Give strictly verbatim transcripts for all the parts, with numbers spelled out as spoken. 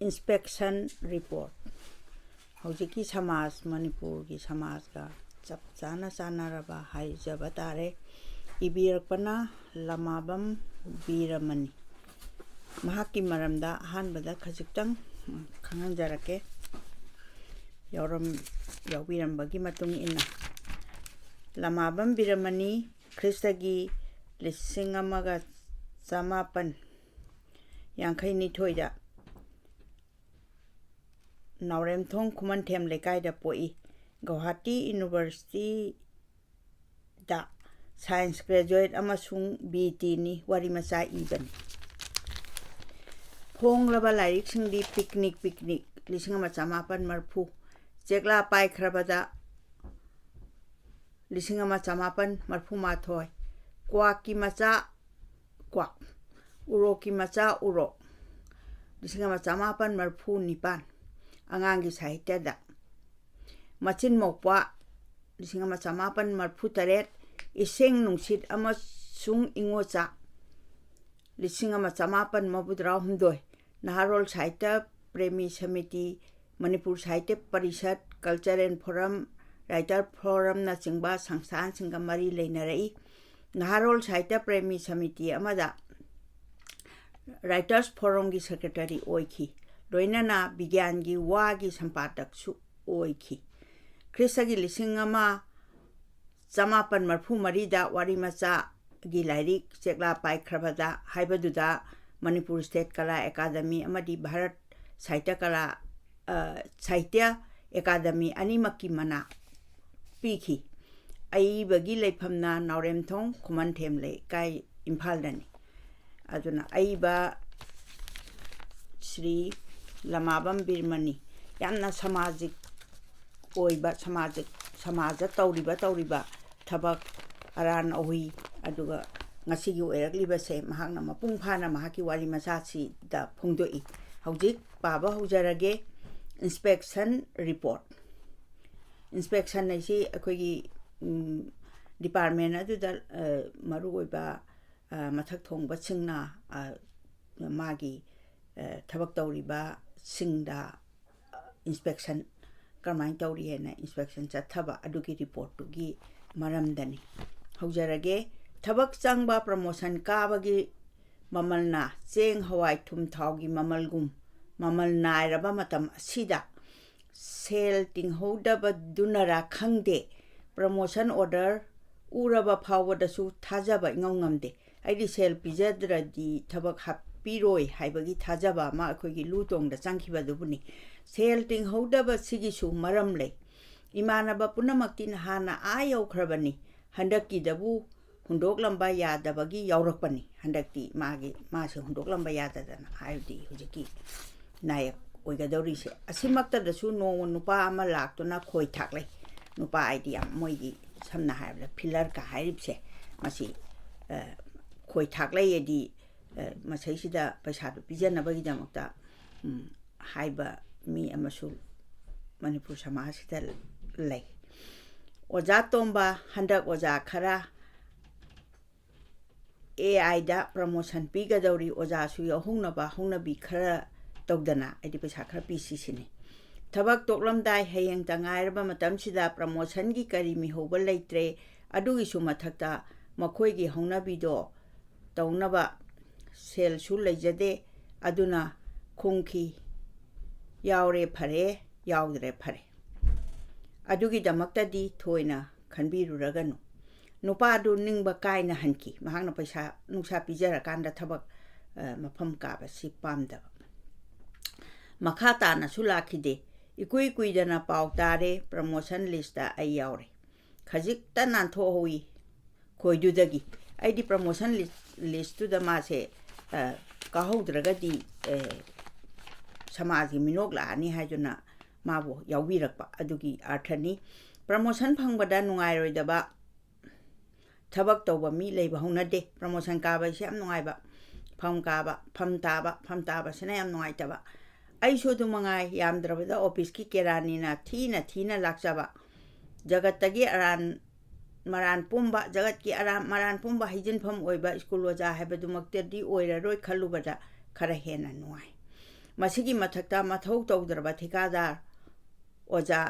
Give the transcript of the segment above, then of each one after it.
Inspection report. ꯍꯧꯖꯤꯛꯀꯤ ꯁꯃꯥꯖ, ꯃꯅꯤꯄꯨꯔꯒꯤ ꯁꯃꯥꯖꯀ ꯆꯞ ꯆꯥꯅ ꯆꯥꯟꯅꯔꯕ ꯍꯥꯏꯖꯕ ꯇꯥꯔꯦ꯫ ꯏꯕꯤꯔꯛꯄꯅ ꯂꯃꯥꯕꯝ ꯕꯤꯔꯃꯅꯤ꯫ ꯃꯍꯥꯛꯀꯤ ꯃꯔꯝꯗ ꯑꯍꯥꯟꯕꯗ ꯈꯖꯤꯛꯇꯪ ꯈꯪꯍꯟꯖꯔꯛꯀꯦ꯫ ꯌꯥꯎꯔꯝ-, ꯌꯥꯎꯕꯤꯔꯝꯕꯒꯤ ꯃꯇꯨꯡ ꯏꯟꯅ, ꯂꯃꯥꯕꯝ ꯕꯤꯔꯃꯅꯤ ꯈ꯭ꯔꯤꯁꯇꯒꯤ ꯂꯤꯁꯤꯡ ꯑꯃꯒ ꯆꯃꯥꯄꯟ ꯌꯥꯡꯈꯩ ꯅꯤꯊꯣꯏꯗ ꯅꯥꯎꯔꯦꯝꯊꯣꯡ ꯈꯨꯃꯟꯊꯦꯝ ꯂꯩꯀꯥꯏꯗ ꯄꯣꯛꯏ꯫ ꯒꯧꯍꯥꯇꯤ ꯌꯨꯅꯤꯚꯔꯁꯤꯇꯤꯗ ꯁꯥꯏꯟꯁ ꯒ꯭ꯔꯦꯖꯨꯋꯦꯠ ꯑꯃꯁꯨꯡ ꯕꯤ ꯇꯤꯅꯤ ꯋꯥꯔꯤ ꯃꯆꯥ ꯏꯕꯅꯤ꯫ ꯐꯣꯡꯂꯕ ꯂꯥꯏꯔꯤꯛꯁꯤꯡꯗꯤ ꯄꯤꯛꯅꯤꯛ ꯄꯤꯛꯅꯤꯛ, ꯂꯤꯁꯤꯡ ꯑꯃ ꯆꯃꯥꯄꯟ ꯃꯔꯤꯐꯨ, ꯆꯦꯛꯂꯥ ꯄꯥꯏꯈ꯭ꯔꯕꯗ, ꯂꯤꯁꯤꯡ ꯑꯃ ꯆꯃꯥꯄꯟ ꯃꯔꯤꯐꯨ ꯃꯥꯊꯣꯏ, ꯀ꯭ꯋꯥꯛꯀꯤ ꯃꯆꯥ ꯀ꯭ꯋꯥꯛ, ꯎꯔꯣꯛꯀꯤ ꯃꯆꯥ ꯎꯔꯣꯛ, ꯂꯤꯁꯤꯡ ꯑꯃ ꯆꯃꯥꯄꯟ ꯃꯔꯤꯐꯨ ꯅꯤꯄꯥꯟ, ꯑꯉꯥꯡꯒꯤ ꯁꯥꯍꯤꯇ꯭ꯌꯗ, ꯃꯆꯤꯟ ꯃꯧꯄ꯭ꯋꯥ, ꯂꯤꯁꯤꯡ ꯑꯃ ꯆꯃꯥꯄꯟ ꯃꯔꯤꯐꯨ ꯇꯔꯦꯠ, ꯏꯁꯤꯡ ꯅꯨꯡꯁꯤꯠ ꯑꯃꯁꯨꯡ ꯏꯉꯣꯆꯥ, ꯂꯤꯁꯤꯡ ꯑꯃ ꯆꯃꯥꯄꯟ ꯃꯧꯗ꯭ꯔꯥ ꯍꯨꯝꯗꯣꯏ, Naharol Sahitya Premi Samiti, Manipur Sahitya Parishad, culture and forum, writer ꯐꯣꯔꯝꯅꯆꯤꯡꯕ ꯁꯪꯁꯊꯥꯟꯁꯤꯡꯒ ꯃꯔꯤ ꯂꯩꯅꯔꯛꯏ꯫ ꯅꯍꯥꯔꯣꯜ ꯁꯥꯍꯤꯇ꯭ꯌ ꯄ꯭ꯔꯦꯃꯤ ꯁꯃꯤꯇꯤ ꯑꯃꯗ ꯔꯥꯏꯇꯔꯁ ꯐꯣꯔꯝꯒꯤ ꯁꯦꯀ꯭ꯔꯦꯇꯔꯤ ꯑꯣꯏꯈꯤ꯫ ꯂꯣꯏꯅꯅ ꯕꯤꯒ꯭ꯌꯥꯟꯒꯤ ꯋꯥꯒꯤ ꯁꯝꯄꯥꯗꯛꯁꯨ ꯑꯣꯏꯈꯤ꯫ ꯈ꯭ꯔꯤꯁꯇꯒꯤ ꯂꯤꯁꯤꯡ ꯑꯃ ꯆꯃꯥꯄꯟ ꯃꯔꯤꯐꯨ ꯃꯔꯤꯗ ꯋꯥꯔꯤ ꯃꯆꯥꯒꯤ ꯂꯥꯏꯔꯤꯛ ꯆꯦꯛꯂꯥ ꯄꯥꯏꯈ꯭ꯔꯕꯗ ꯍꯥꯏꯕꯗꯨꯗ ꯃꯅꯤꯄꯨꯔ ꯁ꯭ꯇꯦꯠ ꯀꯂꯥ ꯑꯦꯀꯥꯗꯃꯤ ꯑꯃꯗꯤ ꯚꯥꯔꯠ ꯁꯥꯍꯤꯇ꯭ꯌ ꯀꯂꯥ, ꯑ, ꯁꯥꯍꯤꯇ꯭ꯌ ꯑꯦꯀꯥꯗꯃꯤ ꯑꯅꯤꯃꯛꯀꯤ ꯃꯅꯥ ꯄꯤꯈꯤ꯫ ꯑꯏꯕꯒꯤ ꯂꯩꯐꯝꯅ ꯅꯥꯎꯔꯦꯝꯊꯣꯡ ꯈꯨꯃꯟꯊꯦꯝ ꯂꯩꯀꯥꯏ, ꯏꯝꯐꯥꯜꯗꯅꯤ꯫ ꯑꯗꯨꯅ ꯑꯏꯕ ꯁ꯭ꯔꯤ ꯂꯃꯥꯕꯝ ꯕꯤꯔꯃꯅꯤ ꯌꯥꯝꯅ ꯁꯃꯥꯖꯤꯛ ꯑꯣꯏꯕ, ꯁꯃꯥꯖꯤꯛ, ꯁꯃꯥꯖꯗ ꯇꯧꯔꯤꯕ, ꯇꯧꯔꯤꯕ ꯊꯕꯛ, ꯑꯔꯥꯟ ꯑꯍꯨꯏ, ꯑꯗꯨꯒ ꯉꯁꯤꯒꯤ ꯑꯣꯏꯔꯛꯂꯤꯕꯁꯦ ꯃꯍꯥꯛꯅ ꯃꯄꯨꯡ ꯐꯥꯅ ꯃꯍꯥꯛꯀꯤ ꯋꯥꯔꯤ ꯃꯆꯥꯁꯤꯗ ꯐꯣꯡꯗꯣꯛꯏ꯫ ꯍꯧꯖꯤꯛ ꯄꯥꯕ ꯍꯧꯖꯔꯒꯦ꯫ Inspection report꯫ Inspection ꯍꯥꯏꯁꯤ ꯑꯩꯈꯣꯏꯒꯤ, ꯎꯝ, department ꯑꯗꯨꯗ, ꯑ, ꯃꯔꯨꯑꯣꯏꯕ, ꯑ, ꯃꯊꯛ ꯊꯣꯡꯕꯁꯤꯡꯅ, ꯑ, ꯃꯥꯒꯤ, ꯊꯕꯛ ꯇꯧꯔꯤꯕꯁꯤꯡꯗ ꯏꯟꯁꯄꯦꯛꯁꯟ ꯀꯔꯝꯍꯥꯏꯅ ꯇꯧꯔꯤ ꯍꯥꯏꯅ ꯏꯟꯁꯄꯦꯛꯁꯟ ꯆꯠꯊꯕ ꯑꯗꯨꯒꯤ ꯔꯤꯄꯣꯔꯠꯇꯨꯒꯤ ꯃꯔꯝꯗꯅꯤ꯫ ꯍꯧꯖꯔꯒꯦ꯫ ꯊꯕꯛ ꯆꯪꯕ ꯄ꯭ꯔꯃꯣꯁꯟ ꯀꯥꯕꯒꯤ ꯃꯃꯜꯅ ꯆꯦꯡ, ꯍꯋꯥꯏ, ꯊꯨꯝ, ꯊꯥꯎꯒꯤ ꯃꯃꯜꯒꯨꯝ ꯃꯃꯜ ꯅꯥꯏꯔꯕ ꯃꯇꯝ ꯑꯁꯤꯗ ꯁꯦꯜ ꯇꯤꯡꯍꯧꯗꯕꯗꯨꯅꯔꯥ ꯈꯪꯗꯦ, ꯄ꯭ꯔꯃꯣꯁꯟ ꯑꯣꯔꯗꯔ ꯎꯔꯕ ꯐꯥꯎꯕꯗꯁꯨ ꯊꯥꯖꯕ ꯏꯉꯝ ꯉꯝꯗꯦ꯫ ꯑꯩꯗꯤ ꯁꯦꯜ ꯄꯤꯖꯗ꯭ꯔꯗꯤ ꯊꯕꯛ ꯍꯥꯞꯄꯤꯔꯣꯏ ꯍꯥꯏꯕꯒꯤ ꯊꯥꯖꯕ ꯑꯃ ꯑꯩꯈꯣꯏꯒꯤ ꯂꯨ ꯇꯣꯡꯗ ꯆꯪꯈꯤꯕꯗꯨꯕꯨꯅꯤ꯫ ꯁꯦꯜ ꯇꯤꯡꯍꯧꯗꯕꯁꯤꯒꯤꯁꯨ ꯃꯔꯝ ꯂꯩ꯫ ꯏꯃꯥꯟꯅꯕ ꯄꯨꯝꯅꯃꯛꯇꯤ ꯅꯍꯥꯟꯅ ꯑꯥ ꯌꯧꯈ꯭ꯔꯕꯅꯤ꯫ ꯍꯟꯗꯛꯀꯤꯗꯕꯨ ꯍꯨꯟꯗꯣꯛꯂꯝꯕ ꯌꯥꯗꯕꯒꯤ ꯌꯥꯎꯔꯛꯄꯅꯤ꯫ ꯍꯟꯗꯛꯇꯤ ꯃꯥꯒꯤ, ꯃꯥꯁꯦ ꯍꯨꯟꯗꯣꯛꯂꯝꯕ ꯌꯥꯗꯗꯅ, ꯍꯥꯏꯕꯗꯤ ꯍꯧꯖꯤꯛꯀꯤ ꯅꯥꯌꯛ ꯑꯣꯏꯒꯗꯧꯔꯤꯁꯦ꯫ ꯑꯁꯤꯃꯛꯇꯗꯁꯨ ꯅꯣꯡꯃ ꯅꯨꯄꯥ ꯑꯃ ꯂꯥꯛꯇꯨꯅ ꯈꯣꯏ ꯊꯥꯛꯂꯩ꯫ ꯅꯨꯄꯥ ꯍꯥꯏꯗꯤ ꯌꯥꯝ ꯃꯣꯏꯒꯤ ꯁꯝꯅ ꯍꯥꯏꯔꯕꯗ ꯐꯤꯂꯔꯒ ꯍꯥꯏꯔꯤꯕꯁꯦ, ꯃꯁꯤ, ꯑ, ꯈꯣꯏ ꯊꯥꯛꯂꯩ ꯍꯥꯏꯗꯤ, ꯑ, ꯃꯁꯩꯁꯤꯗ ꯄꯩꯁꯥꯗꯨ ꯄꯤꯖꯅꯕꯒꯤꯗꯃꯛꯇ, ꯎꯝ, ꯍꯥꯏꯕ ꯃꯤ ꯑꯃꯁꯨ ꯃꯅꯤꯄꯨꯔ ꯁꯃꯥꯖꯁꯤꯗ ꯂꯩ꯫ ꯑꯣꯖꯥ ꯇꯣꯝꯕ, ꯍꯟꯗꯛ ꯑꯣꯖꯥ ꯈꯔ ꯑꯦ ꯑꯥꯏꯗ ꯄ꯭ꯔꯃꯣꯁꯟ ꯄꯤꯒꯗꯧꯔꯤ, ꯑꯣꯖꯥꯁꯨ ꯌꯥꯎꯍꯧꯅꯕ ꯍꯧꯅꯕꯤ ꯈꯔ ꯇꯧꯗꯅ, ꯍꯥꯏꯗꯤ ꯄꯩꯁꯥ ꯈꯔ ꯄꯤꯁꯤ ꯁꯤꯅꯤ꯫ ꯊꯕꯛ ꯇꯣꯛꯂꯝꯗꯥꯏ, ꯍꯌꯦꯡꯇ ꯉꯥꯏꯔꯕ ꯃꯇꯝꯁꯤꯗ ꯄ꯭ꯔꯃꯣꯁꯟꯒꯤ ꯀꯔꯤ ꯃꯤꯍꯧꯕ ꯂꯩꯇ꯭ꯔꯦ꯫ ꯑꯗꯨꯒꯤꯁꯨ ꯃꯊꯛꯇ ꯃꯈꯣꯏꯒꯤ ꯍꯧꯅꯕꯤꯗꯣ ꯇꯧꯅꯕ ꯁꯦꯜꯁꯨ ꯂꯩꯖꯗꯦ꯫ ꯑꯗꯨꯅ ꯈꯨꯝꯈꯤ, "ꯌꯥꯎꯔꯦ ꯐꯔꯦ, ꯌꯥꯎꯗ꯭ꯔꯦ ꯐꯔꯦ꯫ ꯑꯗꯨꯒꯤꯗꯃꯛꯇꯗꯤ ꯊꯣꯏꯅ ꯈꯟꯕꯤꯔꯨꯔꯒꯅꯨ"꯫ ꯅꯨꯄꯥꯗꯨ ꯅꯤꯡꯕ ꯀꯥꯏꯅ ꯍꯟꯈꯤ꯫ ꯃꯍꯥꯛꯅ ꯄꯩꯁꯥ ꯅꯨꯡꯁꯥ ꯄꯤꯖꯔꯀꯥꯟꯗ ꯊꯕꯛ, ꯑ, ꯃꯐꯝ ꯀꯥꯕꯁꯤ ꯄꯥꯝꯗꯕ꯫ ꯃꯈꯥ ꯇꯥꯅꯁꯨ ꯂꯥꯛꯈꯤꯗꯦ꯫ ꯏꯀꯨꯏ ꯀꯨꯏꯗꯅ ꯄꯥꯎ ꯇꯥꯔꯦ, ꯄ꯭ꯔꯃꯣꯁꯟ ꯂꯤꯁꯇ ꯑꯩ ꯌꯥꯎꯔꯦ꯫ ꯈꯖꯤꯛꯇ ꯅꯥꯟꯊꯣꯛꯍꯧꯏ ꯈꯣꯏꯗꯨꯗꯒꯤ꯫ ꯑꯩꯗꯤ ꯄ꯭ꯔꯃꯣꯁꯟ ꯂꯤꯁ-, ꯂꯤꯁꯇꯨꯗ ꯃꯥꯁꯦ, ꯑ, ꯀꯥꯍꯧꯗ꯭ꯔꯒꯗꯤ, ꯑ, ꯁꯃꯥꯖꯒꯤ ꯃꯤꯅꯣꯛ ꯂꯥꯛꯑꯅꯤ ꯍꯥꯏꯗꯨꯅ ꯃꯥꯕꯨ ꯌꯥꯎꯕꯤꯔꯛꯄ ꯑꯗꯨꯒꯤ ꯑꯥꯔꯊꯅꯤ꯫ ꯄ꯭ꯔꯃꯣꯁꯟ ꯐꯪꯕꯗ ꯅꯨꯡꯉꯥꯏꯔꯣꯏꯗꯕ ꯊꯕꯛ ꯇꯧꯕ ꯃꯤ ꯂꯩꯕ ꯍꯧꯅꯗꯦ꯫ ꯄ꯭ꯔꯃꯣꯁꯟ ꯀꯥꯕ ꯍꯥꯏꯁꯦ ꯌꯥꯝ ꯅꯨꯡꯉꯥꯏꯕ, ꯐꯝ ꯀꯥꯕ, ꯐꯝ ꯇꯥꯕ, ꯐꯝ ꯇꯥꯕꯁꯤꯅ ꯌꯥꯝ ꯅꯨꯡꯉꯥꯏꯇꯕ꯫ ꯑꯩꯁꯨ ꯑꯗꯨ ꯃꯉꯥꯏ, ꯌꯥꯝꯗ꯭ꯔꯕꯗ ꯑꯣꯐꯤꯁꯀꯤ ꯀꯦꯔꯥꯅꯤꯅ ꯊꯤꯅ ꯊꯤꯅ ꯂꯥꯛꯆꯕ꯫ ꯖꯒꯠꯇꯒꯤ ꯑꯔꯥꯟ ꯃꯔꯥꯟ ꯄꯨꯝꯕ, ꯖꯒꯠꯀꯤ ꯑꯔꯥꯟ ꯃꯔꯥꯟ ꯄꯨꯝꯕ ꯍꯩꯖꯤꯟꯐꯝ ꯑꯣꯏꯕ ꯁ꯭ꯀꯨꯜ ꯑꯣꯖꯥ ꯍꯥꯏꯕꯗꯨꯃꯛꯇꯗꯤ ꯑꯣꯏꯔꯔꯣꯏ ꯈꯜꯂꯨꯕꯗ ꯈꯔ ꯍꯦꯟꯅ ꯅꯨꯡꯉꯥꯏ꯫ ꯃꯁꯤꯒꯤ ꯃꯊꯛꯇ ꯃꯊꯧ ꯇꯧꯗ꯭ꯔꯕ ꯊꯤꯀꯥꯗꯥꯔ, ꯑꯣꯖꯥ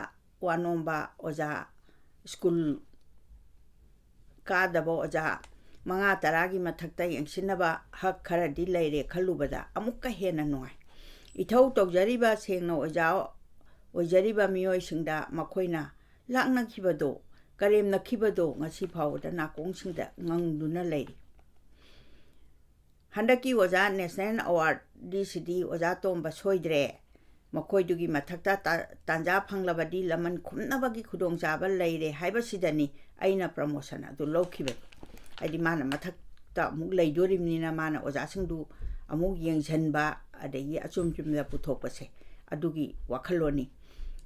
ꯋꯥꯅꯣꯝꯕ, ꯑꯣꯖꯥ ꯁ꯭ꯀꯨꯜ ꯀꯥꯗꯕ ꯑꯣꯖꯥ ꯃꯉꯥ ꯇꯔꯥꯒꯤ ꯃꯊꯛꯇ ꯌꯦꯡꯁꯤꯟꯅꯕ ꯍꯛ ꯈꯔꯗꯤ ꯂꯩꯔꯦ ꯈꯜꯂꯨꯕꯗ ꯑꯃꯨꯛꯀ ꯍꯦꯟꯅ ꯅꯨꯡꯉꯥꯏ꯫ ꯏꯊꯧ ꯇꯧꯖꯔꯤꯕ ꯁꯦꯡꯅ ꯑꯣꯖꯥ ꯑꯣꯏꯖꯔꯤꯕ ꯃꯤꯑꯣꯏꯁꯤꯡꯗ ꯃꯈꯣꯏꯅ ꯂꯥꯛꯅꯈꯤꯕꯗꯣ, ꯀꯔꯦꯝꯅꯈꯤꯕꯗꯣ ꯉꯁꯤ ꯐꯥꯎꯕꯗ ꯅꯥꯀꯣꯡꯁꯤꯡꯗ ꯉꯪꯗꯨꯅ ꯂꯩꯔꯤ꯫ ꯍꯟꯗꯛꯀꯤ ꯑꯣꯖꯥ ꯅꯦꯁꯅꯦꯜ ꯑꯦꯋꯥꯔꯗꯤꯁꯤꯗꯤ ꯑꯣꯖꯥ ꯇꯣꯝꯕ ꯁꯣꯏꯗ꯭ꯔꯦ꯫ ꯃꯈꯣꯏꯗꯨꯒꯤ ꯃꯊꯛꯇ ꯇꯥ-, ꯇꯥꯟꯖꯥ ꯐꯪꯂꯕꯗꯤ ꯂꯃꯟ ꯈꯨꯝꯅꯕꯒꯤ ꯈꯨꯗꯣꯡꯆꯥꯕ ꯂꯩꯔꯦ ꯍꯥꯏꯕꯁꯤꯗꯅꯤ ꯑꯩꯅ ꯄ꯭ꯔꯃꯣꯁꯟ ꯑꯗꯨ ꯂꯧꯈꯤꯕꯅꯤ꯫ ꯍꯥꯏꯗꯤ ꯃꯥꯅ ꯃꯊꯛꯇ ꯑꯃꯨꯛ ꯂꯩꯗꯣꯔꯤꯕꯅꯤꯅ ꯃꯥꯅ ꯑꯣꯖꯥꯁꯤꯡꯗꯨ ꯑꯃꯨꯛ ꯌꯦꯡꯁꯤꯟꯕ, ꯑꯗꯒꯤ ꯑꯆꯨꯝ ꯆꯨꯝꯗ ꯄꯨꯊꯣꯛꯄꯁꯦ, ꯑꯗꯨꯒꯤ ꯋꯥꯈꯜꯂꯣꯟꯅꯤ꯫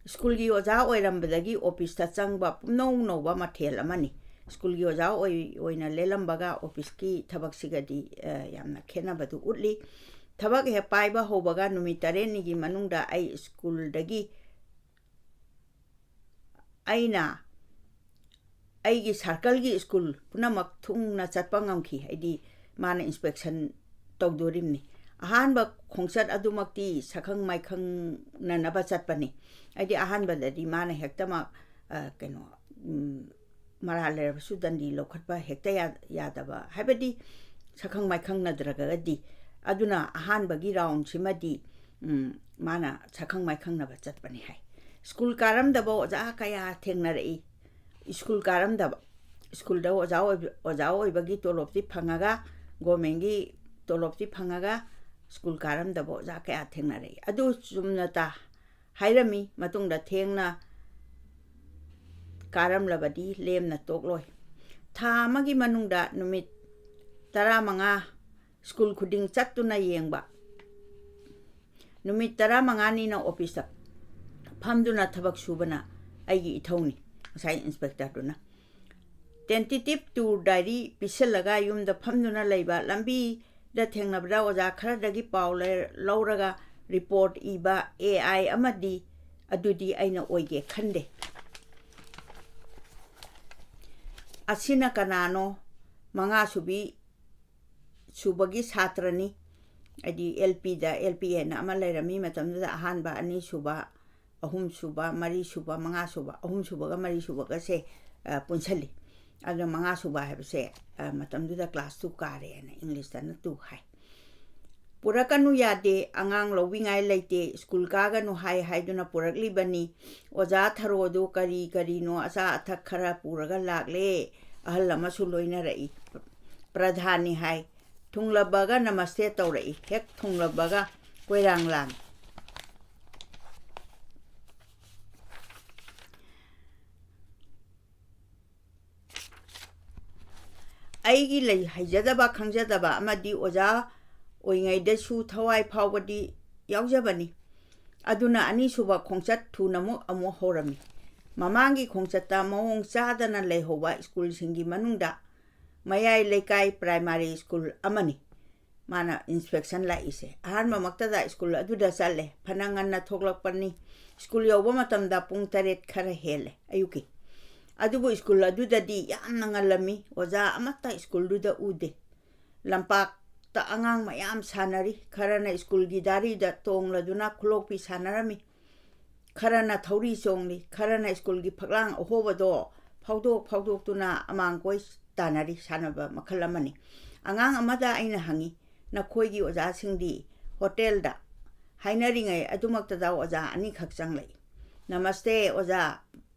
ꯁ꯭ꯀꯨꯜꯒꯤ ꯑꯣꯖꯥ ꯑꯣꯏꯔꯝꯕꯗꯒꯤ ꯑꯣꯐꯤꯁꯇ ꯆꯪꯕ ꯄꯨꯝꯅꯧ ꯅꯧꯕ ꯃꯊꯦꯜ ꯑꯃꯅꯤ꯫ ꯁ꯭ꯀꯨꯜꯒꯤ ꯑꯣꯖꯥ ꯑꯣꯏ-, ꯑꯣꯏꯅ ꯂꯦꯜꯂꯝꯕꯒ ꯑꯣꯐꯤꯁꯀꯤ ꯊꯕꯛꯁꯤꯒꯗꯤ, ꯑ, ꯌꯥꯝꯅ ꯈꯦꯠꯅꯕꯗꯨ ꯎꯠꯂꯤ꯫ ꯊꯕꯛ ꯍꯦꯛ ꯄꯥꯏꯕ ꯍꯧꯕꯒ ꯅꯨꯃꯤꯠ ꯇꯔꯦꯠꯅꯤꯒꯤ ꯃꯅꯨꯡꯗ ꯑꯩ ꯁ꯭ꯀꯨꯜꯗꯒꯤ ꯑꯩꯅ ꯑꯩꯒꯤ ꯁꯥꯔꯀꯜꯒꯤ ꯁ꯭ꯀꯨꯜ ꯄꯨꯝꯅꯃꯛ ꯊꯨꯡꯅ ꯆꯠꯄ ꯉꯝꯈꯤ꯫ ꯍꯥꯏꯗꯤ ꯃꯥꯅ ꯏꯟꯁꯄꯦꯛꯁꯟ ꯇꯧꯗꯣꯔꯤꯕꯅꯤ꯫ ꯑꯍꯥꯟꯕ ꯈꯣꯡꯆꯠ ꯑꯗꯨꯃꯛꯇꯤ ꯁꯛꯈꯪ ꯃꯥꯏꯈꯪꯅꯅꯕ ꯆꯠꯄꯅꯤ꯫ ꯍꯥꯏꯗꯤ ꯑꯍꯥꯟꯕꯗꯗꯤ ꯃꯥꯅ ꯍꯦꯛꯇꯃꯛ, ꯑ, ꯀꯩꯅꯣ, ꯎꯝ, ꯃꯔꯥꯜ ꯂꯩꯔꯕꯁꯨ ꯗꯟꯗꯤ ꯂꯧꯈꯠꯄ ꯍꯦꯛꯇ ꯌꯥ-, ꯌꯥꯗꯕ, ꯍꯥꯏꯕꯗꯤ ꯁꯛꯈꯪ ꯃꯥꯏꯈꯪꯅꯗ꯭ꯔꯒꯗꯤ꯫ ꯑꯗꯨꯅ ꯑꯍꯥꯟꯕꯒꯤ ꯔꯥꯎꯟꯁꯤꯃꯗꯤ, ꯎꯝ, ꯃꯥꯅ ꯁꯛꯈꯪ ꯃꯥꯏꯈꯪꯅꯕ ꯆꯠꯄꯅꯤ ꯍꯥꯏ꯫ ꯁ꯭ꯀꯨꯜ ꯀꯥꯔꯝꯗꯕ ꯑꯣꯖꯥ ꯀꯌꯥ ꯊꯦꯡꯅꯔꯛꯏ꯫ ꯁ꯭ꯀꯨꯜ ꯀꯥꯔꯝꯗꯕ, ꯁ꯭ꯀꯨꯜꯗ ꯑꯣꯖꯥ ꯑꯣꯏꯕ-, ꯑꯣꯖꯥ ꯑꯣꯏꯕꯒꯤ ꯇꯣꯂꯣꯞꯇꯤ ꯐꯪꯉꯒ, ꯒꯣꯔꯃꯦꯟꯒꯤ ꯇꯣꯂꯣꯞꯇꯤ ꯐꯪꯉꯒ ꯁ꯭ꯀꯨꯜ ꯀꯥꯔꯝꯗꯕ ꯑꯣꯖꯥ ꯀꯌꯥ ꯊꯦꯡꯅꯔꯛꯏ꯫ ꯑꯗꯨ ꯆꯨꯝꯅ ꯇꯥ-, ꯍꯥꯏꯔꯝꯃꯤ꯫ ꯃꯇꯨꯡꯗ ꯊꯦꯡꯅ ꯀꯥꯔꯝꯂꯕꯗꯤ ꯂꯦꯝꯅ ꯇꯣꯛꯂꯣꯏ꯫ ꯊꯥ ꯑꯃꯒꯤ ꯃꯅꯨꯡꯗ ꯅꯨꯃꯤꯠ ꯇꯔꯥꯃꯉꯥ ꯁ꯭ꯀꯨꯜ ꯈꯨꯗꯤꯡ ꯆꯠꯇꯨꯅ ꯌꯦꯡꯕ꯫ ꯅꯨꯃꯤꯠ ꯇꯔꯥꯃꯉꯥꯅꯤꯅ ꯑꯣꯐꯤꯁꯇ ꯐꯝꯗꯨꯅ ꯊꯕꯛ ꯁꯨꯕꯅ ꯑꯩꯒꯤ ꯏꯊꯧꯅꯤ꯫ ꯉꯁꯥꯏ ꯏꯟꯁꯄꯦꯛꯇꯔꯗꯨꯅ ꯇꯦꯟꯇꯦꯇꯤꯚ ꯇꯨꯔ ꯗꯥꯏꯔꯤ ꯄꯤꯁꯤꯜꯂꯒ ꯌꯨꯝꯗ ꯐꯝꯗꯨꯅ ꯂꯩꯕ, ꯂꯝꯕꯤꯗ ꯊꯦꯡꯅꯕꯗ ꯑꯣꯖꯥ ꯈꯔꯗꯒꯤ ꯄꯥꯎ ꯂꯩ-, ꯂꯧꯔꯒ ꯔꯤꯄꯣꯔꯠ ꯏꯕ, ꯑꯦ ꯑꯥꯏ ꯑꯃꯗꯤ ꯑꯗꯨꯗꯤ ꯑꯩꯅ ꯑꯣꯏꯒꯦ ꯈꯟꯗꯦ꯫ ꯑꯁꯤꯅ ꯀꯅꯥꯅꯣ? ꯃꯉꯥ ꯁꯨꯕꯤ, ꯁꯨꯕꯒꯤ ꯁꯥꯇ꯭ꯔꯅꯤ꯫ ꯍꯥꯏꯗꯤ ꯑꯦꯜ ꯄꯤꯗ, ꯑꯦꯜ ꯄꯤ ꯍꯥꯏꯅ ꯑꯃ ꯂꯩꯔꯝꯃꯤ ꯃꯇꯝꯗꯨꯗ, ꯑꯍꯥꯟꯕ, ꯑꯅꯤꯁꯨꯕ, ꯑꯍꯨꯝꯁꯨꯕ, ꯃꯔꯤꯁꯨꯕ, ꯃꯉꯥꯁꯨꯕ, ꯑꯍꯨꯝꯁꯨꯕꯒ ꯃꯔꯤꯁꯨꯕꯒꯁꯦ, ꯑ, ꯄꯨꯟꯁꯜꯂꯤ꯫ ꯑꯗꯨꯅ ꯃꯉꯥꯁꯨꯕ ꯍꯥꯏꯕꯁꯦ, ꯑ, ꯃꯇꯝꯗꯨꯗ class two ꯀꯥꯔꯦꯅ, ꯏꯪꯂꯤꯁꯇꯅ two ꯍꯥꯏ꯫ "ꯄꯨꯔꯛꯀꯅꯨ ꯌꯥꯗꯦ, ꯑꯉꯥꯡ ꯂꯧꯕꯤꯉꯥꯏ ꯂꯩꯇꯦ, ꯁ꯭ꯀꯨꯜ ꯀꯥꯒꯅꯨ ꯍꯥꯏ" ꯍꯥꯏꯗꯨꯅ ꯄꯨꯔꯛꯂꯤꯕꯅꯤ꯫ ꯑꯣꯖꯥ ꯊꯔꯣꯗꯨ ꯀꯔꯤ ꯀꯔꯤꯅꯣ ꯑꯆꯥ ꯑꯊꯛ ꯈꯔ ꯄꯨꯔꯒ ꯂꯥꯛꯂꯦ꯫ ꯑꯍꯜ ꯑꯃꯁꯨ ꯂꯣꯏꯅꯔꯛꯏ꯫ ꯄ꯭ꯔꯙꯥꯟꯅꯤ ꯍꯥꯏ꯫ ꯊꯨꯡꯂꯕꯒ ꯅꯃꯁꯇꯦ ꯇꯧꯔꯛꯏ꯫ ꯍꯦꯛ ꯊꯨꯡꯂꯕꯒ ꯀꯣꯏꯔꯥꯡ ꯂꯥꯡꯏ꯫ ꯑꯩꯒꯤ ꯂꯩ ꯍꯩꯖꯗꯕ ꯈꯪꯖꯗꯕ ꯑꯃꯗꯤ ꯑꯣꯖꯥ ꯑꯣꯏꯉꯩꯗꯁꯨ ꯊꯋꯥꯏ ꯐꯥꯎꯕꯗꯤ ꯌꯥꯎꯖꯕꯅꯤ꯫ ꯑꯗꯨꯅ ꯑꯅꯤꯁꯨꯕ ꯈꯣꯡꯆꯠ ꯊꯨꯅꯃꯨꯛ ꯑꯃꯨꯛ ꯍꯧꯔꯝꯃꯤ꯫ ꯃꯃꯥꯡꯒꯤ ꯈꯣꯡꯆꯠꯇ ꯃꯑꯣꯡ ꯆꯥꯗꯅ ꯂꯩꯍꯧꯕ ꯁ꯭ꯀꯨꯜꯁꯤꯡꯒꯤ ꯃꯅꯨꯡꯗ ꯃꯌꯥꯏ ꯂꯩꯀꯥꯏ primary ꯁ꯭ꯀꯨꯜ ꯑꯃꯅꯤ꯫ ꯃꯥꯅ inspection ꯂꯥꯛꯏꯁꯦ꯫ ꯑꯍꯥꯟꯕꯃꯛꯇꯗ ꯁ꯭ꯀꯨꯜ ꯑꯗꯨꯗ ꯆꯠꯂꯦ꯫ ꯐꯅ ꯉꯟꯅ ꯊꯣꯛꯂꯛꯄꯅꯤ꯫ ꯁ꯭ꯀꯨꯜ ꯌꯧꯕ ꯃꯇꯝꯗ ꯄꯨꯡ ꯇꯔꯦꯠ ꯈꯔ ꯍꯦꯜꯂꯦ ꯑꯌꯨꯛꯀꯤ꯫ ꯑꯗꯨꯕꯨ ꯁ꯭ꯀꯨꯜ ꯑꯗꯨꯗꯗꯤ ꯌꯥꯝꯅ ꯉꯜꯂꯝꯃꯤ꯫ ꯑꯣꯖꯥ ꯑꯃꯠꯇ ꯁ꯭ꯀꯨꯜꯗꯨꯗ ꯎꯗꯦ꯫ ꯂꯝꯄꯥꯛꯇ ꯑꯉꯥꯡ ꯃꯌꯥꯝ ꯁꯥꯟꯅꯔꯤ꯫ ꯈꯔꯅ ꯁ꯭ꯀꯨꯜꯒꯤ ꯗꯥꯔꯤꯗ ꯇꯣꯡꯂꯗꯨꯅ ꯈꯨꯂꯣꯛꯄꯤ ꯁꯥꯟꯅꯔꯝꯃꯤ꯫ ꯈꯔꯅ ꯊꯧꯔꯤ ꯆꯣꯡꯂꯤ, ꯈꯔꯅ ꯁ꯭ꯀꯨꯜꯒꯤ ꯐꯛꯂꯥꯡ ꯑꯍꯣꯕꯗꯣ ꯐꯥꯎꯗꯣꯛ ꯐꯥꯎꯗꯣꯛꯇꯨꯅ ꯑꯃꯥꯡꯒꯣꯏ ꯇꯥꯅꯔꯤ꯫ ꯁꯥꯟꯅꯕ ꯃꯈꯜ ꯑꯃꯅꯤ꯫ ꯑꯉꯥꯡ ꯑꯃꯗ ꯑꯩꯅ ꯍꯪꯉꯤ, "ꯅꯈꯣꯏꯒꯤ ꯑꯣꯖꯥꯁꯤꯡꯗꯤ?" ꯍꯣꯇꯦꯜꯗ ꯍꯥꯏꯅꯔꯤꯉꯩ ꯑꯗꯨꯃꯛꯇꯗ ꯑꯣꯖꯥ ꯑꯅꯤꯈꯛ ꯆꯪꯂꯛꯏ꯫ "ꯅꯃꯁꯇꯦ ꯑꯣꯖꯥ!"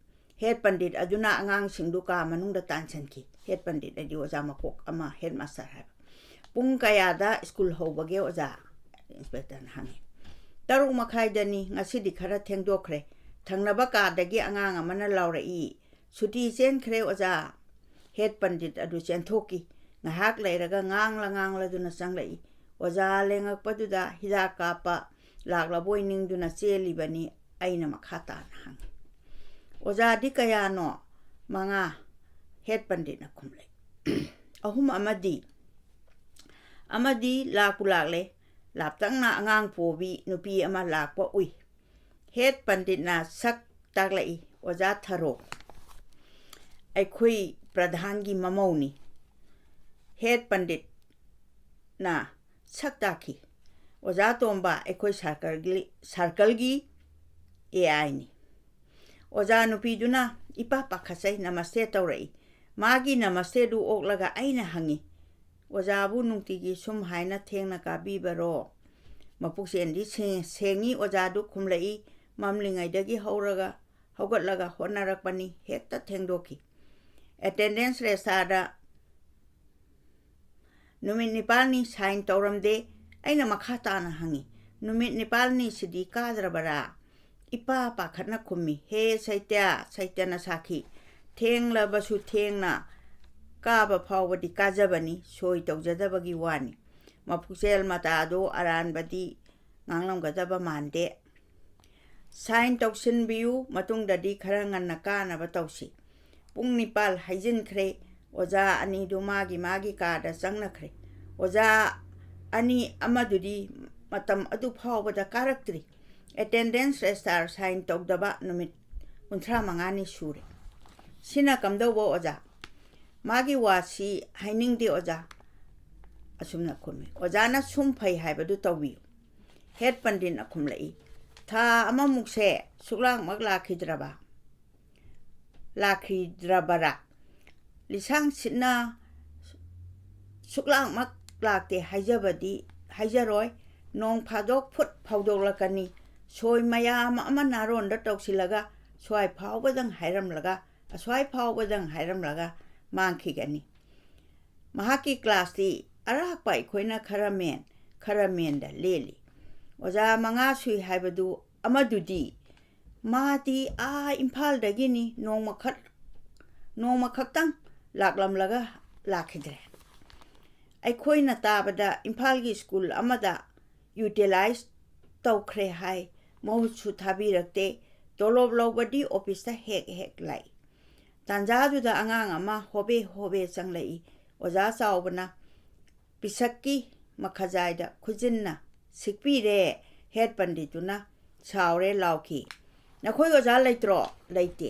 ꯍꯦꯗ ꯄꯟꯗꯤꯠ ꯑꯗꯨꯅ ꯑꯉꯥꯡꯁꯤꯡꯗꯨ ꯀꯥ ꯃꯅꯨꯡꯗ ꯇꯥꯟꯁꯤꯟꯈꯤ꯫ ꯍꯦꯗ ꯄꯟꯗꯤꯠ ꯍꯥꯏꯗꯤ ꯑꯣꯖꯥ ꯃꯀꯣꯛ ꯑꯃ, ꯍꯦꯗ ꯃꯥꯁꯇꯔ ꯍꯥꯏꯕ꯫ "ꯄꯨꯡ ꯀꯌꯥꯗ ꯁ꯭ꯀꯨꯜ ꯍꯧꯕꯒꯦ ꯑꯣꯖꯥ?" ꯏꯟꯁꯄꯦꯛꯇꯔꯅ ꯍꯪꯉꯤ꯫ "ꯇꯔꯨꯛ ꯃꯈꯥꯏꯗꯅꯤ, ꯉꯁꯤꯗꯤ ꯈꯔ ꯊꯦꯡꯗꯣꯛꯈ꯭ꯔꯦ꯫ ꯊꯪꯅꯕ ꯀꯥꯗꯒꯤ ꯑꯉꯥꯡ ꯑꯃꯅ ꯂꯥꯎꯔꯛꯏ, 'ꯁꯨꯇꯤ ꯆꯦꯟꯈ꯭ꯔꯦ ꯑꯣꯖꯥ!'" ꯍꯦꯗ ꯄꯟꯗꯤꯠ ꯑꯗꯨ ꯆꯦꯟꯊꯣꯛꯈꯤ꯫ ꯉꯥꯏꯍꯥꯛ ꯂꯩꯔꯒ ꯉꯥꯡꯂ ꯉꯥꯡꯂꯗꯨꯅ ꯆꯪꯂꯛꯏ꯫ ꯑꯣꯖꯥ ꯂꯦꯡꯉꯛꯄꯗꯨꯗ ꯍꯤꯗꯥꯛ ꯀꯥꯞꯄ ꯂꯥꯛꯂꯕꯣꯏ ꯅꯤꯡꯗꯨꯅ ꯆꯦꯜꯂꯤꯕꯅꯤ꯫ ꯑꯩꯅ ꯃꯈꯥ ꯇꯥꯅ ꯍꯪꯉꯤ, "ꯑꯣꯖꯥꯗꯤ ꯀꯌꯥꯅꯣ?" "ꯃꯉꯥ", ꯍꯦꯗ ꯄꯟꯗꯤꯠꯅ ꯈꯨꯝꯂꯛꯏ꯫ "ꯑꯍꯨꯝ ꯑꯃꯗꯤ?" "ꯑꯃꯗꯤ ꯂꯥꯛꯄꯨ ꯂꯥꯛꯂꯦ꯫ ꯂꯥꯞꯇꯛꯅ ꯑꯉꯥꯡ ꯄꯣꯕꯤ ꯅꯨꯄꯤ ꯑꯃ ꯂꯥꯛꯄ ꯎꯏ꯫" ꯍꯦꯗ ꯄꯟꯗꯤꯠꯅ ꯁꯛ ꯇꯥꯛꯂꯛꯏ, "ꯑꯣꯖꯥ ꯊꯔꯣ, ꯑꯩꯈꯣꯏ ꯄ꯭ꯔꯙꯥꯟꯒꯤ ꯃꯃꯧꯅꯤ꯫" ꯍꯦꯗ ꯄꯟꯗꯤꯠꯅ ꯁꯛ ꯇꯥꯛꯈꯤ꯫ ꯑꯣꯖꯥ ꯇꯣꯝꯕ ꯑꯩꯈꯣꯏ ꯁꯥꯔꯀꯜꯒꯤ, ꯁꯥꯔꯀꯜꯒꯤ ꯑꯦ ꯑꯥꯏꯅꯤ꯫ ꯑꯣꯖꯥ ꯅꯨꯄꯤꯗꯨꯅ ꯏꯄꯥ ꯄꯥꯈꯠꯆꯩ, ꯅꯃꯁꯇꯦ ꯇꯧꯔꯛꯏ꯫ ꯃꯥꯒꯤ ꯅꯃꯁꯇꯦꯗꯨ ꯑꯣꯛꯂꯒ ꯑꯩꯅ ꯍꯪꯉꯤ, "ꯑꯣꯖꯥꯕꯨ ꯅꯨꯡꯇꯤꯒꯤ ꯁꯨꯝ ꯍꯥꯏꯅ ꯊꯦꯡꯅ ꯀꯥꯕꯤꯕꯔꯣ?" ꯃꯄꯨꯛꯆꯦꯜꯗꯤ ꯁꯦꯡ-, ꯁꯦꯡꯉꯤ ꯑꯣꯖꯥꯗꯨ ꯈꯨꯝꯂꯛꯏ, "ꯃꯝꯂꯤꯉꯩꯗꯒꯤ ꯍꯧꯔꯒ, ꯍꯧꯒꯠꯂꯒ ꯍꯣꯠꯅꯔꯛꯄꯅꯤ, ꯍꯦꯛꯇ ꯊꯦꯡꯗꯣꯛꯈꯤ꯫ ꯑꯦꯇꯦꯟꯗꯦꯟꯁ ꯔꯦꯁꯇꯥꯔꯗ ꯅꯨꯃꯤꯠ ꯅꯤꯄꯥꯜꯅꯤ ꯁꯥꯏꯟ ꯇꯧꯔꯝꯗꯦ꯫" ꯑꯩꯅ ꯃꯈꯥ ꯇꯥꯅ ꯍꯪꯉꯤ, "ꯅꯨꯃꯤꯠ ꯅꯤꯄꯥꯜꯅꯤꯁꯤꯗꯤ ꯀꯥꯗ꯭ꯔꯕꯔꯥ?" ꯏꯄꯥ ꯄꯥꯈꯠꯅ ꯈꯨꯝꯃꯤ, "ꯍꯦ ꯁꯩꯇ꯭ꯌ, ꯁꯩꯇ꯭ꯌꯅ ꯁꯥꯈꯤ, ꯊꯦꯡꯂꯕꯁꯨ ꯊꯦꯡꯅ ꯀꯥꯕ ꯐꯥꯎꯕꯗꯤ ꯀꯥꯖꯕꯅꯤ, ꯁꯣꯏ ꯇꯧꯖꯗꯕꯒꯤ ꯋꯥꯅꯤ꯫" ꯃꯄꯨꯛꯆꯦꯜ ꯃꯇꯥꯗꯣ ꯑꯔꯥꯟꯕꯗꯤ ꯉꯥꯡꯂꯝꯒꯗꯕ ꯃꯥꯟꯗꯦ꯫ "ꯁꯥꯏꯟ ꯇꯧꯁꯤꯟꯕꯤꯌꯨ, ꯃꯇꯨꯡꯗꯗꯤ ꯈꯔ ꯉꯟꯅ ꯀꯥꯅꯕ ꯇꯧꯁꯤ꯫" ꯄꯨꯡ ꯅꯤꯄꯥꯜ ꯍꯩꯖꯤꯟꯈ꯭ꯔꯦ꯫ ꯑꯣꯖꯥ ꯑꯅꯤꯗꯨ ꯃꯥꯒꯤ ꯃꯥꯒꯤ ꯀꯥꯗ ꯆꯪꯅꯈ꯭ꯔꯦ꯫ ꯑꯣꯖꯥ ꯑꯅꯤ ꯑꯃꯗꯨꯗꯤ ꯃꯇꯝ ꯑꯗꯨ ꯐꯥꯎꯕꯗ ꯀꯥꯔꯛꯇ꯭ꯔꯤ꯫ ꯑꯦꯇꯦꯟꯗꯦꯟꯁ ꯔꯦꯁꯇꯥꯔ ꯁꯥꯏꯟ ꯇꯧꯗꯕ ꯅꯨꯃꯤꯠ ꯀꯨꯟꯊ꯭ꯔꯥ ꯃꯉꯥꯅꯤ ꯁꯨꯔꯦ꯫ "ꯁꯤꯅ ꯀꯝꯗꯧꯕ ꯑꯣꯖꯥ?" "ꯃꯥꯒꯤ ꯋꯥꯁꯤ ꯍꯥꯏꯅꯤꯡꯗꯦ ꯑꯣꯖꯥ꯫" ꯑꯁꯨꯝꯅ ꯈꯨꯝꯃꯤ꯫ "ꯑꯣꯖꯥꯅ ꯁꯨꯝ ꯐꯩ ꯍꯥꯏꯕꯗꯨ ꯇꯧꯕꯤꯌꯨ꯫" ꯍꯦꯠ ꯄꯟꯗꯤꯠꯅ ꯈꯨꯝꯂꯛꯏ, "ꯊꯥ ꯑꯃꯃꯨꯛꯁꯦ ꯁꯨꯛꯂꯥꯛꯃꯛ ꯂꯥꯛꯈꯤꯗ꯭ꯔꯕ? ꯂꯥꯛꯈꯤꯗ꯭ꯔꯕꯔꯥ? ꯂꯤꯁꯥꯡ ꯁꯤꯠꯅ ꯁꯨꯛꯂꯥꯛꯃꯛ ꯂꯥꯛꯇꯦ ꯍꯥꯏꯖꯕꯗꯤ ꯍꯥꯏꯖꯔꯣꯏ꯫ ꯅꯣꯡ ꯐꯥꯗꯣꯛ ꯐꯨꯠ ꯐꯥꯎꯗꯣꯛꯂꯛꯀꯅꯤ꯫ ꯁꯣꯏ ꯃꯌꯥꯝ ꯑꯃ ꯅꯥꯔꯣꯟꯗ ꯇꯧꯁꯤꯜꯂꯒ ꯁ꯭ꯋꯥꯏ ꯐꯥꯎꯕꯗꯪ ꯍꯥꯏꯔꯝꯂꯒ, ꯑꯁ꯭ꯋꯥꯏ ꯐꯥꯎꯕꯗꯪ ꯍꯥꯏꯔꯝꯂꯒ ꯃꯥꯡꯈꯤꯒꯅꯤ꯫ ꯃꯍꯥꯛꯀꯤ ꯀ꯭ꯂꯥꯁꯇꯤ ꯑꯔꯥꯛꯄ ꯑꯩꯈꯣꯏꯅ ꯈꯔ ꯃꯦꯟ, ꯈꯔ ꯃꯦꯟꯗ ꯂꯦꯜꯂꯤ꯫ ꯑꯣꯖꯥ ꯃꯉꯥ ꯁꯨꯏ ꯍꯥꯏꯕꯗꯨ ꯑꯃꯗꯨꯗꯤ, ꯃꯥꯗꯤ ꯑꯥ ꯏꯝꯐꯥꯜꯗꯒꯤꯅꯤ, ꯅꯣꯡꯃꯈꯛ, ꯅꯣꯡꯃꯈꯛꯇꯪ ꯂꯥꯛꯂꯝꯂꯒ ꯂꯥꯛꯈꯤꯗ꯭ꯔꯦ꯫ ꯑꯩꯈꯣꯏꯅ ꯇꯥꯕꯗ ꯏꯝꯐꯥꯜꯒꯤ ꯁ꯭ꯀꯨꯜ ꯑꯃꯗ ꯌꯨꯇꯤꯂꯥꯏꯖ ꯇꯧꯈ꯭ꯔꯦ ꯍꯥꯏ, ꯃꯍꯨꯠꯁꯨ ꯊꯥꯕꯤꯔꯛꯇꯦ꯫ ꯇꯣꯂꯣꯞ ꯂꯧꯕꯗꯤ ꯑꯣꯐꯤꯁꯇ ꯍꯦꯛ ꯍꯦꯛ ꯂꯥꯛꯏ꯫" ꯇꯥꯟꯖꯥꯗꯨꯗ ꯑꯉꯥꯡ ꯑꯃ ꯍꯣꯕꯦ ꯍꯣꯕꯦ ꯆꯪꯂꯛꯏ꯫ ꯑꯣꯖꯥ ꯆꯥꯎꯕꯅ ꯄꯤꯁꯛꯀꯤ ꯃꯈꯖꯥꯏꯗ ꯈꯨꯖꯤꯟꯅ ꯁꯤꯛꯄꯤꯔꯦ꯫ ꯍꯦꯠ ꯄꯟꯗꯤꯠꯇꯨꯅ ꯁꯥꯎꯔꯦ ꯂꯥꯎꯈꯤ, "ꯅꯈꯣꯏ ꯑꯣꯖꯥ ꯂꯩꯇ꯭ꯔꯣ?" "ꯂꯩꯇꯦ꯫"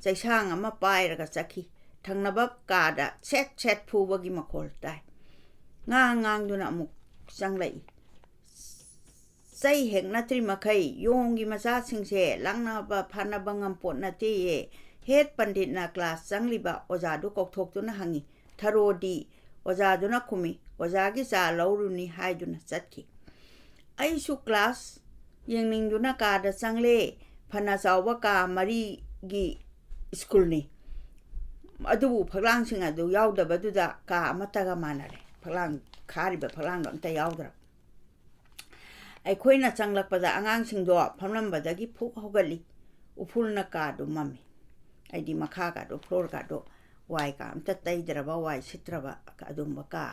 ꯆꯩꯁꯥꯡ ꯑꯃ ꯄꯥꯏꯔꯒ ꯆꯠꯈꯤ꯫ ꯊꯪꯅꯕ ꯀꯥꯗ ꯁꯦꯠ ꯁꯦꯠ ꯐꯨꯕꯒꯤ ꯃꯈꯣꯜ ꯇꯥꯏ꯫ ꯉꯥꯡ ꯉꯥꯡꯗꯨꯅ ꯑꯃꯨꯛ ꯆꯪꯂꯛꯏ꯫ ꯆꯩ ꯍꯦꯛ ꯅꯠꯇ꯭ꯔꯤ ꯃꯈꯩ ꯌꯣꯡꯒꯤ ꯃꯆꯥꯁꯤꯡꯁꯦ ꯂꯥꯛꯅꯕ ꯐꯥꯅꯕ ꯉꯝꯄꯣꯠ ꯅꯠꯇꯦꯌꯦ꯫ ꯍꯦꯠ ꯄꯟꯗꯤꯠꯅ ꯀ꯭ꯂꯥꯁ ꯆꯪꯂꯤꯕ ꯑꯣꯖꯥꯗꯨ ꯀꯧꯊꯣꯛꯇꯨꯅ ꯍꯪꯉꯤ꯫ ꯊꯔꯣꯗꯤ ꯑꯣꯖꯥꯗꯨꯅ ꯈꯨꯝꯃꯤ, "ꯑꯣꯖꯥꯒꯤ ꯆꯥ ꯂꯧꯔꯨꯅꯤ" ꯍꯥꯏꯗꯨꯅ ꯆꯠꯈꯤ꯫ ꯑꯩꯁꯨ ꯀ꯭ꯂꯥꯁ ꯌꯦꯡꯅꯤꯡꯗꯨꯅ ꯀꯥꯗ ꯆꯪꯂꯦ꯫ ꯐꯅ ꯆꯥꯎꯕ ꯀꯥ ꯃꯔꯤꯒꯤ ꯁ꯭ꯀꯨꯜꯅꯤ꯫ ꯑꯗꯨꯕꯨ ꯐꯛꯂꯥꯡꯁꯤꯡ ꯑꯗꯨ ꯌꯥꯎꯗꯕꯗꯨꯗ ꯀꯥ ꯑꯃꯠꯇꯒ ꯃꯥꯟꯅꯔꯦ꯫ ꯐꯛꯂꯥꯡ ꯈꯥꯔꯤꯕ ꯐꯛꯂꯥꯡꯗꯣ ꯑꯝꯇ ꯌꯥꯎꯗ꯭ꯔꯕ꯫ ꯑꯩꯈꯣꯏꯅ ꯆꯪꯂꯛꯄꯗ ꯑꯉꯥꯡꯁꯤꯡꯗꯣ ꯐꯝꯂꯝꯕꯗꯒꯤ ꯐꯨꯛ ꯍꯧꯒꯠꯂꯤ꯫ ꯎꯐꯨꯜꯅ ꯀꯥꯗꯨ ꯃꯝꯃꯤ꯫ ꯑꯩꯗꯤ ꯃꯈꯥꯒꯗꯣ, ꯐ꯭ꯂꯣꯔꯒꯗꯣ ꯋꯥꯏꯒ ꯑꯝꯇ ꯇꯩꯗ꯭ꯔꯕ, ꯋꯥꯏ ꯁꯤꯠꯇ꯭ꯔꯕ ꯑꯗꯨꯝꯕ ꯀꯥ,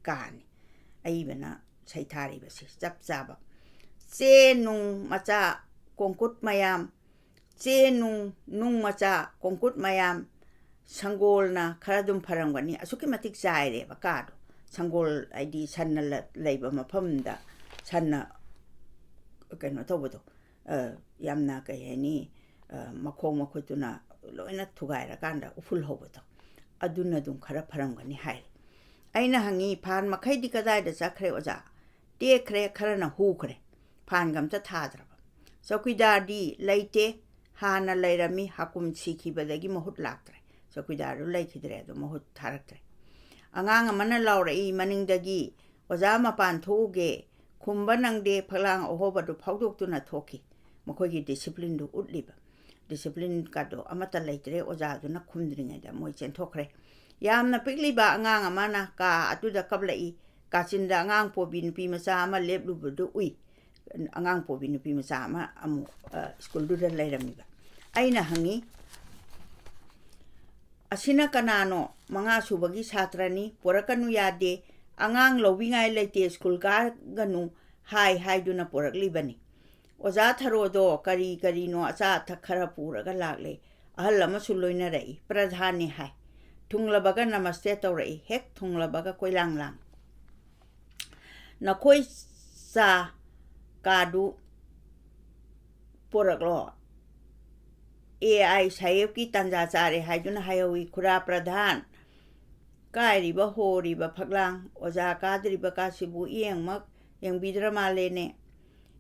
ꯀꯥꯅꯤ꯫ ꯑꯏꯕꯅ ꯁꯩꯊꯥꯔꯤꯕꯁꯤ ꯆꯞ ꯆꯥꯕ꯫ ꯆꯦ ꯅꯨꯡ ꯃꯆꯥ ꯀꯣꯡꯀꯨꯠ ꯃꯌꯥꯝ, ꯆꯦ ꯅꯨꯡ, ꯅꯨꯡ ꯃꯆꯥ ꯀꯣꯡꯀꯨꯠ ꯃꯌꯥꯝ, ꯁꯪꯒꯣꯜꯅ ꯈꯔ ꯑꯗꯨꯝ ꯐꯔꯝꯒꯅꯤ꯫ ꯑꯁꯨꯛꯀꯤ ꯃꯇꯤꯛ ꯆꯥꯏꯔꯦꯕ ꯀꯥꯗꯣ꯫ ꯁꯪꯒꯣꯜ ꯍꯥꯏꯗꯤ ꯁꯟꯅ ꯂ-, ꯂꯩꯕ ꯃꯐꯝꯗ ꯁꯟꯅ, ꯀꯩꯅꯣ ꯇꯧꯕꯗꯣ, ꯑ, ꯌꯥꯝꯅ ꯀꯩ ꯍꯥꯏꯅꯤ, ꯑ, ꯃꯈꯣꯡ ꯃꯈꯨꯠꯇꯨꯅ ꯂꯣꯏꯅ ꯊꯨꯒꯥꯏꯔꯀꯥꯟꯗ ꯎꯐꯨꯜ ꯍꯧꯕꯗꯣ, ꯑꯗꯨꯅ ꯑꯗꯨꯝ ꯈꯔ ꯐꯔꯝꯒꯅꯤ ꯍꯥꯏꯔꯦ꯫ ꯑꯩꯅ ꯍꯪꯉꯤ, "ꯐꯥꯟ ꯃꯈꯩꯗꯤ ꯀꯗꯥꯏꯗ ꯆꯠꯈ꯭ꯔꯦ ꯑꯣꯖꯥ?" "ꯇꯦꯛꯈ꯭ꯔꯦ, ꯈꯔꯅ ꯍꯨꯈ꯭ꯔꯦ꯫ ꯐꯥꯟꯒ ꯑꯝꯇ ꯊꯥꯗ꯭ꯔꯕ꯫" ꯆꯧꯀꯤꯗꯥꯔꯗꯤ ꯂꯩꯇꯦ꯫ ꯍꯥꯟꯅ ꯂꯩꯔꯝꯃꯤ, ꯍꯥꯀꯨꯝ ꯁꯤꯈꯤꯕꯗꯒꯤ ꯃꯍꯨꯠ ꯂꯥꯛꯇ꯭ꯔꯦ꯫ ꯆꯧꯀꯤꯗꯥꯔꯗꯨ ꯂꯩꯈꯤꯗ꯭ꯔꯦ, ꯑꯗꯨ ꯃꯍꯨꯠ ꯊꯥꯔꯛꯇ꯭ꯔꯦ꯫ ꯑꯉꯥꯡ ꯑꯃꯅ ꯂꯥꯎꯔꯛꯏ ꯃꯅꯤꯡꯗꯒꯤ, "ꯑꯣꯖꯥ, ꯃꯄꯥꯟ ꯊꯣꯛꯎꯒꯦ꯫" ꯈꯨꯝꯕ ꯅꯪꯗꯦ, ꯐꯛꯂꯥꯡ ꯑꯍꯣꯕꯗꯨ ꯐꯥꯎꯗꯣꯛꯇꯨꯅ ꯊꯣꯛꯈꯤ꯫ ꯃꯈꯣꯏꯒꯤ ꯗꯤꯁꯤꯄ꯭ꯂꯤꯟꯗꯨ ꯎꯠꯂꯤꯕ꯫ ꯗꯤꯁꯤꯄ꯭ꯂꯤꯟꯒꯗꯣ ꯑꯃꯠꯇ ꯂꯩꯇ꯭ꯔꯦ, ꯑꯣꯖꯥꯗꯨꯅ ꯈꯨꯝꯗ꯭ꯔꯤꯉꯩꯗ ꯃꯣꯏ ꯆꯦꯟꯊꯣꯛꯈ꯭ꯔꯦ꯫ ꯌꯥꯝꯅ ꯄꯤꯛꯂꯤꯕ ꯑꯉꯥꯡ ꯑꯃꯅ ꯀꯥ ꯑꯗꯨꯗ ꯀꯞꯂꯛꯏ꯫ ꯀꯥꯆꯤꯟꯗ ꯑꯉꯥꯡ ꯄꯣꯕꯤ ꯅꯨꯄꯤ ꯃꯆꯥ ꯑꯃ ꯂꯦꯞꯂꯨꯕꯗꯨ ꯎꯏ꯫ ꯑꯉꯥꯡ ꯄꯣꯕꯤ ꯅꯨꯄꯤ ꯃꯆꯥ ꯑꯃ ꯑꯃꯨꯛ, ꯑ, ꯁ꯭ꯀꯨꯜꯗꯨꯗ ꯂꯩꯔꯝꯃꯤꯕ꯫ ꯑꯩꯅ ꯍꯪꯉꯤ, "ꯑꯁꯤꯅ ꯀꯅꯥꯅꯣ?" "ꯃꯉꯥ ꯁꯨꯕꯒꯤ ꯁꯥꯇ꯭ꯔꯅꯤ, ꯄꯨꯔꯛꯀꯅꯨ ꯌꯥꯗꯦ, ꯑꯉꯥꯡ ꯂꯧꯕꯤꯉꯥꯏ ꯂꯩꯇꯦ, ꯁ꯭ꯀꯨꯜ ꯀꯥꯒꯅꯨ ꯍꯥꯏ ꯍꯥꯏꯗꯨꯅ ꯄꯨꯔꯛꯂꯤꯕꯅꯤ꯫" ꯑꯣꯖꯥ ꯊꯔꯣꯗꯣ ꯀꯔꯤ ꯀꯔꯤꯅꯣ ꯑꯆꯥ ꯑꯊꯛ ꯈꯔ ꯄꯨꯔꯒ ꯂꯥꯛꯂꯦ꯫ ꯑꯍꯜ ꯑꯃꯁꯨ ꯂꯣꯏꯅꯔꯛꯏ꯫ "ꯄ꯭ꯔꯙꯥꯟꯅꯤ" ꯍꯥꯏ꯫ ꯊꯨꯡꯂꯕꯒ ꯅꯃꯁꯇꯦ ꯇꯧꯔꯛꯏ꯫ ꯍꯦꯛ ꯊꯨꯡꯂꯕꯒ ꯀꯣꯏꯂꯥꯡ ꯂꯥꯡ꯫ "ꯅꯈꯣꯏ ꯆꯥ ꯀꯥꯗꯨ ꯄꯣꯔꯛꯂꯣ꯫ ꯑꯦ ꯑꯥꯏ ꯁꯥꯍꯦꯕꯀꯤ ꯇꯥꯟꯖꯥ ꯆꯥꯔꯦ" ꯍꯥꯏꯗꯨꯅ ꯍꯥꯏꯍꯧꯏ꯫ "ꯈꯨꯔꯥ ꯄ꯭ꯔꯙꯥꯟ, ꯀꯥꯏꯔꯤꯕ ꯍꯣꯔꯤꯕ ꯐꯛꯂꯥꯡ, ꯑꯣꯖꯥ ꯀꯥꯗ꯭ꯔꯤꯕ ꯀꯥꯁꯤꯕꯨ ꯏꯌꯦꯡꯃꯛ ꯌꯦꯡꯕꯤꯗ꯭ꯔ ꯃꯥꯜꯂꯦꯅꯦ꯫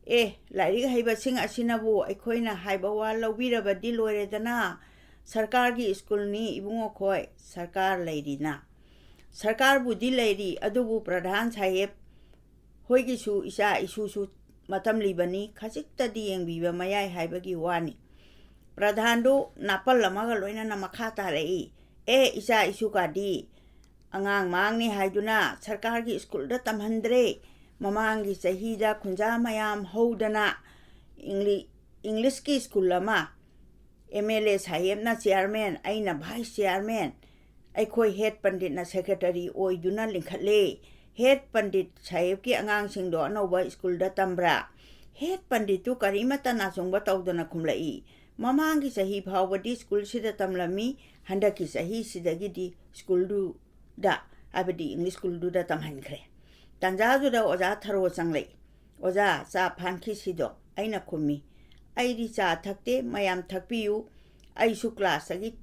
ꯑꯦ, ꯂꯥꯏꯔꯤꯛ ꯍꯩꯕꯁꯤꯡ ꯑꯁꯤꯅꯕꯨ ꯑꯩꯈꯣꯏꯅ ꯍꯥꯏꯕ ꯋꯥ ꯂꯧꯕꯤꯔꯕꯗꯤ ꯂꯣꯏꯔꯦꯗꯅ꯫ ꯁꯔꯀꯥꯔꯒꯤ ꯁ꯭ꯀꯨꯜꯅꯤ ꯏꯕꯨꯡꯉꯣꯈꯣꯏ, ꯁꯔꯀꯥꯔ ꯂꯩꯔꯤꯅ꯫ ꯁꯔꯀꯥꯔꯕꯨꯗꯤ ꯂꯩꯔꯤ, ꯑꯗꯨꯕꯨ ꯄ꯭ꯔꯙꯥꯟ ꯁꯥꯍꯦꯕ ꯍꯣꯏꯒꯤꯁꯨ ꯏꯆꯥ ꯏꯁꯨꯁꯨ ꯃꯇꯝꯂꯤꯕꯅꯤ, ꯈꯖꯤꯛꯇꯗꯤ ꯌꯦꯡꯕꯤꯕ ꯃꯌꯥꯏ ꯍꯥꯏꯕꯒꯤ ꯋꯥꯅꯤ꯫ ꯄ꯭ꯔꯙꯥꯟꯗꯨ ꯅꯥꯄꯜ ꯑꯃꯒ ꯂꯣꯏꯅꯅ ꯃꯈꯥ ꯇꯥꯔꯛꯏ꯫ ꯑꯦ, ꯏꯆꯥ ꯏꯁꯨ ꯀꯥꯗꯤ ꯑꯉꯥꯡ ꯃꯥꯡꯅꯤ ꯍꯥꯏꯗꯨꯅ ꯁꯔꯀꯥꯔꯒꯤ ꯁ꯭ꯀꯨꯜꯗ ꯇꯝꯍꯟꯗ꯭ꯔꯦ꯫ ꯃꯃꯥꯡꯒꯤ ꯆꯍꯤꯗ ꯈꯨꯟꯖꯥ ꯃꯌꯥꯝ ꯍꯧꯗꯅ ꯏꯪꯂꯤ-, ꯏꯪꯂꯤꯁꯀꯤ ꯁ꯭ꯀꯨꯜ ꯑꯃ, ꯑꯦꯝ ꯑꯦꯜ ꯑꯦ ꯁꯥꯍꯦꯕꯅ ꯆꯤꯌꯥꯔꯃꯦꯟ, ꯑꯩꯅ ꯚꯥꯏꯁ ꯆꯤꯌꯥꯔꯃꯦꯟ, ꯑꯩꯈꯣꯏ ꯍꯦꯗ ꯄꯟꯗꯤꯠꯅ ꯁꯦꯀ꯭ꯔꯦꯇꯔꯤ ꯑꯣꯏꯗꯨꯅ ꯂꯤꯡꯈꯠꯂꯦ꯫ ꯍꯦꯗ ꯄꯟꯗꯤꯠ ꯁꯥꯍꯦꯕꯀꯤ ꯑꯉꯥꯡꯁꯤꯡꯗꯣ ꯑꯅꯧꯕ ꯁ꯭ꯀꯨꯜꯗ ꯇꯝꯕ꯭ꯔꯥ? ꯍꯦꯗ ꯄꯟꯗꯤꯠꯇꯨ ꯀꯔꯤꯃꯠꯇ ꯅꯥꯆꯨꯡꯕ ꯇꯧꯗꯅ ꯈꯨꯝꯂꯛꯏ, "ꯃꯃꯥꯡꯒꯤ ꯆꯍꯤ ꯐꯥꯎꯕꯗꯤ ꯁ꯭ꯀꯨꯜꯁꯤꯗ ꯇꯝꯂꯝꯃꯤ, ꯍꯟꯗꯛꯀꯤ ꯆꯍꯤꯁꯤꯗꯒꯤꯗꯤ ꯁ꯭ꯀꯨꯜꯗꯨꯗ, ꯍꯥꯏꯕꯗꯤ ꯏꯪꯂꯤꯁ ꯁ꯭ꯀꯨꯜꯗꯨꯗ ꯇꯝꯍꯟꯈ꯭ꯔꯦ"꯫ ꯇꯥꯟꯖꯥꯗꯨꯗ ꯑꯣꯖꯥ ꯊꯔꯣ ꯆꯪꯂꯛꯏ꯫ "ꯑꯣꯖꯥ, ꯆꯥ ꯐꯥꯟꯈꯤꯁꯤꯗꯣ?" ꯑꯩꯅ ꯈꯨꯝꯃꯤ, "ꯑꯩꯗꯤ ꯆꯥ ꯊꯛꯇꯦ, ꯃꯌꯥꯝ ꯊꯛꯄꯤꯌꯨ꯫ ꯑꯩꯁꯨ ꯀ꯭ꯂꯥꯁꯇꯒꯤ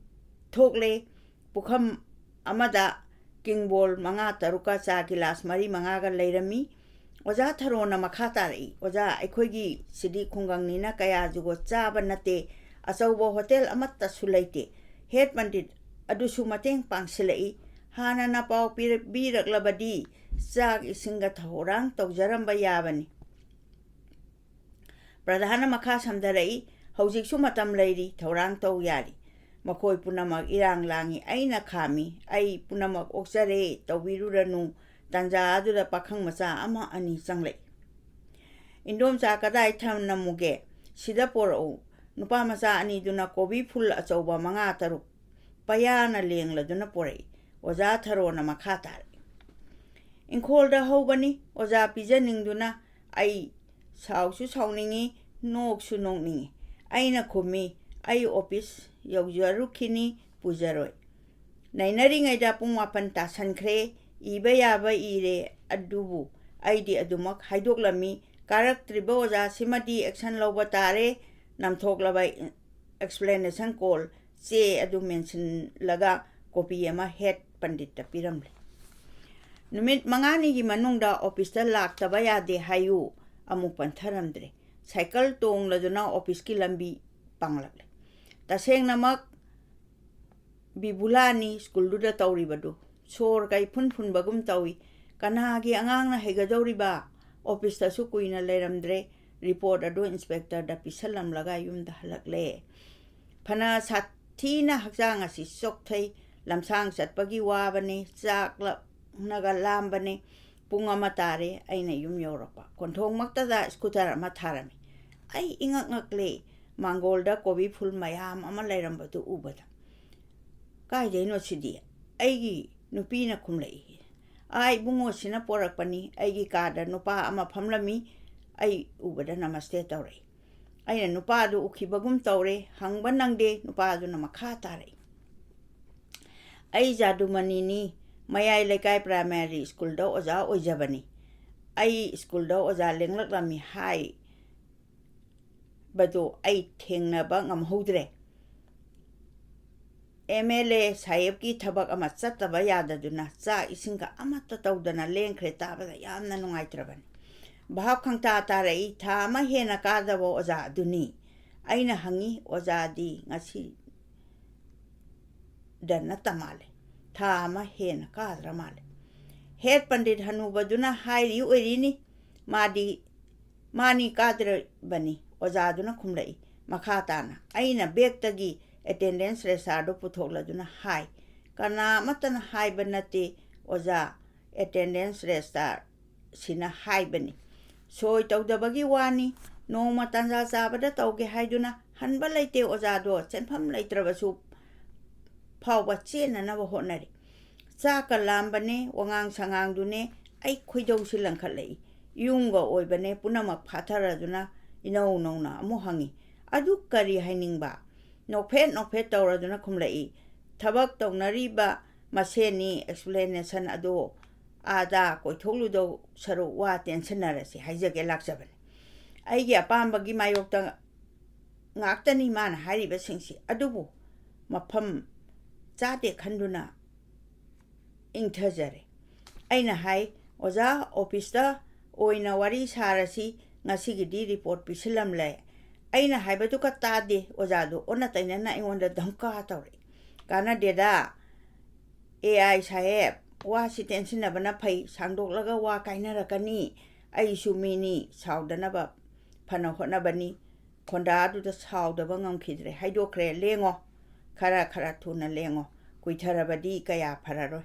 ꯊꯣꯛꯂꯦ꯫ ꯄꯨꯈꯝ ꯑꯃꯗ ꯀꯤꯡꯕꯣꯜ ꯃꯉꯥ ꯇꯔꯨꯛꯀ ꯆꯥ ꯒꯤꯂꯥꯁ ꯃꯔꯤ ꯃꯉꯥꯒ ꯂꯩꯔꯝꯃꯤ"꯫ ꯑꯣꯖꯥ ꯊꯔꯣꯅ ꯃꯈꯥ ꯇꯥꯔꯛꯏ, "ꯑꯣꯖꯥ, ꯑꯩꯈꯣꯏꯒꯤ ꯁꯤꯗꯤ ꯈꯨꯡꯒꯪꯅꯤꯅ ꯀꯌꯥ ꯖꯨꯒꯣꯠ ꯆꯥꯕ ꯅꯠꯇꯦ꯫ ꯑꯆꯧꯕ ꯍꯣꯇꯦꯜ ꯑꯃꯠꯇꯁꯨ ꯂꯩꯇꯦ"꯫ ꯍꯦꯗ ꯄꯟꯗꯤꯠ ꯑꯗꯨꯁꯨ ꯃꯇꯦꯡ ꯄꯥꯡꯁꯤꯜꯂꯛꯏ꯫ "ꯍꯥꯟꯅꯅ ꯄꯥꯎ ꯄꯤꯔꯛ-, ꯄꯤꯔꯛꯂꯕꯗꯤ ꯆꯥꯛ ꯏꯁꯤꯡꯒ ꯊꯧꯔꯥꯡ ꯇꯧꯖꯔꯝꯕ ꯌꯥꯕꯅꯤ"꯫ ꯄ꯭ꯔꯙꯥꯟꯅ ꯃꯈꯥ ꯁꯝꯊꯔꯛꯏ, "ꯍꯧꯖꯤꯛꯁꯨ ꯃꯇꯝ ꯂꯩꯔꯤ, ꯊꯧꯔꯥꯡ ꯇꯧ ꯌꯥꯔꯤ꯫ ꯃꯈꯣꯏ ꯄꯨꯝꯅꯃꯛ ꯏꯔꯥꯡ ꯂꯥꯡꯏ, ꯑꯩꯅ ꯈꯥꯝꯃꯤ꯫ ꯑꯩ ꯄꯨꯝꯅꯃꯛ ꯑꯣꯛꯆꯔꯦ, ꯇꯧꯕꯤꯔꯨꯔꯅꯨ"꯫ ꯇꯥꯟꯖꯥ ꯑꯗꯨꯗ ꯄꯥꯈꯪ ꯃꯆꯥ ꯑꯃ ꯑꯅꯤ ꯆꯪꯂꯛꯏ꯫ "ꯏꯟꯗꯣꯝꯆꯥ, ꯀꯗꯥꯏ ꯊꯝꯂꯝꯃꯨꯒꯦ? ꯁꯤꯗ ꯄꯣꯔꯛꯎ"꯫ ꯅꯨꯄꯥ ꯃꯆꯥ ꯑꯅꯤꯗꯨꯅ ꯀꯣꯕꯤ ꯐꯨꯜ ꯑꯆꯧꯕ ꯃꯉꯥ ꯇꯔꯨꯛ ꯄꯌꯥꯅ ꯂꯦꯡꯂꯗꯨꯅ ꯄꯣꯔꯛꯏ꯫ ꯑꯣꯖꯥ ꯊꯔꯣꯅ ꯃꯈꯥ ꯇꯥꯔꯛꯏ, "ꯏꯪꯈꯣꯜꯗ ꯍꯧꯕꯅꯤ, ꯑꯣꯖꯥ ꯄꯤꯖꯅꯤꯡꯗꯨꯅ꯫ ꯑꯩ ꯁꯥꯎꯁꯨ ꯁꯥꯎꯅꯤꯡꯉꯤ, ꯅꯣꯛꯁꯨ ꯅꯣꯛꯅꯤꯡꯉꯤ"꯫ ꯑꯩꯅ ꯈꯨꯝꯃꯤ, "ꯑꯩ ꯑꯣꯐꯤꯁ ꯌꯧꯖꯔꯨꯈꯤꯅꯤ, ꯄꯨꯖꯔꯣꯏ"꯫ ꯅꯩꯅꯔꯤꯉꯩꯗ ꯄꯨꯡ ꯃꯥꯄꯟ ꯇꯥꯁꯟꯈ꯭ꯔꯦ꯫ ꯏꯕ ꯌꯥꯕ ꯏꯔꯦ, ꯑꯗꯨꯕꯨ ꯑꯩꯗꯤ ꯑꯗꯨꯃꯛ ꯍꯥꯏꯗꯣꯛꯂꯝꯃꯤ꯫ "ꯀꯥꯔꯛꯇ꯭ꯔꯤꯕ ꯑꯣꯖꯥꯁꯤꯃꯗꯤ ꯑꯦꯛꯁꯟ ꯂꯧꯕ ꯇꯥꯔꯦ"꯫ ꯅꯝꯊꯣꯛꯂꯕ ꯑꯦꯛꯁꯄ꯭ꯂꯦꯅꯦꯁꯟ ꯀꯣꯜ ꯆꯦ ꯑꯗꯨ ꯃꯦꯟꯁꯤꯜꯂꯒ ꯀꯣꯄꯤ ꯑꯃ ꯍꯦꯗ ꯄꯟꯗꯤꯠꯇ ꯄꯤꯔꯝꯂꯦ꯫ "ꯅꯨꯃꯤꯠ ꯃꯉꯥꯅꯤꯒꯤ ꯃꯅꯨꯡꯗ ꯑꯣꯐꯤꯁꯇ ꯂꯥꯛꯇꯕ ꯌꯥꯗꯦ ꯍꯥꯏꯌꯨ"꯫ ꯑꯃꯨꯛ ꯄꯟꯊꯔꯝꯗ꯭ꯔꯦ꯫ ꯁꯥꯏꯀꯜ ꯇꯣꯡꯂꯗꯨꯅ ꯑꯣꯐꯤꯁꯀꯤ ꯂꯝꯕꯤ ꯄꯥꯡꯂꯛꯂꯦ꯫ ꯇꯁꯦꯡꯅꯃꯛ ꯕꯤꯕꯨꯂꯥꯅꯤ ꯁ꯭ꯀꯨꯜꯗꯨꯗ ꯇꯧꯔꯤꯕꯗꯨ꯫ ꯁꯣꯔꯒ ꯏꯐꯨꯟ ꯐꯨꯟꯕꯒꯨꯝ ꯇꯧꯏ꯫ ꯀꯅꯥꯒꯤ ꯑꯉꯥꯡꯅ ꯍꯩꯒꯗꯧꯔꯤꯕ? ꯑꯣꯐꯤꯁꯇꯁꯨ ꯀꯨꯏꯅ ꯂꯩꯔꯝꯗ꯭ꯔꯦ꯫ ꯔꯤꯄꯣꯔꯠ ꯑꯗꯨ ꯏꯟꯁꯄꯦꯛꯇꯔꯗ ꯄꯤꯁꯜꯂꯝꯂꯒ ꯌꯨꯝꯗ ꯍꯜꯂꯛꯂꯦ꯫ ꯐꯅ ꯁꯥꯊꯤꯅ ꯍꯛꯆꯥꯡ ꯑꯁꯤ ꯆꯣꯛꯊꯩ꯫ ꯂꯝꯁꯥꯡ ꯆꯠꯄꯒꯤ ꯋꯥꯕꯅꯤ, ꯆꯥꯛꯅꯒ ꯂꯥꯝꯕꯅꯤ꯫ ꯄꯨꯡ ꯑꯃ ꯇꯥꯔꯦ ꯑꯩꯅ ꯌꯨꯝ ꯌꯧꯔꯛꯄ꯫ ꯀꯣꯟꯊꯣꯡꯃꯛꯇꯗ ꯁ꯭ꯀꯨꯇꯔ ꯑꯃ ꯊꯥꯔꯝꯃꯤ꯫ ꯑꯩ ꯏꯉꯛ ꯉꯛꯂꯦ, ꯃꯥꯡꯒꯣꯜꯗ ꯀꯣꯕꯤ ꯐꯨꯜ ꯃꯌꯥꯝ ꯑꯃ ꯂꯩꯔꯝꯕꯗꯨ ꯎꯕꯗ꯫ "ꯀꯥꯏꯗꯩꯅꯣ ꯁꯤꯗꯤ?" "ꯑꯩꯒꯤ ꯅꯨꯄꯤꯅ ꯈꯨꯝꯂꯛꯏ꯫ ꯑꯥ, ꯏꯕꯨꯡꯉꯣꯁꯤꯅ ꯄꯣꯔꯛꯄꯅꯤ꯫ ꯑꯩꯒꯤ ꯀꯥꯗ ꯅꯨꯄꯥ ꯑꯃ ꯐꯝꯂꯝꯃꯤ꯫ ꯑꯩ ꯎꯕꯗ ꯅꯃꯁꯇꯦ ꯇꯧꯔꯛꯏ꯫ ꯑꯩꯅ ꯅꯨꯄꯥꯗꯨ ꯎꯈꯤꯕꯒꯨꯝ ꯇꯧꯔꯦ꯫ ꯍꯪꯕ ꯅꯪꯗꯦ, ꯅꯨꯄꯥꯗꯨꯅ ꯃꯈꯥ ꯇꯥꯔꯛꯏ꯫ ꯑꯩ ꯖꯥꯗꯨꯃꯅꯤꯅꯤ, ꯃꯌꯥꯏ ꯂꯩꯀꯥꯏ ꯄ꯭ꯔꯥꯏꯃꯥꯔꯤ ꯁ꯭ꯀꯨꯜꯗ ꯑꯣꯖꯥ ꯑꯣꯏꯖꯕꯅꯤ꯫ ꯑꯩ ꯁ꯭ꯀꯨꯜꯗ ꯑꯣꯖꯥ ꯂꯦꯡꯂꯛꯂꯝꯃꯤ ꯍꯥꯏꯕꯗꯨ ꯑꯩ ꯊꯦꯡꯅꯕ ꯉꯝꯍꯧꯗ꯭ꯔꯦ꯫ ꯑꯦꯝ ꯑꯦꯜ ꯑꯦ ꯁꯥꯍꯦꯕꯀꯤ ꯊꯕꯛ ꯑꯃ ꯆꯠꯇꯕ ꯌꯥꯗꯗꯨꯅ ꯆꯥꯛ ꯏꯁꯤꯡꯒ ꯑꯃꯠꯇ ꯇꯧꯗꯅ ꯂꯦꯟꯈ꯭ꯔꯦ꯫ ꯇꯥꯕꯗ ꯌꯥꯝꯅ ꯅꯨꯡꯉꯥꯏꯇ꯭ꯔꯕꯅꯤ꯫ ꯚꯥꯞ ꯈꯪꯇꯥ ꯇꯥꯔꯛꯏ, ꯊꯥ ꯑꯃ ꯍꯦꯟꯅ ꯀꯥꯗꯕ ꯑꯣꯖꯥ ꯑꯗꯨꯅꯤ꯫ ꯑꯩꯅ ꯍꯪꯉꯤ, "ꯑꯣꯖꯥꯗꯤ ꯉꯁꯤꯗ ꯅꯠꯇ ꯃꯥꯜꯂꯦ, ꯊꯥ ꯑꯃ ꯍꯦꯟꯅ ꯀꯥꯗ꯭ꯔ ꯃꯥꯜꯂꯦ"꯫ ꯍꯦꯠ ꯄꯟꯗꯤꯠ ꯍꯅꯨꯕꯗꯨꯅ ꯍꯥꯏꯔꯤ ꯑꯣꯏꯔꯤꯅꯤ, ꯃꯥꯗꯤ ꯃꯥꯅꯤ ꯀꯥꯗ꯭ꯔꯕꯅꯤ꯫ ꯑꯣꯖꯥꯗꯨꯅ ꯈꯨꯝꯂꯛꯏ ꯃꯈꯥ ꯇꯥꯅ꯫ ꯑꯩꯅ ꯕꯦꯛꯇꯒꯤ ꯑꯦꯇꯦꯟꯗꯦꯟꯁ ꯔꯦꯁꯇꯥꯔꯗꯨ ꯄꯨꯊꯣꯛꯂꯗꯨꯅ ꯍꯥꯏ, "ꯀꯅꯥ ꯑꯃꯠꯇꯅ ꯍꯥꯏꯕ ꯅꯠꯇꯦ ꯑꯣꯖꯥ, ꯑꯦꯇꯦꯟꯗꯦꯟꯁ ꯔꯦꯁꯇꯥꯔꯁꯤꯅ ꯍꯥꯏꯕꯅꯤ꯫ ꯁꯣꯏ ꯇꯧꯗꯕꯒꯤ ꯋꯥꯅꯤ꯫ ꯅꯣꯡꯃ ꯇꯥꯟꯖꯥ ꯆꯥꯕꯗ ꯇꯧꯒꯦ ꯍꯥꯏꯗꯨꯅ ꯍꯟꯕ ꯂꯩꯇꯦ ꯑꯣꯖꯥꯗꯣ, ꯆꯦꯟꯐꯝ ꯂꯩꯇ꯭ꯔꯕꯁꯨ ꯐꯥꯎꯕ ꯆꯦꯟꯅꯅꯕ ꯍꯣꯠꯅꯔꯤ꯫ ꯆꯥꯛꯀ ꯂꯥꯝꯕꯅꯦ, ꯋꯥꯉꯥꯡ ꯁꯉꯥꯡꯗꯨꯅꯦ ꯑꯩ ꯈꯣꯏꯗꯧꯁꯤ ꯂꯪꯈꯠꯂꯛꯏ꯫ ꯌꯨꯝꯒ ꯑꯣꯏꯕꯅꯦ ꯄꯨꯝꯅꯃꯛ ꯐꯥꯊꯔꯗꯨꯅ ꯏꯅꯧ ꯅꯧꯅ ꯑꯃꯨꯛ ꯍꯪꯉꯤ, "ꯑꯗꯨ ꯀꯔꯤ ꯍꯥꯏꯅꯤꯡꯕ?" ꯅꯣꯛꯐꯦꯠ ꯅꯣꯛꯐꯦꯠ ꯇꯧꯔꯗꯨꯅ ꯈꯨꯝꯂꯛꯏ, "ꯊꯕꯛ ꯇꯧꯅꯔꯤꯕ ꯃꯁꯦꯟꯅꯤ, ꯑꯦꯛꯁꯄ꯭ꯂꯦꯅꯦꯁꯟ ꯑꯗꯣ ꯑꯥꯗ ꯀꯣꯏꯊꯣꯛꯂꯨꯗꯧ ꯁꯔꯨꯛ ꯋꯥ ꯇꯦꯟꯁꯟꯅꯔꯁꯤ ꯍꯥꯏꯖꯒꯦ ꯂꯥꯛꯆꯕꯅꯤ"꯫ ꯑꯩꯒꯤ ꯑꯄꯥꯝꯕꯒꯤ ꯃꯥꯌꯣꯛꯇ ꯉꯥꯛꯇꯅꯤ ꯃꯥꯅ ꯍꯥꯏꯔꯤꯕꯁꯤꯡꯁꯤ꯫ ꯑꯗꯨꯕꯨ ꯃꯐꯝ ꯆꯥꯗꯦ ꯈꯟꯗꯨꯅ ꯏꯪꯊꯖꯔꯦ꯫ ꯑꯩꯅ ꯍꯥꯏ, "ꯑꯣꯖꯥ, ꯑꯣꯐꯤꯁꯇ ꯑꯣꯏꯅ ꯋꯥꯔꯤ ꯁꯥꯔꯁꯤ, ꯉꯁꯤꯒꯤꯗꯤ ꯔꯤꯄꯣꯔꯠ ꯄꯤꯁꯤꯜꯂꯝꯂꯦ꯫ ꯑꯩꯅ ꯍꯥꯏꯕꯗꯨꯒ ꯇꯥꯗꯦ ꯑꯣꯖꯥꯗꯨ, ꯑꯣꯟꯅ ꯇꯩꯅꯅ ꯑꯩꯉꯣꯟꯗ ꯙꯝꯀꯥ ꯇꯧꯔꯛꯏ꯫ ꯀꯥꯟꯅꯗꯦꯗ, ꯑꯦ ꯑꯥꯏ ꯁꯥꯍꯦꯕ, ꯋꯥꯁꯤ ꯇꯦꯟꯁꯤꯟꯅꯕꯅ ꯐꯩ, ꯁꯥꯡꯗꯣꯛꯂꯒ ꯋꯥ ꯀꯥꯏꯅꯔꯛꯀꯅꯤ꯫ ꯑꯩꯁꯨ ꯃꯤꯅꯤ, ꯁꯥꯎꯗꯅꯕ ꯐꯅ ꯍꯣꯠꯅꯕꯅꯤ꯫ ꯈꯣꯟꯗꯥꯗꯨꯗ ꯁꯥꯎꯗꯕ ꯉꯝꯈꯤꯗ꯭ꯔꯦ꯫ ꯍꯥꯏꯗꯣꯛꯈ꯭ꯔꯦ, ꯂꯦꯡꯉꯣ, ꯈꯔ ꯈꯔ ꯊꯨꯅ ꯂꯦꯡꯉꯣ, ꯀꯨꯏꯊꯔꯕꯗꯤ ꯀꯌꯥ ꯐꯔꯔꯣꯏ꯫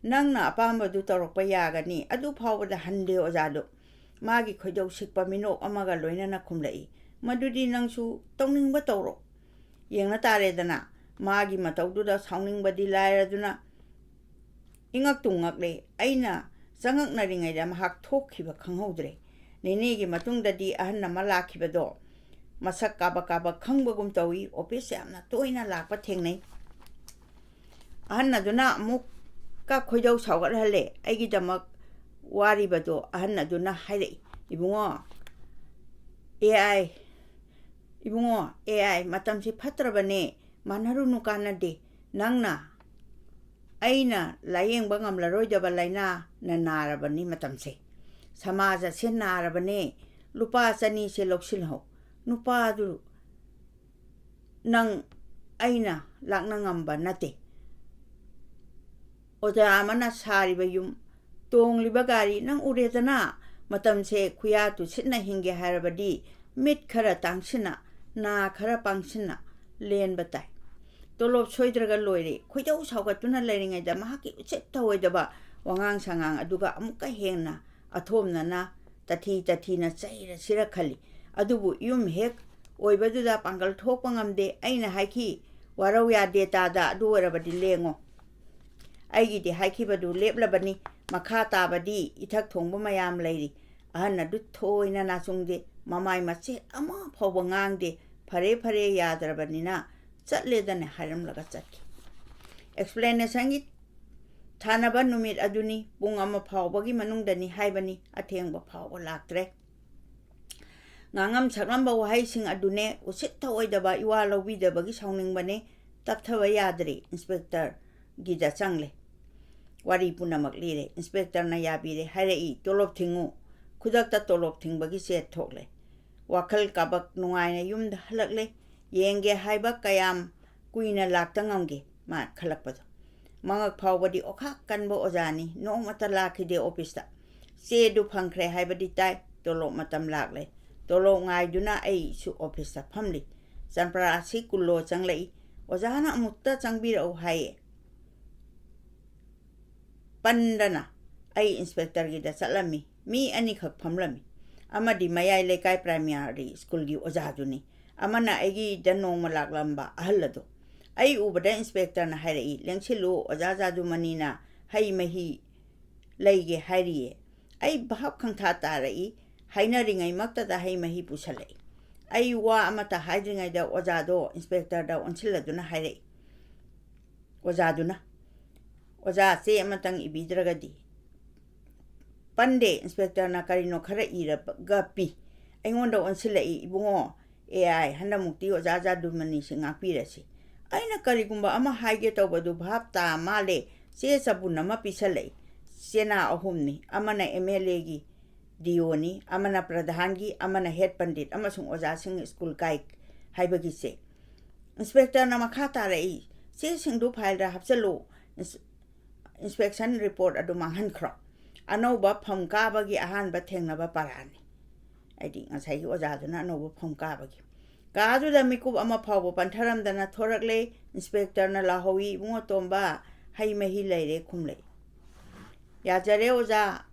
ꯅꯪꯅ ꯑꯄꯥꯝꯕꯗꯨ ꯇꯧꯔꯛꯄ ꯌꯥꯒꯅꯤ꯫ ꯑꯗꯨ ꯐꯥꯎꯕꯗ ꯍꯟꯗꯦ ꯑꯣꯖꯥꯗꯨ꯫ ꯃꯥꯒꯤ ꯈꯣꯏꯗꯧ ꯁꯤꯛꯄ ꯃꯤꯅꯣꯛ ꯑꯃꯒ ꯂꯣꯏꯅꯅ ꯈꯨꯝꯂꯛꯏ, "ꯃꯗꯨꯗꯤ ꯅꯪꯁꯨ ꯇꯧꯅꯤꯡꯕ ꯇꯧꯔꯣ, ꯌꯦꯡꯅ ꯇꯥꯔꯦꯗꯅ"꯫ ꯃꯥꯒꯤ ꯃꯇꯧꯗꯨꯗ ꯁꯥꯎꯅꯤꯡꯕꯗꯤ ꯂꯥꯏꯔꯗꯨꯅ, ꯏꯉꯛꯇꯨ ꯉꯛꯂꯦ꯫ ꯑꯩꯅ ꯆꯪꯉꯛꯅꯔꯤꯉꯩꯗ ꯃꯍꯥꯛ ꯊꯣꯛꯈꯤꯕ ꯈꯪꯍꯧꯗ꯭ꯔꯦ꯫ ꯅꯤꯅꯤꯒꯤ ꯃꯇꯨꯡꯗꯗꯤ ꯑꯍꯟ ꯑꯃ ꯂꯥꯛꯈꯤꯕꯗꯣ ꯃꯁꯛ ꯀꯥꯕꯛ ꯀꯥꯕꯛ ꯈꯪꯕꯒꯨꯝ ꯇꯧꯏ꯫ ꯑꯣꯐꯤꯁ ꯌꯥꯝꯅ ꯇꯣꯏꯅ ꯂꯥꯛꯄ ꯊꯦꯡꯅꯩ꯫ ꯑꯍꯟ ꯑꯗꯨꯅ ꯑꯃꯨꯛꯀ ꯈꯣꯏꯗꯧ ꯁꯥꯎꯒꯠꯍꯜꯂꯦ꯫ ꯑꯩꯒꯤꯗꯃꯛ ꯋꯥꯔꯤꯕꯗꯣ ꯑꯍꯟ ꯑꯗꯨꯅ ꯍꯥꯏꯔꯛꯏ, "ꯏꯕꯨꯡꯉꯣ, A I, Ibungo, A I, ꯃꯇꯝꯁꯤ ꯐꯠꯇ꯭ꯔꯕꯅꯦ, ꯃꯥꯟꯅꯔꯨꯅꯨ, ꯀꯥꯟꯅꯗꯦ꯫ ꯅꯪꯅ ꯑꯩꯅ ꯂꯥꯌꯦꯡꯕ ꯉꯝꯂꯔꯣꯏꯗꯕ ꯂꯥꯏꯅꯥꯅ ꯅꯥꯔꯕꯅꯤ ꯃꯇꯝꯁꯦ꯫ ꯁꯃꯥꯖ ꯑꯁꯦ ꯅꯥꯔꯕꯅꯦ꯫ ꯂꯨꯄꯥ ꯆꯅꯤꯁꯦ ꯂꯧꯁꯤꯜꯍꯧ꯫ ꯅꯨꯄꯥꯗꯨ ꯅꯪ ꯑꯩꯅ ꯂꯥꯛꯅ ꯉꯝꯕ ꯅꯠꯇꯦ꯫ ꯑꯣꯖꯥ ꯑꯃꯅ ꯁꯥꯔꯤꯕ ꯌꯨꯝ, ꯇꯣꯡꯂꯤꯕ ꯒꯥꯔꯤ ꯅꯪ ꯎꯔꯦꯗꯅ꯫ ꯃꯇꯝꯁꯦ ꯈꯨꯌꯥ ꯇꯨꯁꯤꯠꯅ ꯍꯤꯡꯒꯦ ꯍꯥꯏꯔꯕꯗꯤ ꯃꯤꯠ ꯈꯔ ꯇꯥꯡꯁꯤꯟꯅ, ꯅꯥ ꯈꯔ ꯄꯥꯡꯁꯤꯟꯅ ꯂꯦꯟꯕ ꯇꯥꯏ꯫ ꯇꯣꯂꯣꯞ ꯁꯣꯏꯗ꯭ꯔꯒ ꯂꯣꯏꯔꯦ"꯫ ꯈꯣꯏꯗꯧ ꯁꯥꯎꯒꯠꯇꯨꯅ ꯂꯩꯔꯤꯉꯩꯗ ꯃꯍꯥꯛꯀꯤ ꯎꯁꯤꯠ ꯊꯑꯣꯏꯗꯕ ꯋꯥꯉꯥꯡ ꯁꯉꯥꯡ ꯑꯗꯨꯒ ꯑꯃꯨꯛꯀ ꯍꯦꯟꯅ ꯑꯊꯣꯝꯅꯅ ꯇꯥꯊꯤ ꯇꯥꯊꯤꯅ ꯆꯩꯔꯁꯤꯔ ꯈꯜꯂꯤ꯫ ꯑꯗꯨꯕꯨ ꯌꯨꯝ ꯍꯦꯛ ꯑꯣꯏꯕꯗꯨꯗ ꯄꯥꯡꯒꯜ ꯊꯣꯛꯄ ꯉꯝꯗꯦ꯫ ꯑꯩꯅ ꯍꯥꯏꯈꯤ, "ꯋꯥꯔꯧ ꯌꯥꯗꯦ ꯇꯥꯗ, ꯑꯗꯨ ꯑꯣꯏꯔꯕꯗꯤ ꯂꯦꯡꯉꯣ"꯫ ꯑꯩꯒꯤꯗꯤ ꯍꯥꯏꯈꯤꯕꯗꯨ ꯂꯦꯞꯂꯕꯅꯤ꯫ ꯃꯈꯥ ꯇꯥꯕꯗꯤ ꯏꯊꯛ ꯊꯣꯡꯕ ꯃꯌꯥꯝ ꯂꯩꯔꯤ꯫ ꯑꯍꯟ ꯑꯗꯨ ꯊꯣꯏꯅ ꯅꯥꯆꯨꯡꯗꯦ, ꯃꯃꯥꯏ ꯃꯆꯦꯠ ꯑꯃ ꯐꯥꯎꯕ ꯉꯥꯡꯗꯦ꯫ "ꯐꯔꯦ, ꯐꯔꯦ, ꯌꯥꯗ꯭ꯔꯕꯅꯤꯅ ꯆꯠꯂꯦꯗꯅ" ꯍꯥꯏꯔꯝꯂꯒ ꯆꯠꯈꯤ꯫ ꯑꯦꯛꯁꯄ꯭ꯂꯦꯅꯦꯁꯟꯒꯤ ꯊꯥꯅꯕ ꯅꯨꯃꯤꯠ ꯑꯗꯨꯅꯤ꯫ ꯄꯨꯡ ꯑꯃ ꯐꯥꯎꯕꯒꯤ ꯃꯅꯨꯡꯗꯅꯤ ꯍꯥꯏꯕꯅꯤ꯫ ꯑꯊꯦꯡꯕ ꯐꯥꯎꯕ ꯂꯥꯛꯇ꯭ꯔꯦ꯫ ꯉꯥꯡꯉꯝ ꯁꯛꯂꯝꯕ ꯋꯥꯍꯩꯁꯤꯡ ꯑꯗꯨꯅꯦ ꯎꯁꯤꯠ ꯊꯑꯣꯏꯗꯕ, ꯏꯋꯥ ꯂꯧꯕꯤꯗꯕꯒꯤ ꯁꯥꯎꯅꯤꯡꯕꯅꯦ꯫ ꯇꯞꯊꯕ ꯌꯥꯗ꯭ꯔꯦ꯫ ꯏꯟꯁꯄꯦꯛꯇꯔꯒꯤꯗ ꯆꯪꯂꯦ꯫ ꯋꯥꯔꯤ ꯄꯨꯝꯅꯃꯛ ꯂꯤꯔꯦ꯫ ꯏꯟꯁꯄꯦꯛꯇꯔꯅ ꯌꯥꯕꯤꯔꯦ꯫ ꯍꯥꯏꯔꯛꯏ, "ꯇꯣꯂꯣꯞ ꯊꯤꯡꯉꯨ"꯫ ꯈꯨꯗꯛꯇ ꯇꯣꯂꯣꯞ ꯊꯤꯡꯕꯒꯤ ꯆꯦ ꯊꯣꯛꯂꯦ꯫ ꯋꯥꯈꯜ ꯀꯥꯕꯛ ꯅꯨꯡꯉꯥꯏꯅ ꯌꯨꯝꯗ ꯍꯜꯂꯛꯂꯦ꯫ ꯌꯦꯡꯒꯦ ꯍꯥꯏꯕ ꯀꯌꯥꯝ ꯀꯨꯏꯅ ꯂꯥꯛꯇ ꯉꯝꯒꯦ ꯃꯥ ꯈꯜꯂꯛꯄꯗꯣ꯫ ꯃꯉꯛ ꯐꯥꯎꯕꯗꯤ ꯑꯣꯈꯥꯛ ꯀꯟꯕ ꯑꯣꯖꯥꯅꯤ, ꯅꯣꯡꯃꯇ ꯂꯥꯛꯈꯤꯗꯦ ꯑꯣꯐꯤꯁꯇ꯫ ꯆꯦꯗꯨ ꯐꯪꯈ꯭ꯔꯦ ꯍꯥꯏꯕꯗꯤ ꯇꯥꯏ, ꯇꯣꯂꯣꯞ ꯃꯇꯝ ꯂꯥꯛꯂꯦ꯫ ꯇꯣꯂꯣꯞ ꯉꯥꯏꯗꯨꯅ ꯑꯩꯁꯨ ꯑꯣꯐꯤꯁꯇ ꯐꯝꯂꯤ꯫ ꯆꯝꯄ꯭ꯔꯥꯁꯤ ꯀꯨꯜꯂꯣ ꯆꯪꯂꯛꯏ꯫ "ꯑꯣꯖꯥꯅ ꯑꯃꯨꯛꯇ ꯆꯪꯕꯤꯔꯛꯎ" ꯍꯥꯏꯌꯦ꯫ ꯄꯟꯗꯅ ꯑꯩ ꯏꯟꯁꯄꯦꯛꯇꯔꯒꯤꯗ ꯆꯠꯂꯝꯃꯤ꯫ ꯃꯤ ꯑꯅꯤꯈꯛ ꯐꯝꯂꯝꯃꯤ꯫ ꯑꯃꯗꯤ ꯃꯌꯥꯏ ꯂꯩꯀꯥꯏ ꯄ꯭ꯔꯥꯏꯃꯥꯔꯤ ꯁ꯭ꯀꯨꯜꯒꯤ ꯑꯣꯖꯥꯗꯨꯅꯤ, ꯑꯃꯅ ꯑꯩꯒꯤꯗ ꯅꯣꯡꯃ ꯂꯥꯛꯂꯝꯕ ꯑꯍꯜ ꯑꯗꯣ꯫ ꯑꯩ ꯎꯕꯗ ꯏꯟꯁꯄꯦꯛꯇꯔꯅ ꯍꯥꯏꯔꯛꯏ, "ꯂꯦꯡꯁꯤꯜꯂꯨ, ꯑꯣꯖꯥ ꯖꯥꯗꯨꯃꯅꯤꯅ ꯍꯩ ꯃꯍꯤ ꯂꯩꯒꯦ ꯍꯥꯏꯔꯤꯌꯦ"꯫ ꯑꯩ ꯚꯥꯞ ꯈꯪꯊꯥ ꯇꯥꯔꯛꯏ꯫ ꯍꯥꯏꯅꯔꯤꯉꯩꯃꯛꯇꯗ ꯍꯩ ꯃꯍꯤ ꯄꯨꯁꯜꯂꯛꯏ꯫ ꯑꯩ ꯋꯥ ꯑꯃꯠꯇ ꯍꯥꯏꯗ꯭ꯔꯤꯉꯩꯗ ꯑꯣꯖꯥꯗꯣ ꯏꯟꯁꯄꯦꯛꯇꯔꯗ ꯑꯣꯟꯁꯤꯜꯂꯗꯨꯅ ꯍꯥꯏꯔꯛꯏ꯫ ꯑꯣꯖꯥꯗꯨꯅ, "ꯑꯣꯖꯥ, ꯆꯦ ꯑꯃꯇꯪ ꯏꯕꯤꯗ꯭ꯔꯒꯗꯤ"꯫ ꯄꯟꯗꯦ ꯏꯟꯁꯄꯦꯛꯇꯔꯅ ꯀꯔꯤꯅꯣ ꯈꯔ ꯏꯔꯒ ꯄꯤ꯫ ꯑꯩꯉꯣꯟꯗ ꯑꯣꯟꯁꯤꯜꯂꯛꯏ, "ꯏꯕꯨꯡꯉꯣ, ꯑꯦ ꯑꯥꯏ, ꯍꯟꯗꯛꯃꯨꯛꯇꯤ ꯑꯣꯖꯥ ꯖꯥꯗꯨꯃꯅꯤꯁꯤ ꯉꯥꯛꯄꯤꯔꯁꯤ"꯫ ꯑꯩꯅ ꯀꯔꯤꯒꯨꯝꯕ ꯑꯃ ꯍꯥꯏꯒꯦ ꯇꯧꯕꯗꯨ ꯚꯥꯞ ꯇꯥ ꯃꯥꯜꯂꯦ꯫ ꯆꯦ ꯆꯕꯨꯟ ꯑꯃ ꯄꯤꯁꯜꯂꯛꯏ꯫ ꯆꯦꯅꯥ ꯑꯍꯨꯝꯅꯤ, ꯑꯃꯅ ꯑꯦꯝ ꯑꯦꯜ ꯑꯦꯒꯤ ꯗꯤ ꯑꯣꯅꯤ, ꯑꯃꯅ ꯄ꯭ꯔꯙꯥꯟꯒꯤ, ꯑꯃꯅ ꯍꯦꯗ ꯄꯟꯗꯤꯠ ꯑꯃꯁꯨꯡ ꯑꯣꯖꯥꯁꯤꯡ ꯁ꯭ꯀꯨꯜ ꯀꯥꯏ ꯍꯥꯏꯕꯒꯤ ꯆꯦ꯫ ꯏꯟꯁꯄꯦꯛꯇꯔꯅ ꯃꯈꯥ ꯇꯥꯔꯛꯏ, "ꯆꯦꯁꯤꯡꯗꯨ ꯐꯥꯏꯜꯗ ꯍꯥꯞꯆꯜꯂꯨ꯫ ꯏꯟꯁ-, ꯏꯟꯁꯄꯦꯛꯁꯟ ꯔꯤꯄꯣꯔꯠ ꯑꯗꯨ ꯃꯥꯡꯍꯟꯈ꯭ꯔꯣ"꯫ ꯑꯅꯧꯕ ꯐꯝ ꯀꯥꯕꯒꯤ ꯑꯍꯥꯟꯕ ꯊꯦꯡꯅꯕ ꯄꯔꯥꯅꯤ꯫ ꯍꯥꯏꯗꯤ ꯉꯁꯥꯏꯒꯤ ꯑꯣꯖꯥꯗꯨꯅ ꯑꯅꯧꯕ ꯐꯝ ꯀꯥꯕꯒꯤ꯫ ꯀꯥꯗꯨꯗ ꯃꯤꯀꯨꯞ ꯑꯃ ꯐꯥꯎꯕ ꯄꯟꯊꯔꯝꯗꯅ ꯊꯣꯔꯛꯂꯦ꯫ ꯏꯟꯁꯄꯦꯛꯇꯔꯅ ꯂꯥꯎꯍꯧꯏ, "ꯏꯕꯨꯡꯉꯣ ꯇꯣꯝꯕ, ꯍꯩ ꯃꯍꯤ ꯂꯩꯔꯦ" ꯈꯨꯝꯂꯛꯏ꯫ "ꯌꯥꯖꯔꯦ ꯑꯣꯖꯥ"꯫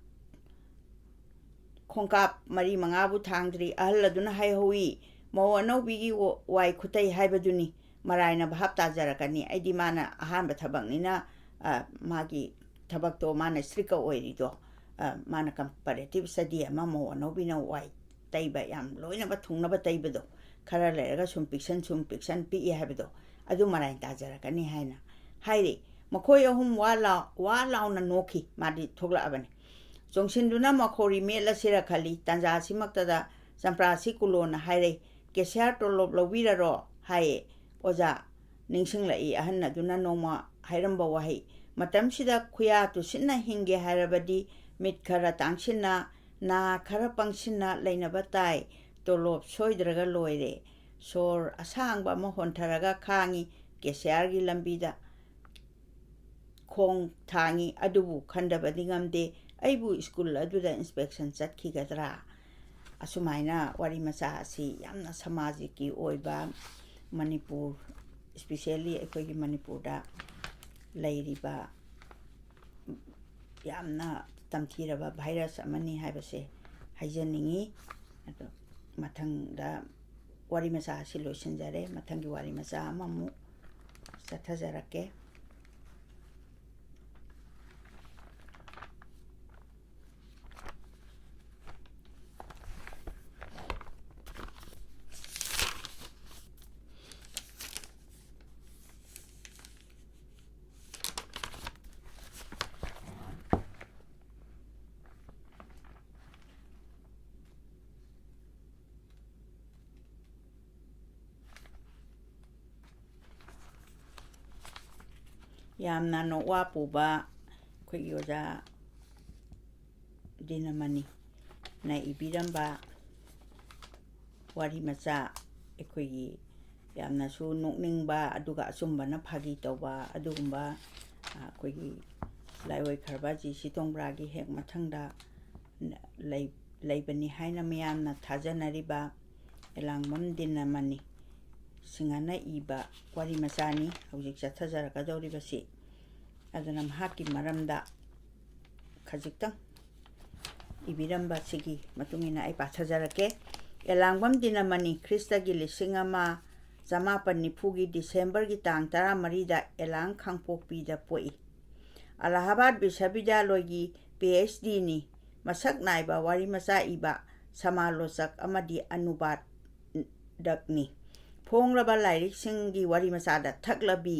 ꯈꯣꯡꯀꯥꯞ ꯃꯔꯤ ꯃꯉꯥꯕꯨ ꯊꯥꯡꯗ꯭ꯔꯤ, ꯑꯍꯜ ꯑꯗꯨꯅ ꯍꯥꯏꯍꯧꯏ, "ꯃꯧ ꯑꯅꯧꯕꯤꯒꯤ ꯋ-, ꯋꯥꯏ ꯈꯨꯇꯩ ꯍꯥꯏꯕꯗꯨꯅꯤ, ꯃꯔꯥꯏꯅ ꯚꯥꯞ ꯇꯥꯖꯔꯛꯀꯅꯤ"꯫ ꯑꯩꯗꯤ ꯃꯥꯅ ꯑꯍꯥꯟꯕ ꯊꯕꯛꯅꯤꯅ, ꯑ, ꯃꯥꯒꯤ ꯊꯕꯛꯇꯣ ꯃꯥꯅ ꯏꯁꯇ꯭ꯔꯤꯛꯀ ꯑꯣꯏꯔꯤꯗꯣ, ꯑ, ꯃꯥꯅ ꯀꯝꯄꯔꯦꯇꯤꯞ ꯏꯁꯇꯗꯤ ꯑꯃ, ꯃꯧ ꯑꯅꯧꯕꯤꯅ ꯋꯥꯏ ꯇꯩꯕ, ꯌꯥꯝ ꯂꯣꯏꯅꯕ ꯊꯨꯡꯅꯕ ꯇꯩꯕꯗꯣ, ꯈꯔ ꯂꯩꯔꯒ ꯁꯨꯝ ꯄꯤꯛꯁꯟ, ꯁꯨꯝ ꯄꯤꯛꯁꯟ ꯄꯤꯛꯏ ꯍꯥꯏꯕꯗꯣ, ꯑꯗꯨ ꯃꯔꯥꯏꯅ ꯇꯥꯖꯔꯛꯀꯅꯤ ꯍꯥꯏꯅ ꯍꯥꯏꯔꯤ꯫ ꯃꯈꯣꯏ ꯑꯍꯨꯝ ꯋꯥ ꯂꯥꯎ-, ꯋꯥ ꯂꯥꯎꯅ ꯅꯣꯛꯈꯤ꯫ ꯃꯥꯗꯤ ꯊꯣꯛꯂꯛꯑꯕꯅꯤ꯫ ꯆꯣꯡꯁꯤꯟꯗꯨꯅ ꯃꯈꯧꯔꯤ ꯃꯦꯠꯂꯁꯤꯔ ꯈꯜꯂꯤ꯫ ꯇꯥꯟꯖꯥ ꯑꯁꯤꯃꯛꯇꯗ ꯆꯝꯄ꯭ꯔꯥꯁꯤ ꯀꯨꯂꯣꯅ ꯍꯥꯏꯔꯩ, "ꯀꯦꯁꯤꯌꯥꯔ ꯇꯣꯂꯣꯞ ꯂꯧꯕꯤꯔꯔꯣ?" ꯍꯥꯏꯌꯦ꯫ "ꯑꯣꯖꯥ", ꯅꯤꯡꯁꯤꯡꯂꯛꯏ ꯑꯍꯟ ꯑꯗꯨꯅ ꯅꯣꯡꯃ ꯍꯥꯏꯔꯝꯕ ꯋꯥꯍꯩ꯫ ꯃꯇꯝꯁꯤꯗ ꯈꯨꯌꯥ ꯇꯨꯁꯤꯟꯅ ꯍꯤꯡꯒꯦ ꯍꯥꯏꯔꯕꯗꯤ ꯃꯤꯠ ꯈꯔ ꯇꯥꯡꯁꯤꯟꯅ ꯅꯥ ꯈꯔ ꯄꯪꯁꯤꯟꯅ ꯂꯩꯅꯕ ꯇꯥꯏ꯫ ꯇꯣꯂꯣꯞ ꯁꯣꯏꯗ꯭ꯔꯒ ꯂꯣꯏꯔꯦ꯫ ꯁꯣꯔ ꯑꯁꯥꯡꯕ ꯑꯃ ꯍꯣꯟꯊꯔꯒ ꯈꯥꯡꯉꯤ꯫ ꯀꯦꯁꯤꯌꯥꯔꯒꯤ ꯂꯝꯕꯤꯗ ꯈꯣꯡ ꯊꯥꯡꯉꯤ꯫ ꯑꯗꯨꯕꯨ ꯈꯟꯗꯕꯗꯤ ꯉꯝꯗꯦ, ꯑꯩꯕꯨ ꯁ꯭ꯀꯨꯜ ꯑꯗꯨꯗ ꯏꯟꯁꯄꯦꯛꯁꯟ ꯆꯠꯈꯤꯒꯗ꯭ꯔꯥ? ꯑꯁꯨꯃꯥꯏꯅ ꯋꯥꯔꯤ ꯃꯆꯥ ꯑꯁꯤ ꯌꯥꯝꯅ ꯁꯃꯥꯖꯤꯛꯀꯤ ꯑꯣꯏꯕ, ꯃꯅꯤꯄꯨꯔ, especially ꯑꯩꯈꯣꯏꯒꯤ ꯃꯅꯤꯄꯨꯔꯗ ꯂꯩꯔꯤꯕ ꯌꯥꯝꯅ ꯇꯝꯊꯤꯔꯕ ꯚꯥꯏꯔꯁ ꯑꯃꯅꯤ ꯍꯥꯏꯕꯁꯦ ꯍꯥꯏꯖꯅꯤꯡꯉꯤ꯫ ꯑꯗꯣ ꯃꯊꯪꯗ ꯋꯥꯔꯤ ꯃꯆꯥ ꯑꯁꯤ ꯂꯣꯏꯁꯤꯟꯖꯔꯦ꯫ ꯃꯊꯪꯒꯤ ꯋꯥꯔꯤ ꯃꯆꯥ ꯑꯃꯃꯨꯛ ꯆꯠꯊꯖꯔꯛꯀꯦ꯫ ꯌꯥꯝꯅ ꯅꯣꯛꯋꯥ ꯄꯨꯕ ꯑꯩꯈꯣꯏꯒꯤ ꯑꯣꯖꯥ ꯗꯤꯅꯃꯅꯤꯅ ꯏꯕꯤꯔꯝꯕ ꯋꯥꯔꯤ ꯃꯆꯥ, ꯑꯩꯈꯣꯏꯒꯤ ꯌꯥꯝꯅꯁꯨ ꯅꯣꯛꯅꯤꯡꯕ, ꯑꯗꯨꯒ ꯑꯆꯨꯝꯕꯅ ꯐꯥꯒꯤ ꯇꯧꯕ ꯑꯗꯨꯒꯨꯝꯕ, ꯑ, ꯑꯩꯈꯣꯏꯒꯤ ꯂꯥꯏꯑꯣꯏꯈ꯭ꯔꯕ ꯖꯤ ꯁꯤ ꯇꯣꯡꯕ꯭ꯔꯥꯒꯤ ꯍꯦꯛ ꯃꯊꯪꯗ ꯂꯩ-, ꯂꯩꯕꯅꯤ ꯍꯥꯏꯅ ꯃꯤꯌꯥꯝꯅ ꯊꯥꯖꯅꯔꯤꯕ ꯑꯦꯂꯥꯡꯕꯝ ꯗꯤꯅꯃꯅꯤ ꯁꯤꯡꯍꯅ ꯏꯕ ꯋꯥꯔꯤ ꯃꯆꯥꯅꯤ ꯍꯧꯖꯤꯛ ꯆꯠꯊꯖꯔꯛꯀꯗꯧꯔꯤꯕꯁꯤ꯫ ꯑꯗꯨꯅ ꯃꯍꯥꯛꯀꯤ ꯃꯔꯝꯗ ꯈꯖꯤꯛꯇꯪ ꯏꯕꯤꯔꯝꯕꯁꯤꯒꯤ ꯃꯇꯨꯡ ꯏꯟꯅ ꯑꯩ ꯄꯥꯊꯖꯔꯛꯀꯦ꯫ ꯑꯦꯂꯥꯡꯕꯝ ꯗꯤꯅꯃꯅꯤ ꯈ꯭ꯔꯤꯁꯇꯒꯤ ꯂꯤꯁꯤꯡ ꯑꯃ ꯆꯃꯥꯄꯟ ꯅꯤꯐꯨꯒꯤ ꯗꯤꯁꯦꯝꯕꯔꯒꯤ ꯇꯥꯡ ꯇꯔꯥꯃꯔꯤꯗ ꯑꯦꯂꯥꯡ ꯈꯥꯡꯄꯣꯛꯄꯤꯗ ꯄꯣꯛꯏ꯫ ꯑꯂꯥꯍꯥꯕꯥꯗ ꯕꯤꯁ꯭ꯋꯕꯤꯗ꯭ꯌꯥꯂꯣꯏꯒꯤ ꯄꯤ ꯑꯩꯆ ꯗꯤꯅꯤ꯫ ꯃꯁꯛ ꯅꯥꯏꯕ ꯋꯥꯔꯤ ꯃꯆꯥ ꯏꯕ, ꯁꯃꯥꯂꯣꯆꯛ ꯑꯃꯗꯤ ꯑꯅꯨꯕꯥꯗꯛꯅꯤ꯫ ꯐꯣꯡꯂꯕ ꯂꯥꯏꯔꯤꯛꯁꯤꯡꯒꯤ ꯋꯥꯔꯤ ꯃꯆꯥꯗ ꯊꯛꯂꯕꯤ,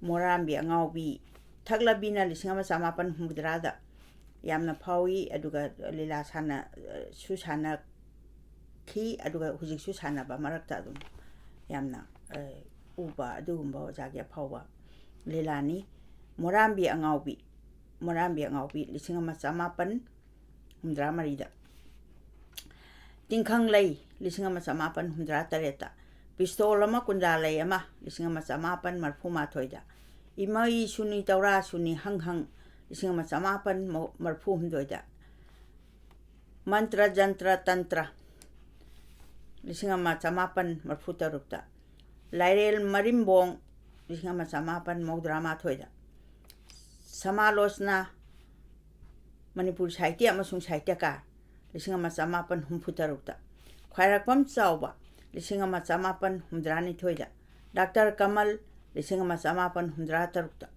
ꯃꯣꯔꯥꯝꯕꯤ ꯑꯉꯥꯎꯕꯤ, ꯊꯛꯂꯕꯤꯅ ꯂꯤꯁꯤꯡ ꯑꯃ ꯆꯃꯥꯄꯟ ꯍꯨꯝꯐꯨꯇꯔꯥꯗ ꯌꯥꯝꯅ ꯐꯥꯎꯏ, ꯑꯗꯨꯒ ꯂꯤꯂꯥ ꯁꯥꯟꯅ-, ꯁꯨ ꯁꯥꯟꯅꯈꯤ, ꯑꯗꯨꯒ ꯍꯧꯖꯤꯛꯁꯨ ꯁꯥꯟꯅꯕ ꯃꯔꯛꯇ ꯑꯗꯨꯝ ꯌꯥꯝꯅ, ꯑ, ꯎꯕ ꯑꯗꯨꯒꯨꯝꯕ ꯑꯣꯖꯥꯒꯤ ꯑꯐꯥꯎꯕ ꯂꯤꯂꯥꯅꯤ꯫ ꯃꯣꯔꯥꯝꯕꯤ ꯑꯉꯥꯎꯕꯤ, ꯃꯣꯔꯥꯝꯕꯤ ꯑꯉꯥꯎꯕꯤ ꯂꯤꯁꯤꯡ ꯑꯃ ꯆꯃꯥꯄꯟ ꯍꯨꯝꯗ꯭ꯔꯥ ꯃꯔꯤꯗ꯫ ꯇꯤꯡꯈꯪ ꯂꯩ, ꯂꯤꯁꯤꯡ ꯑꯃ ꯆꯃꯥꯄꯟ ꯍꯨꯝꯗ꯭ꯔꯥ ꯇꯔꯦꯠꯇ꯫ ꯄꯤꯁꯇꯣꯜ ꯑꯃ ꯀꯨꯟꯗꯥ ꯂꯩ ꯑꯃ, ꯂꯤꯁꯤꯡ ꯑꯃ ꯆꯃꯥꯄꯟ ꯃꯔꯐꯨ ꯃꯥꯊꯣꯏꯗ꯫ ꯏꯃꯩ ꯁꯨꯅꯤ ꯇꯧꯔꯥ ꯁꯨꯅꯤ ꯍꯪ ꯍꯪ, ꯂꯤꯁꯤꯡ ꯑꯃ ꯆꯃꯥꯄꯟ ꯃꯔꯐꯨ ꯍꯨꯝꯗꯣꯏꯗ꯫ ꯃꯟꯇ꯭ꯔ ꯖꯟꯇ꯭ꯔ ꯇꯟꯇ꯭ꯔ, ꯂꯤꯁꯤꯡ ꯑꯃ ꯆꯃꯥꯄꯟ ꯃꯔꯐꯨ ꯇꯔꯨꯛꯇ꯫ ꯂꯥꯏꯔꯦꯜ ꯃꯔꯤꯝꯕꯣꯡ, ꯂꯤꯁꯤꯡ ꯑꯃ ꯆꯃꯥꯄꯟ ꯃꯧꯗ꯭ꯔꯥ ꯃꯥꯊꯣꯏꯗ꯫ ꯁꯃꯥꯂꯣꯆꯅꯥ, ꯃꯅꯤꯄꯨꯔ ꯁꯥꯍꯤꯇ꯭ꯌ ꯑꯃꯁꯨꯡ ꯁꯥꯍꯤꯇ꯭ꯌꯀꯥꯔ, ꯂꯤꯁꯤꯡ ꯑꯃ ꯆꯃꯥꯄꯟ ꯍꯨꯝꯐꯨ ꯇꯔꯨꯛꯇ꯫ ꯈ꯭ꯋꯥꯏꯔꯥꯛꯄꯝ ꯆꯥꯎꯕ, ꯂꯤꯁꯤꯡ ꯑꯃ ꯆꯃꯥꯄꯟ ꯍꯨꯝꯗ꯭ꯔꯥ ꯅꯤꯊꯣꯏꯗ꯫ ꯗꯥꯛꯇꯔ ꯀꯃꯜ, ꯂꯤꯁꯤꯡ ꯑꯃ ꯆꯃꯥꯄꯟ ꯍꯨꯝꯗ꯭ꯔꯥ ꯇꯔꯨꯛꯇ꯫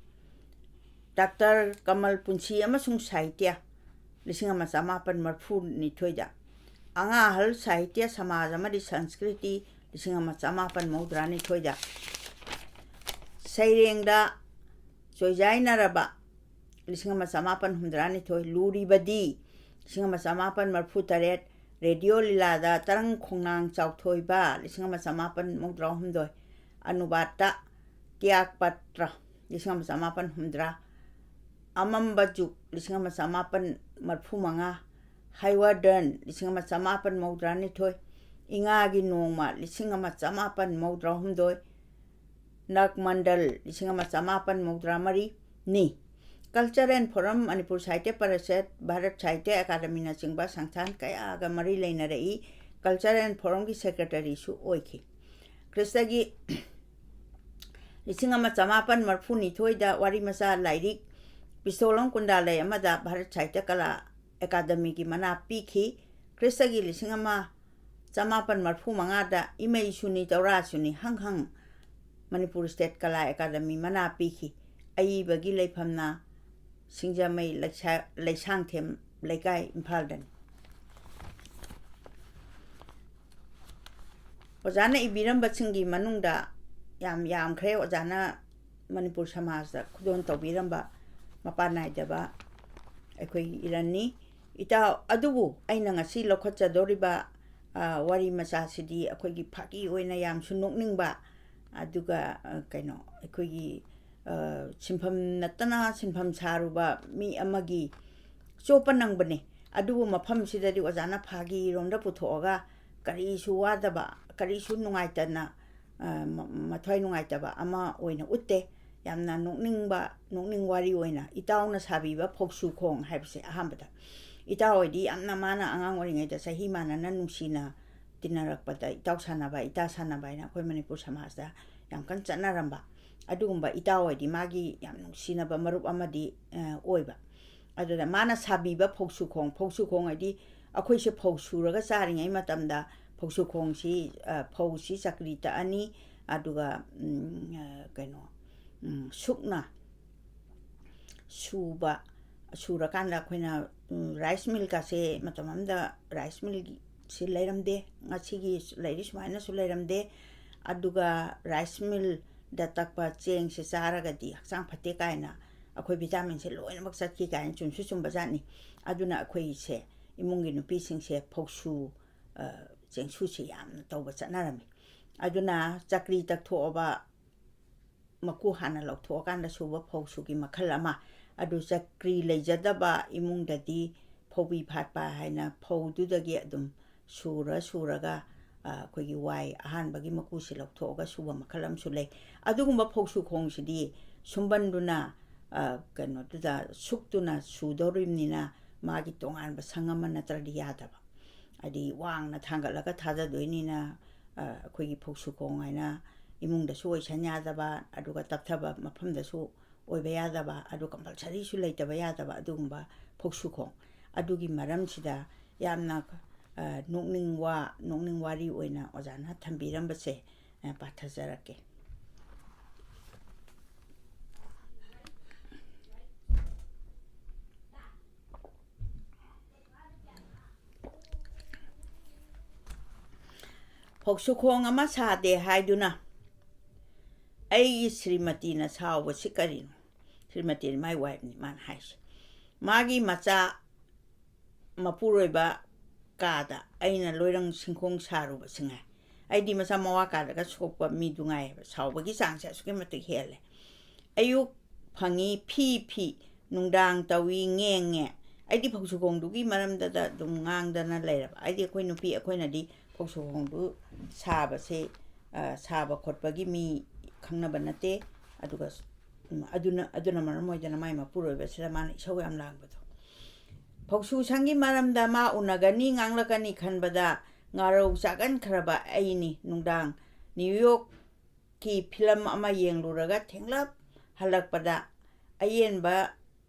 ꯗꯥꯛꯇꯔ ꯀꯃꯜ, ꯄꯨꯟꯁꯤ ꯑꯃꯁꯨꯡ ꯁꯥꯍꯤꯇ꯭ꯌ, ꯂꯤꯁꯤꯡ ꯑꯃ ꯆꯃꯥꯄꯟ ꯃꯔꯐꯨ ꯅꯤꯊꯣꯏꯗ꯫ ꯑꯉꯥ ꯑꯍꯜ ꯁꯥꯍꯤꯇ꯭ꯌ, ꯁꯃꯥꯖ ꯑꯃꯗꯤ ꯁꯪꯁꯀ꯭ꯔꯤꯇꯤ, ꯂꯤꯁꯤꯡ ꯑꯃ ꯆꯃꯥꯄꯟ ꯃꯧꯗ꯭ꯔꯥ ꯅꯤꯊꯣꯏꯗ꯫ ꯁꯩꯔꯦꯡꯗ ꯆꯣꯏꯖꯥꯏꯅꯔꯕ, ꯂꯤꯁꯤꯡ ꯑꯃ ꯆꯃꯥꯄꯟ ꯍꯨꯝꯗ꯭ꯔꯥ ꯅꯤꯊꯣꯏ꯫ ꯂꯨꯔꯤꯕꯗꯤ, ꯂꯤꯁꯤꯡ ꯑꯃ ꯆꯃꯥꯄꯟ ꯃꯔꯐꯨ ꯇꯔꯦꯠ꯫ ꯔꯦꯗꯤꯑꯣ ꯂꯤꯂꯥꯗ ꯇꯔꯪ ꯈꯣꯡꯅꯥꯡ ꯆꯥꯎꯊꯣꯏꯕ, ꯂꯤꯁꯤꯡ ꯑꯃ ꯆꯃꯥꯄꯟ ꯃꯧꯗ꯭ꯔꯥ ꯍꯨꯝꯗꯣꯏ꯫ ꯑꯅꯨꯕꯥꯗꯇ ꯇ꯭ꯌꯥꯒ ꯄꯇ꯭ꯔ, ꯂꯤꯁꯤꯡ ꯑꯃ ꯆꯃꯥꯄꯟ ꯍꯨꯝꯗ꯭ꯔꯥ꯫ ꯑꯃꯝꯕ ꯖꯨꯒ, ꯂꯤꯁꯤꯡ ꯑꯃ ꯆꯃꯥꯄꯟ ꯃꯔꯐꯨ ꯃꯉꯥ꯫ ꯍꯥꯏꯋꯥꯗꯟ, ꯂꯤꯁꯤꯡ ꯑꯃ ꯆꯃꯥꯄꯟ ꯃꯧꯗ꯭ꯔꯥ ꯅꯤꯊꯣꯏ꯫ ꯏꯉꯥꯒꯤ ꯅꯣꯡꯃ, ꯂꯤꯁꯤꯡ ꯑꯃ ꯆꯃꯥꯄꯟ ꯃꯧꯗ꯭ꯔꯥ ꯍꯨꯝꯗꯣꯏ꯫ ꯅꯒꯃꯟꯗꯜ, ꯂꯤꯁꯤꯡ ꯑꯃ ꯆꯃꯥꯄꯟ ꯃꯧꯗ꯭ꯔꯥ ꯃꯔꯤ ꯅꯤ꯫ Culture and Forum, Manipur Sahitya parishad, Bharat ꯁꯥꯍꯤꯇ꯭ꯌ ꯑꯦꯀꯥꯗꯃꯤꯅꯆꯤꯡꯕ ꯁꯪꯁꯊꯥꯟ ꯀꯌꯥꯒ ꯃꯔꯤ ꯂꯩꯅꯔꯛꯏ꯫ Culture and Forumꯒꯤ ꯁꯦꯀ꯭ꯔꯦꯇꯔꯤꯁꯨ ꯑꯣꯏꯈꯤ꯫ ꯈ꯭ꯔꯤꯁꯇꯒꯤ ꯂꯤꯁꯤꯡ ꯑꯃ ꯆꯃꯥꯄꯟ ꯃꯔꯐꯨ ꯅꯤꯊꯣꯏꯗ ꯋꯥꯔꯤ ꯃꯆꯥ ꯂꯥꯏꯔꯤꯛ ꯄꯤꯁꯇꯣꯜ ꯑꯃ ꯀꯨꯟꯗꯥ ꯂꯩ ꯑꯃꯗ ꯚꯥꯔꯠ ꯁꯥꯍꯤꯇ꯭ꯌ ꯀꯂꯥ ꯑꯦꯀꯥꯗꯃꯤꯒꯤ ꯃꯅꯥ ꯄꯤꯈꯤ꯫ ꯈ꯭ꯔꯤꯁꯇꯒꯤ ꯂꯤꯁꯤꯡ ꯑꯃ ꯆꯃꯥꯄꯟ ꯃꯔꯐꯨ ꯃꯉꯥꯗ ꯏꯃꯩ ꯁꯨꯅꯤ ꯇꯧꯔꯥ ꯁꯨꯅꯤ ꯍꯪ ꯍꯪ ꯃꯅꯤꯄꯨꯔ ꯁ꯭ꯇꯦꯠ ꯀꯂꯥ ꯑꯦꯀꯥꯗꯃꯤ ꯃꯅꯥ ꯄꯤꯈꯤ꯫ ꯑꯏꯕꯒꯤ ꯂꯩꯐꯝꯅ ꯁꯤꯡꯖꯃꯩ ꯂꯩꯁꯥ-, ꯂꯩꯁꯥꯡꯊꯦꯝ ꯂꯩꯀꯥꯏ, ꯏꯝꯐꯥꯜꯗꯅꯤ꯫ ꯑꯣꯖꯥꯅ ꯏꯕꯤꯔꯝꯕꯁꯤꯡꯒꯤ ꯃꯅꯨꯡꯗ ꯌꯥꯝ ꯌꯥꯝꯈ꯭ꯔꯦ꯫ ꯑꯣꯖꯥꯅ ꯃꯅꯤꯄꯨꯔ ꯁꯃꯥꯖꯇ ꯈꯨꯗꯣꯜ ꯇꯧꯕꯤꯔꯝꯕ ꯃꯄꯥꯟ ꯅꯥꯏꯗꯕ ꯑꯩꯈꯣꯏꯒꯤ ꯏꯔꯟꯅꯤ꯫ ꯏꯇꯥꯎ, ꯑꯗꯨꯕꯨ ꯑꯩꯅ ꯉꯁꯤ ꯂꯧꯈꯠꯆꯗꯧꯔꯤꯕ, ꯑ, ꯋꯥꯔꯤ ꯃꯆꯥꯁꯤꯗꯤ ꯑꯩꯈꯣꯏꯒꯤ ꯐꯥꯒꯤ ꯑꯣꯏꯅ ꯌꯥꯝꯁꯨ ꯅꯣꯛꯅꯤꯡꯕ, ꯑꯗꯨꯒ, ꯑ, ꯀꯩꯅꯣ, ꯑꯩꯈꯣꯏꯒꯤ, ꯑ, ꯁꯤꯟꯐꯝ ꯅꯠꯇꯅ ꯁꯤꯟꯐꯝ ꯁꯥꯔꯨꯕ ꯃꯤ ꯑꯃꯒꯤ ꯆꯣꯞꯄ ꯅꯪꯕꯅꯦ꯫ ꯑꯗꯨꯕꯨ ꯃꯐꯝꯁꯤꯗꯗꯤ ꯑꯣꯖꯥꯅ ꯐꯥꯒꯤꯔꯣꯝꯗ ꯄꯨꯊꯣꯛꯑꯒ ꯀꯔꯤꯁꯨ ꯋꯥꯗꯕ, ꯀꯔꯤꯁꯨ ꯅꯨꯡꯉꯥꯏꯇꯅ, ꯑ, ꯃ-, ꯃꯊ꯭ꯋꯥꯏ ꯅꯨꯡꯉꯥꯏꯇꯕ ꯑꯃ ꯑꯣꯏꯅ ꯎꯠꯇꯦ꯫ ꯌꯥꯝꯅ ꯅꯣꯛꯅꯤꯡꯕ, ꯅꯣꯛꯅꯤꯡ ꯋꯥꯔꯤ ꯑꯣꯏꯅ ꯏꯇꯥꯎꯅ ꯁꯥꯕꯤꯕ ꯐꯧꯁꯨ ꯈꯣꯡ ꯍꯥꯏꯕꯁꯦ ꯑꯍꯥꯟꯕꯗ꯫ ꯏꯇꯥꯎ ꯍꯣꯏꯗꯤ ꯌꯥꯝꯅ ꯃꯥꯅ ꯑꯉꯥꯡ ꯑꯣꯏꯔꯤꯉꯩꯗ ꯆꯍꯤ ꯃꯥꯟꯅꯅ ꯅꯨꯡꯁꯤꯅ ꯇꯤꯟꯅꯔꯛꯄꯗ ꯏꯇꯥꯎ ꯁꯥꯟꯅꯕ, ꯏꯇꯥ ꯁꯥꯟꯅꯕ ꯍꯥꯏꯅ ꯑꯩꯈꯣꯏ ꯃꯅꯤꯄꯨꯔ ꯁꯃꯥꯖꯇ ꯌꯥꯝ ꯀꯟꯅ ꯆꯠꯅꯔꯝꯕ꯫ ꯑꯗꯨꯒꯨꯝꯕ ꯏꯇꯥꯎ ꯍꯣꯏꯗꯤ ꯃꯥꯒꯤ ꯌꯥꯝ ꯅꯨꯡꯁꯤꯅꯕ ꯃꯔꯨꯞ ꯑꯃꯗꯤ, ꯑ, ꯑꯣꯏꯕ꯫ ꯑꯗꯨꯗ ꯃꯥꯅ ꯁꯥꯕꯤꯕ ꯐꯧꯁꯨ ꯈꯣꯡ, ꯐꯧꯁꯨ ꯈꯣꯡ ꯍꯥꯏꯗꯤ ꯑꯩꯈꯣꯏꯁꯦ ꯐꯧ ꯁꯨꯔꯒ ꯆꯥꯔꯤꯉꯩ ꯃꯇꯝꯗ ꯐꯧꯁꯨ ꯈꯣꯡꯁꯤ, ꯑ, ꯐꯧꯁꯤ ꯆꯀ꯭ꯔꯤ ꯇꯛꯑꯅꯤ, ꯑꯗꯨꯒ, ꯎꯝ, ꯑ, ꯀꯩꯅꯣ, ꯎꯝ, ꯁꯨꯛꯅ ꯁꯨꯕ, ꯁꯨꯔꯀꯥꯟꯗ ꯑꯩꯈꯣꯏꯅ, ꯎꯝ, rice millꯀꯁꯦ ꯃꯇꯝ ꯑꯃꯗ rice millꯁꯤ ꯂꯩꯔꯝꯗꯦ, ꯉꯁꯤꯒꯤ ꯂꯩꯔꯤ ꯁꯨꯃꯥꯏꯅꯁꯨ ꯂꯩꯔꯝꯗꯦ꯫ ꯑꯗꯨꯒ rice millꯗ ꯇꯛꯄ ꯆꯦꯡꯁꯦ ꯆꯥꯔꯒꯗꯤ ꯍꯛꯆꯥꯡ ꯐꯠꯇꯦ ꯀꯥꯏꯅ ꯑꯩꯈꯣꯏ vitaminꯁꯦ ꯂꯣꯏꯅꯃꯛ ꯆꯠꯈꯤ ꯀꯥꯏꯅ ꯆꯨꯝꯁꯨ ꯆꯨꯝꯕ ꯖꯥꯠꯅꯤ꯫ ꯑꯗꯨꯅ ꯑꯩꯈꯣꯏꯁꯦ ꯏꯃꯨꯡꯒꯤ ꯅꯨꯄꯤꯁꯤꯡꯁꯦ ꯐꯧꯁꯨ, ꯑ, ꯆꯦꯡꯁꯨꯁꯦ ꯌꯥꯝꯅ ꯇꯧꯕ ꯆꯠꯅꯔꯝꯃꯤ꯫ ꯑꯗꯨꯅ ꯆꯀ꯭ꯔꯤ ꯇꯛꯊꯣꯛꯑꯕ ꯃꯀꯨ ꯍꯥꯟꯅ ꯂꯧꯊꯣꯛꯑꯀꯥꯟꯗ ꯁꯨꯕ ꯐꯧꯁꯨꯒꯤ ꯃꯈꯜ ꯑꯃ꯫ ꯑꯗꯨ ꯆꯀ꯭ꯔꯤ ꯂꯩꯖꯗꯕ ꯏꯃꯨꯡꯗꯗꯤ ꯐꯧꯕꯤ ꯐꯥꯠꯄ ꯍꯥꯏꯅ ꯐꯧꯗꯨꯗꯒꯤ ꯑꯗꯨꯝ ꯁꯨꯔ ꯁꯨꯔꯒ, ꯑ, ꯑꯩꯈꯣꯏꯒꯤ ꯋꯥꯏ ꯑꯍꯥꯟꯕꯒꯤ ꯃꯀꯨꯁꯤ ꯂꯧꯊꯣꯛꯑꯒ ꯁꯨꯕ ꯃꯈꯜ ꯑꯃꯁꯨ ꯂꯩ꯫ ꯑꯗꯨꯒꯨꯝꯕ ꯐꯧꯁꯨ ꯈꯣꯡꯁꯤꯗꯤ ꯁꯨꯝꯕꯟꯗꯨꯅ, ꯑ, ꯀꯩꯅꯣꯗꯨꯗ ꯁꯨꯛꯇꯨꯅ ꯁꯨꯗꯧꯔꯤꯕꯅꯤꯅ ꯃꯥꯒꯤ ꯇꯣꯉꯥꯟꯕ ꯁꯪ ꯑꯃ ꯅꯠꯇ꯭ꯔꯗꯤ ꯌꯥꯗꯕ꯫ ꯍꯥꯏꯗꯤ ꯋꯥꯡꯅ ꯊꯥꯡꯒꯠꯂꯒ ꯊꯥꯗꯗꯣꯏꯅꯤꯅ, ꯑ, ꯑꯩꯈꯣꯏꯒꯤ ꯐꯧꯁꯨ ꯈꯣꯡ ꯍꯥꯏꯅ ꯏꯃꯨꯡꯗꯁꯨ ꯑꯣꯏꯁꯟ ꯌꯥꯗꯕ, ꯑꯗꯨꯒ ꯇꯞꯊꯕ ꯃꯐꯝꯗꯁꯨ ꯑꯣꯏꯕ ꯌꯥꯗꯕ, ꯑꯗꯨ compulsoryꯁꯨ ꯂꯩꯇꯕ ꯌꯥꯗꯕ ꯑꯗꯨꯒꯨꯝꯕ ꯐꯧꯁꯨ ꯈꯣꯡ꯫ ꯑꯗꯨꯒꯤ ꯃꯔꯝꯁꯤꯗ ꯌꯥꯝꯅ, ꯑ, ꯅꯣꯛꯅꯤꯡ ꯋꯥ, ꯅꯣꯛꯅꯤꯡ ꯋꯥꯔꯤ ꯑꯣꯏꯅ ꯑꯣꯖꯥꯅ ꯊꯝꯕꯤꯔꯝꯕꯁꯦ, ꯑ, ꯄꯥꯊꯖꯔꯛꯀꯦ꯫ ꯐꯧꯁꯨꯈꯣꯡ ꯑꯃ ꯁꯥꯗꯦ ꯍꯥꯏꯗꯨꯅ ꯑꯩꯒꯤ ꯁ꯭ꯔꯤꯃꯇꯤꯅ ꯁꯥꯎꯕꯁꯤ ꯀꯔꯤꯅꯣ? ꯁ꯭ꯔꯤꯃꯇꯤ ꯃꯥꯏ wifeꯅꯤ ꯃꯥꯅ ꯍꯥꯏꯁꯦ꯫ ꯃꯥꯒꯤ ꯃꯆꯥ ꯃꯄꯨꯔꯣꯏꯕ ꯀꯥꯗ ꯑꯩꯅ ꯂꯣꯏꯔꯪ ꯁꯤꯡꯈꯣꯡ ꯁꯥꯔꯨꯕꯁꯤ ꯉꯥꯏ꯫ ꯑꯩꯗꯤ ꯃꯆꯥ ꯃꯋꯥ ꯀꯥꯗꯒ ꯁꯣꯛꯄ ꯃꯤꯗꯨ ꯉꯥꯏꯌꯦꯕ꯫ ꯁꯥꯎꯕꯒꯤ ꯆꯥꯡꯁꯦ ꯑꯁꯨꯛꯀꯤ ꯃꯇꯤꯛ ꯍꯦꯜꯂꯦ꯫ ꯑꯌꯨꯛ ꯐꯪꯉꯤ ꯐꯤ ꯐꯤ, ꯅꯨꯡꯗꯥꯡ ꯇꯧꯏ ꯉꯦꯡ ꯉꯦ꯫ ꯑꯩꯗꯤ ꯐꯧꯁꯨ ꯈꯣꯡꯗꯨꯒꯤ ꯃꯔꯝꯗꯗ ꯑꯗꯨꯝ ꯉꯥꯡꯗꯅ ꯂꯩꯔꯕ꯫ ꯑꯩꯗꯤ ꯑꯩꯈꯣꯏ ꯅꯨꯄꯤ ꯑꯩꯈꯣꯏꯅꯗꯤ ꯐꯧꯁꯨ ꯈꯣꯡꯗꯨ ꯁꯥꯕꯁꯦ, ꯑ, ꯁꯥꯕ ꯈꯣꯠꯄꯒꯤ ꯃꯤ ꯈꯪꯅꯕ ꯅꯠꯇꯦ꯫ ꯑꯗꯨꯒ, ꯎꯝ, ꯑꯗꯨꯅ, ꯑꯗꯨꯅ ꯃꯔꯝ ꯑꯣꯏꯗꯅ ꯃꯥꯏ ꯃꯄꯨꯔꯣꯏꯕꯁꯤꯗ ꯃꯥꯅ ꯏꯁꯧ ꯌꯥꯝ ꯂꯥꯡꯕꯗꯣ꯫ ꯐꯧꯁꯨ ꯁꯪꯒꯤ ꯃꯔꯝꯗ ꯃꯥ ꯎꯅꯒꯅꯤ, ꯉꯥꯡꯂꯛꯀꯅꯤ ꯈꯟꯕꯗ ꯉꯥꯔꯧ ꯆꯥꯒꯟꯈ꯭ꯔꯕ ꯑꯩꯅꯤ꯫ ꯅꯨꯡꯗꯥꯡ ꯅ꯭ꯌꯨ ꯌꯣꯔꯛꯀꯤ ꯐꯤꯂꯝ ꯑꯃ ꯌꯦꯡꯂꯨꯔꯒ ꯊꯦꯡꯂꯞ ꯍꯜꯂꯛꯄꯗ ꯑꯌꯦꯟꯕ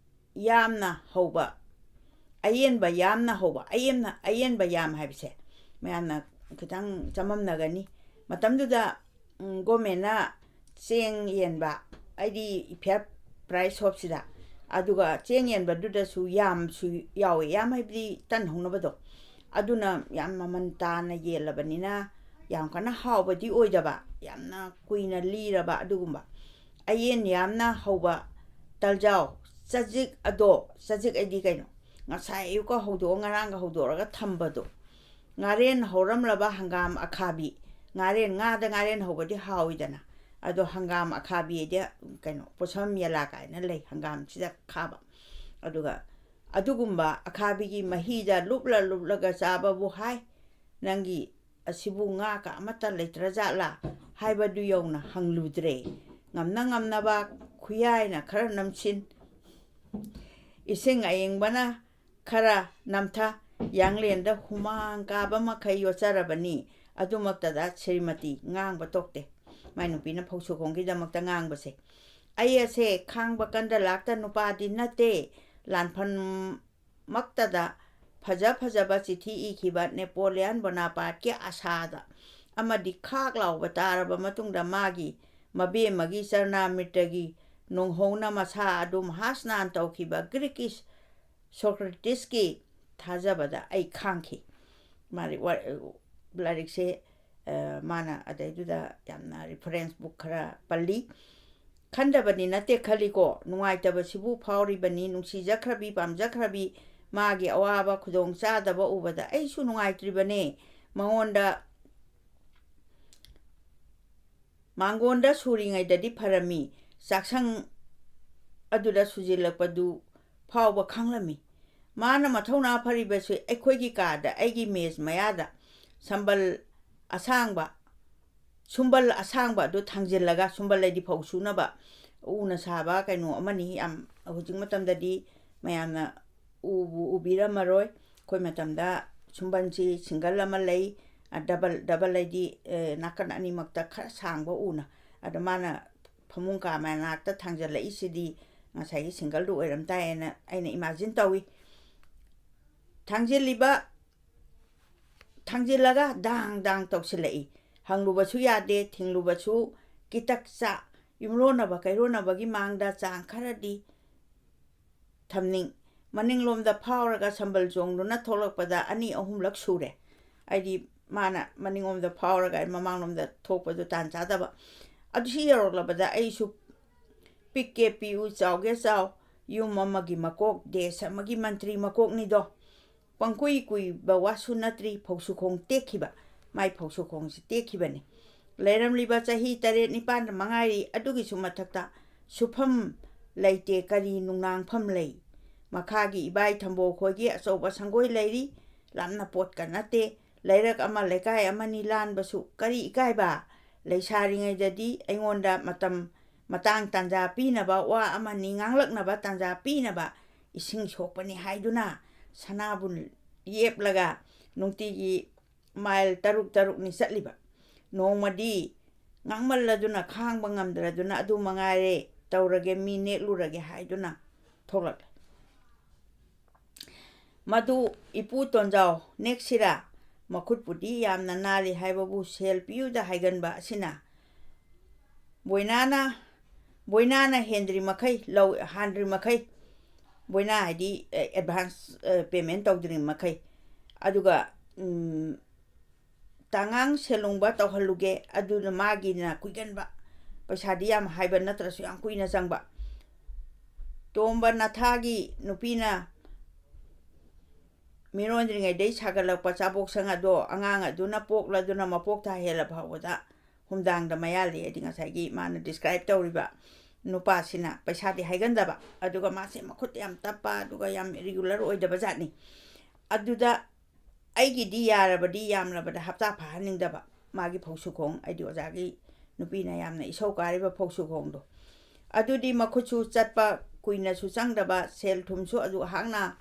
ꯌꯥꯝꯅ ꯍꯧꯕ, ꯑꯌꯦꯟꯕ ꯌꯥꯝꯅ ꯍꯧꯕ, ꯑꯌꯦꯟꯅ-, ꯑꯌꯦꯟꯕ ꯌꯥꯝ ꯍꯥꯏꯕꯁꯦ ꯃꯌꯥꯝꯅ ꯈꯤꯇꯪ ꯆꯃꯝꯅꯒꯅꯤ꯫ ꯃꯇꯝꯗꯨꯗ, ꯎꯝ, ꯒꯣꯔꯃꯦꯟꯅ ꯆꯦꯡ ꯌꯦꯟꯕ, ꯍꯥꯏꯗꯤ ꯐꯤꯌꯔ ꯄ꯭ꯔꯥꯏꯁ ꯁꯣꯞꯁꯤꯗ, ꯑꯗꯨꯒ ꯆꯦꯡ ꯌꯦꯟꯕꯗꯨꯗꯁꯨ ꯌꯥꯝꯁꯨ ꯌꯥꯎꯋꯦ꯫ ꯌꯥꯝ ꯍꯥꯏꯕꯗꯤ ꯇꯟ ꯍꯧꯅꯕꯗꯣ, ꯑꯗꯨꯅ ꯌꯥꯝ ꯃꯃꯜ ꯇꯥꯅ ꯌꯦꯜꯂꯕꯅꯤꯅ ꯌꯥꯝ ꯀꯟꯅ ꯍꯥꯎꯕꯗꯤ ꯑꯣꯏꯗꯕ, ꯌꯥꯝꯅ ꯀꯨꯏꯅ ꯂꯤꯔꯕ ꯑꯗꯨꯒꯨꯝꯕ꯫ ꯑꯌꯦꯟ ꯌꯥꯝꯅ ꯍꯧꯕ ꯇꯜꯖꯥꯎ, ꯆꯖꯤꯛ ꯑꯗꯣ, ꯆꯖꯤꯛ ꯑꯩꯗꯤ ꯀꯩꯅꯣ, ꯉꯁꯥꯏ ꯑꯌꯨꯛꯀ ꯍꯧꯗꯣꯛꯑ ꯉꯔꯥꯡꯒ ꯍꯧꯗꯣꯛꯑꯒ ꯊꯝꯕꯗꯣ, ꯉꯥꯔꯦꯟ ꯍꯧꯔꯝꯂꯕ ꯍꯪꯒꯥꯝ ꯑꯈꯥꯕꯤ, ꯉꯥꯔꯦꯟ, ꯉꯥꯗ ꯉꯥꯔꯦꯟ ꯍꯧꯕꯗꯤ ꯍꯥꯎꯏꯗꯅ, ꯑꯗꯣ ꯍꯪꯒꯥꯝ ꯑꯈꯥꯕꯤꯗꯤ ꯀꯩꯅꯣ, ꯄꯣꯠꯁꯝ ꯌꯦꯂꯥ ꯀꯥꯏꯅ ꯂꯩ, ꯍꯪꯒꯥꯝꯁꯤꯗ ꯈꯥꯕ꯫ ꯑꯗꯨꯒ ꯑꯗꯨꯒꯨꯝꯕ ꯑꯈꯥꯕꯤꯒꯤ ꯃꯍꯤꯗ ꯂꯨꯞꯂ ꯂꯨꯞꯂꯒ ꯆꯥꯕꯕꯨ ꯍꯥꯏ, ꯅꯪꯒꯤ ꯑꯁꯤꯕꯨ ꯉꯥ ꯀ ꯑꯃꯠꯇ ꯂꯩꯇ꯭ꯔꯖꯥꯠꯂꯥ ꯍꯥꯏꯕꯗꯨ ꯌꯧꯅ ꯍꯪꯂꯨꯗ꯭ꯔꯦ꯫ ꯉꯝꯅ ꯉꯝꯅꯕ ꯈꯨꯌꯥꯏꯅ ꯈꯔ ꯅꯝꯁꯤꯟ, ꯏꯁꯤꯡ ꯑꯌꯤꯡꯕꯅ ꯈꯔ ꯅꯝꯊ, ꯌꯥꯡꯂꯦꯟꯗ ꯍꯨꯃꯥꯡ ꯀꯥꯕ ꯃꯈꯩ ꯌꯣꯠꯆꯔꯕꯅꯤ꯫ ꯑꯗꯨꯃꯛꯇꯗ ꯁ꯭ꯔꯤꯃꯇꯤ ꯉꯥꯡꯕ ꯇꯣꯛꯇꯦ꯫ ꯃꯥꯏ ꯅꯨꯄꯤꯅ ꯐꯧꯁꯨꯈꯣꯡꯒꯤꯗꯃꯛꯇ ꯉꯥꯡꯕꯁꯦ, "ꯑꯩ ꯑꯁꯦ ꯈꯥꯡꯕ ꯀꯟꯗ ꯂꯥꯛꯇ ꯅꯨꯄꯥꯗꯤ ꯅꯠꯇꯦ꯫ ꯂꯥꯟꯐꯝ ꯃꯛꯇꯗ ꯐꯖ ꯐꯖꯕ ꯆꯤꯊꯤ ꯏꯈꯤꯕ ꯅꯦꯄꯣꯂꯤꯌꯟ ꯕꯣꯅꯥꯄꯥꯔꯠꯀꯤ ꯑꯁꯥꯗ ꯑꯃꯗꯤ ꯈꯥꯛ ꯂꯥꯎꯕ ꯇꯥꯔꯕ ꯃꯇꯨꯡꯗ ꯃꯥꯒꯤ ꯃꯕꯦꯝꯃꯒꯤ ꯆꯔꯅꯥꯃꯤꯔꯇꯒꯤ ꯅꯣꯡꯍꯧꯅ ꯃꯁꯥ ꯑꯗꯨ ꯃꯍꯥꯁ꯭ꯅꯥꯟ ꯇꯧꯈꯤꯕ ꯒ꯭ꯔꯤꯛꯀꯤ ꯁꯣꯀ꯭ꯔꯦꯇꯤꯁꯀꯤ ꯊꯥꯖꯕꯗ ꯑꯩ ꯈꯥꯡꯈꯤ"꯫ ꯃꯥꯗꯤ ꯋꯥ-, ꯂꯥꯏꯔꯤꯛꯁꯦ, ꯑ, ꯃꯥꯅ ꯑꯗꯩꯗꯨꯗ ꯌꯥꯝꯅ ꯔꯤꯐꯔꯦꯟꯁ ꯕꯨꯛ ꯈꯔ ꯄꯜꯂꯤ꯫ ꯈꯟꯗꯕꯅꯤ ꯅꯠꯇꯦ ꯈꯜꯂꯤꯀꯣ, ꯅꯨꯡꯉꯥꯏꯇꯕꯁꯤꯕꯨ ꯐꯥꯎꯔꯤꯕꯅꯤ꯫ ꯅꯨꯡꯁꯤꯖꯈ꯭ꯔꯕꯤ, ꯄꯥꯝꯖꯈ꯭ꯔꯕꯤ, ꯃꯥꯒꯤ ꯑꯋꯥꯕ ꯈꯨꯗꯣꯡ ꯆꯥꯗꯕ ꯎꯕꯗ ꯑꯩꯁꯨ ꯅꯨꯡꯉꯥꯏꯇ꯭ꯔꯤꯕꯅꯦ꯫ ꯃꯉꯣꯟꯗ, ꯃꯥꯡꯒꯣꯟꯗ ꯁꯨꯔꯤꯉꯩꯗꯗꯤ ꯐꯔꯝꯃꯤ, ꯆꯥꯛꯁꯪ ꯑꯗꯨꯗ ꯁꯨꯖꯤꯜꯂꯛꯄꯗꯨ ꯐꯥꯎꯕ ꯈꯪꯂꯝꯃꯤ꯫ ꯃꯥꯅ ꯃꯊꯧꯅꯥ ꯐꯔꯤꯕꯁꯤ ꯑꯩꯈꯣꯏꯒꯤ ꯀꯥꯗ, ꯑꯩꯒꯤ ꯃꯦꯖ ꯃꯌꯥꯗ ꯁꯝꯕꯜ ꯑꯁꯥꯡꯕ, ꯁꯨꯝꯕꯜ ꯑꯁꯥꯡꯕ ꯑꯗꯨ ꯊꯥꯡꯖꯤꯜꯂꯒ, ꯁꯨꯝꯕꯜ ꯍꯥꯏꯗꯤ ꯐꯧ ꯁꯨꯅꯕ, ꯎꯅ ꯁꯥꯕ ꯀꯩꯅꯣ ꯑꯃꯅꯤ꯫ ꯌꯥꯝ, ꯍꯧꯖꯤꯛ ꯃꯇꯝꯗꯗꯤ ꯃꯌꯥꯝꯅ ꯎꯕꯨ ꯎꯕꯤꯔꯝꯃꯔꯣꯏ꯫ ꯑꯩꯈꯣꯏ ꯃꯇꯝꯗ ꯁꯨꯝꯕꯟꯁꯤ ꯁꯤꯡꯒꯜ ꯑꯃ ꯂꯩ, ꯑ, ꯗꯕꯜ, ꯗꯕꯜ ꯍꯥꯏꯗꯤ, ꯑ, ꯅꯥꯀꯟ ꯑꯅꯤꯃꯛꯇ ꯈꯔ ꯁꯥꯡꯕ ꯎꯅ꯫ ꯑꯗꯣ ꯃꯥꯅ ꯐꯃꯨꯡ ꯀꯥ ꯃꯅꯥꯛꯇ ꯊꯥꯡꯖꯜꯂꯛꯏꯁꯤꯗꯤ ꯉꯁꯥꯏꯒꯤ ꯁꯤꯡꯒꯜꯗꯨ ꯑꯣꯏꯔꯝ ꯇꯥꯏꯌꯦꯅ ꯑꯩꯅ ꯏꯃꯥꯖꯤꯟ ꯇꯧꯏ꯫ ꯊꯥꯡꯖꯤꯜꯂꯤꯕ, ꯊꯥꯡꯖꯤꯜꯂꯒ ꯗꯥꯡ ꯗꯥꯡ ꯇꯧꯁꯤꯜꯂꯛꯏ꯫ ꯍꯪꯂꯨꯕꯁꯨ ꯌꯥꯗꯦ, ꯊꯤꯡꯂꯨꯕꯁꯨ ꯀꯤꯇꯛ ꯆꯥ꯫ ꯌꯨꯝꯂꯣꯟꯅꯕ ꯀꯩꯔꯣꯟꯅꯕꯒꯤ ꯃꯥꯡꯗ ꯆꯥꯡ ꯈꯔꯗꯤ ꯊꯝꯅꯤꯡ꯫ ꯃꯅꯤꯡꯂꯣꯝꯗ ꯐꯥꯎꯔꯒ ꯁꯝꯕꯜ ꯆꯣꯡꯗꯨꯅ ꯊꯣꯛꯂꯛꯄꯗ ꯑꯅꯤ ꯑꯍꯨꯝꯂꯛ ꯁꯨꯔꯦ꯫ ꯑꯩꯗꯤ ꯃꯥꯅ ꯃꯅꯤꯡꯂꯣꯝꯗ ꯐꯥꯎꯔꯒ ꯑꯩ ꯃꯃꯥꯡꯂꯣꯝꯗ ꯊꯣꯛꯄꯗꯨ ꯇꯥꯟ ꯆꯥꯗꯕ꯫ ꯑꯗꯨ ꯁꯤ ꯌꯧꯔꯛꯂꯕꯗ ꯑꯩꯁꯨ ꯄꯤꯛꯀꯦ ꯄꯤꯛꯎ, ꯆꯥꯎꯒꯦ ꯆꯥꯎ, ꯌꯨꯝ ꯑꯃꯒꯤ ꯃꯀꯣꯛ, ꯗꯦꯁ ꯑꯃꯒꯤ ꯃꯟꯇ꯭ꯔꯤ ꯃꯀꯣꯛꯅꯤꯗꯣ꯫ ꯄꯪꯀꯨꯏ ꯀꯨꯏꯕ ꯋꯥꯁꯨ ꯅꯠꯇ꯭ꯔꯤ, ꯐꯧꯁꯨꯈꯣꯡ ꯇꯦꯛꯈꯤꯕ, ꯃꯥꯏ ꯐꯧꯁꯨꯈꯣꯡꯁꯤ ꯇꯦꯛꯈꯤꯕꯅꯤ꯫ ꯂꯩꯔꯝꯂꯤꯕ ꯆꯍꯤ ꯇꯔꯦꯠ ꯅꯤꯄꯥꯟꯗ ꯃꯉꯥꯏꯔꯤ, ꯑꯗꯨꯒꯤꯁꯨ ꯃꯊꯛꯇ ꯁꯨꯐꯝ ꯂꯩꯇꯦ, ꯀꯔꯤ ꯅꯨꯡꯅꯥꯡꯐꯝ ꯂꯩ? ꯃꯈꯥꯒꯤ ꯏꯕꯥꯏ ꯊꯝꯕꯣ ꯈꯣꯏꯒꯤ ꯑꯆꯧꯕ ꯁꯪꯒꯣꯏ ꯂꯩꯔꯤ, ꯂꯥꯞꯅ ꯄꯣꯠꯀ ꯅꯠꯇꯦ꯫ ꯂꯩꯔꯛ ꯑꯃ, ꯂꯩꯀꯥꯏ ꯑꯃꯅꯤ ꯂꯥꯟꯕꯁꯨ ꯀꯔꯤ ꯏꯀꯥꯏꯕ? ꯂꯩꯁꯥꯔꯤꯉꯩꯗꯗꯤ ꯑꯩꯉꯣꯟꯗ ꯃꯇꯝ, ꯃꯇꯥꯡ ꯇꯥꯟꯖꯥ ꯄꯤꯅꯕ, ꯋꯥ ꯑꯃꯅꯤ ꯉꯥꯡꯂꯛꯅꯕ ꯇꯥꯟꯖꯥ ꯄꯤꯅꯕ ꯏꯁꯤꯡ ꯁꯣꯛꯄꯅꯤ ꯍꯥꯏꯗꯨꯅ ꯁꯅꯥꯕꯨꯟ ꯌꯦꯞꯂꯒ ꯅꯨꯡꯇꯤꯒꯤ ꯃꯥꯏꯜ ꯇꯔꯨꯛ ꯇꯔꯨꯛꯅꯤ ꯆꯠꯂꯤꯕ꯫ ꯅꯣꯡꯃꯗꯤ ꯉꯥꯡꯃꯜꯂꯗꯨꯅ ꯈꯥꯡꯕ ꯉꯝꯗ꯭ꯔꯗꯨꯅ ꯑꯗꯨ ꯃꯉꯥꯏꯔꯦ, ꯇꯧꯔꯒꯦ, ꯃꯤ ꯅꯦꯛꯂꯨꯔꯒꯦ ꯍꯥꯏꯗꯨꯅ ꯊꯣꯛꯂꯛꯂꯦ꯫ ꯃꯗꯨ ꯏꯄꯨ ꯇꯣꯟꯖꯥꯎ ꯅꯦꯛꯁꯤꯔꯥ? ꯃꯈꯨꯠꯄꯨꯗꯤ ꯌꯥꯝꯅ ꯅꯥꯜꯂꯤ ꯍꯥꯏꯕꯕꯨ ꯁꯦꯜ ꯄꯤꯌꯨꯗ ꯍꯥꯏꯒꯟꯕ ꯑꯁꯤꯅ꯫ ꯕꯣꯏꯅꯥꯅ, ꯕꯣꯏꯅꯥꯅ ꯍꯦꯟꯗ꯭ꯔꯤ ꯃꯈꯩ ꯂꯧ, ꯍꯥꯟꯗ꯭ꯔꯤ ꯃꯈꯩ, ꯕꯣꯏꯅꯥ ꯍꯥꯏꯗꯤ, ꯑꯦ, ꯑꯦꯗꯚꯥꯟꯁ, ꯑꯦ, ꯄꯦꯃꯦꯟ ꯇꯧꯗ꯭ꯔꯤ ꯃꯈꯩ꯫ ꯑꯗꯨꯒ, ꯎꯝ, ꯇꯥꯉꯥꯡ ꯁꯦꯂꯨꯡꯕ ꯇꯧꯍꯜꯂꯨꯒꯦ, ꯑꯗꯨꯅ ꯃꯥꯒꯤꯅ ꯀꯨꯏꯒꯟꯕ꯫ ꯄꯩꯁꯥꯗꯤ ꯌꯥꯝ ꯍꯥꯏꯕ ꯅꯠꯇ꯭ꯔꯁꯨ ꯌꯥꯝ ꯀꯨꯏꯅ ꯆꯪꯕ꯫ ꯇꯣꯝꯕ ꯅꯊꯥꯒꯤ ꯅꯨꯄꯤꯅ ꯃꯤꯔꯣꯟꯗ꯭ꯔꯤꯉꯩꯗꯩ ꯁꯥꯒꯠꯂꯛꯄ ꯆꯥꯕꯣꯛ ꯁꯪ ꯑꯗꯣ ꯑꯉꯥꯡ ꯑꯗꯨꯅ ꯄꯣꯛꯂꯗꯨꯅ ꯃꯄꯣꯛ ꯊꯥ ꯍꯦꯜꯂ ꯐꯥꯎꯕꯗ ꯍꯨꯝꯗꯥꯡꯗ ꯃꯌꯥꯜꯂꯤ ꯍꯥꯏꯗꯤ ꯉꯁꯥꯏꯒꯤ ꯃꯥꯅ ꯗꯤꯁꯀ꯭ꯔꯥꯏꯕ ꯇꯧꯔꯤꯕ꯫ ꯅꯨꯄꯥꯁꯤꯅ ꯄꯩꯁꯥꯗꯤ ꯍꯥꯏꯒꯟꯗꯕ, ꯑꯗꯨꯒ ꯃꯥꯁꯦ ꯃꯈꯨꯠ ꯌꯥꯝ ꯇꯞꯄ, ꯑꯗꯨꯒ ꯌꯥꯝ ꯏꯔꯤꯒꯨꯂꯔ ꯑꯣꯏꯗꯕ ꯖꯥꯠꯅꯤ꯫ ꯑꯗꯨꯗ ꯑꯩꯒꯤꯗꯤ ꯌꯥꯔꯕꯗꯤ ꯌꯥꯝꯂꯕꯗ ꯍꯞꯇꯥ ꯐꯥꯍꯟꯅꯤꯡꯗꯕ ꯃꯥꯒꯤ ꯐꯧꯁꯨ ꯈꯣꯡ, ꯑꯩꯗꯤ ꯑꯣꯖꯥꯒꯤ ꯅꯨꯄꯤꯅ ꯌꯥꯝꯅ ꯏꯁꯧ ꯀꯥꯔꯤꯕ ꯐꯧꯁꯨ ꯈꯣꯡꯗꯣ꯫ ꯑꯗꯨꯗꯤ ꯃꯈꯨꯠꯁꯨ ꯆꯠꯄ ꯀꯨꯏꯅꯁꯨ ꯆꯪꯗꯕ, ꯁꯦꯜ ꯊꯨꯝꯁꯨ ꯑꯗꯨ ꯍꯥꯛꯅ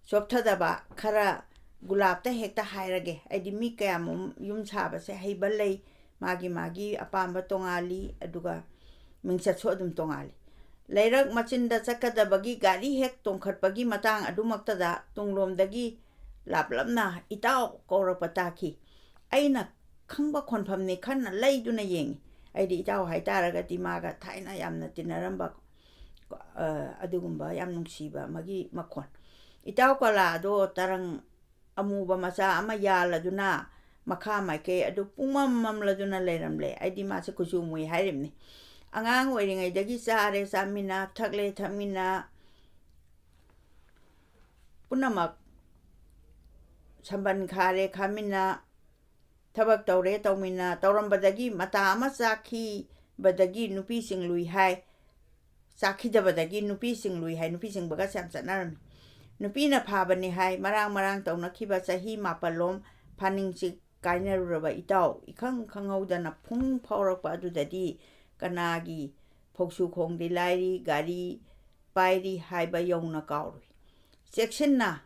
ꯆꯣꯞꯊꯗꯕ, ꯈꯔ ꯒꯨꯂꯥꯞꯇ ꯍꯦꯛꯇ ꯍꯥꯏꯔꯒꯦ꯫ ꯑꯩꯗꯤ ꯃꯤ ꯀꯌꯥꯃꯨꯛ ꯌꯨꯝ ꯁꯥꯕꯁꯦ ꯍꯩꯕ ꯂꯩ, ꯃꯥꯒꯤ ꯃꯥꯒꯤ ꯑꯄꯥꯝꯕ ꯇꯣꯉꯥꯜꯂꯤ, ꯑꯗꯨꯒ ꯃꯤꯡꯆꯠꯁꯨ ꯑꯗꯨꯝ ꯇꯣꯉꯥꯜꯂꯤ꯫ ꯂꯩꯔꯛ ꯃꯆꯤꯟꯗ ꯆꯠꯀꯗꯕꯒꯤ ꯒꯥꯔꯤ ꯍꯦꯛ ꯇꯣꯡꯈꯠꯄꯒꯤ ꯃꯇꯥꯡ ꯑꯗꯨꯃꯛꯇꯗ ꯇꯨꯡꯂꯣꯝꯗꯒꯤ ꯂꯥꯞꯂꯞꯅ "ꯏꯇꯥꯎ" ꯀꯧꯔꯛꯄ ꯇꯥꯈꯤ꯫ ꯑꯩꯅ ꯈꯪꯕ ꯈꯣꯟꯐꯝꯅꯤ ꯈꯟꯅ ꯂꯩꯗꯨꯅ ꯌꯦꯡꯉꯤ꯫ ꯑꯩꯗꯤ ꯏꯇꯥꯎ ꯍꯥꯏꯇꯥꯔꯒꯗꯤ ꯃꯥꯒ ꯊꯥꯏꯅ ꯌꯥꯝꯅ ꯇꯤꯟꯅꯔꯝꯕ, ꯑ, ꯑꯗꯨꯒꯨꯝꯕ ꯌꯥꯝ ꯅꯨꯡꯁꯤꯕ ꯑꯃꯒꯤ ꯃꯈꯣꯟ꯫ ꯏꯇꯥꯎ ꯀꯂꯥꯗꯣ ꯇꯔꯪ ꯑꯃꯨꯕ ꯃꯆꯥ ꯑꯃ ꯌꯥꯜꯂꯗꯨꯅ ꯃꯈꯥ ꯃꯥꯏꯀꯩ ꯑꯗꯨ ꯄꯨꯡꯃꯝ ꯃꯝꯂꯗꯨꯅ ꯂꯩꯔꯝꯂꯦ꯫ ꯑꯩꯗꯤ ꯃꯥꯁꯦ ꯀꯨꯆꯨ ꯃꯨꯏ ꯍꯥꯏꯔꯤꯕꯅꯤ꯫ ꯑꯉꯥꯡ ꯑꯣꯏꯔꯤꯉꯩꯗꯒꯤ ꯆꯥꯔꯦ ꯆꯥꯃꯤꯟꯅ, ꯊꯛꯂꯦ ꯊꯛꯃꯤꯟꯅ, ꯄꯨꯝꯅꯃꯛ ꯁꯝꯕꯟ ꯈꯥꯔꯦ ꯈꯥꯃꯤꯟꯅ, ꯊꯕꯛ ꯇꯧꯔꯦ ꯇꯧꯃꯤꯟꯅ, ꯇꯧꯔꯝꯕꯗꯒꯤ ꯃꯇꯥ ꯑꯃ ꯆꯥꯛꯈꯤꯕꯗꯒꯤ ꯅꯨꯄꯤ ꯆꯤꯡꯂꯨꯏ ꯍꯥꯏ꯫ ꯆꯥꯛꯈꯤꯗꯕꯗꯒꯤ ꯅꯨꯄꯤ ꯆꯤꯡꯂꯨꯏ ꯍꯥꯏ꯫ ꯅꯨꯄꯤ ꯆꯤꯡꯕꯒꯁꯦ ꯌꯥꯝ ꯆꯠꯅꯔꯝꯃꯤ꯫ ꯅꯨꯄꯤꯅ ꯐꯥꯕꯅꯤ ꯍꯥꯏ꯫ ꯃꯔꯥꯡ ꯃꯔꯥꯡ ꯇꯧꯅꯈꯤꯕ ꯆꯍꯤ ꯃꯥꯄꯜꯂꯣꯝ ꯐꯥꯅꯤꯡꯆꯤꯛ ꯀꯥꯏꯅꯔꯨꯔꯕ ꯏꯇꯥꯎ, ꯏꯈꯪ ꯈꯪꯍꯧꯗꯅ ꯐꯨꯡ ꯐꯥꯎꯔꯛꯄ ꯑꯗꯨꯗꯗꯤ ꯀꯅꯥꯒꯤ ꯐꯧꯁꯨ ꯈꯣꯡꯗꯤ ꯂꯥꯏꯔꯤ, ꯒꯥꯔꯤ ꯄꯥꯏꯔꯤ ꯍꯥꯏꯕ ꯌꯧꯅ ꯀꯥꯎꯔꯨꯏ꯫ ꯆꯦꯛꯁꯤꯟꯅ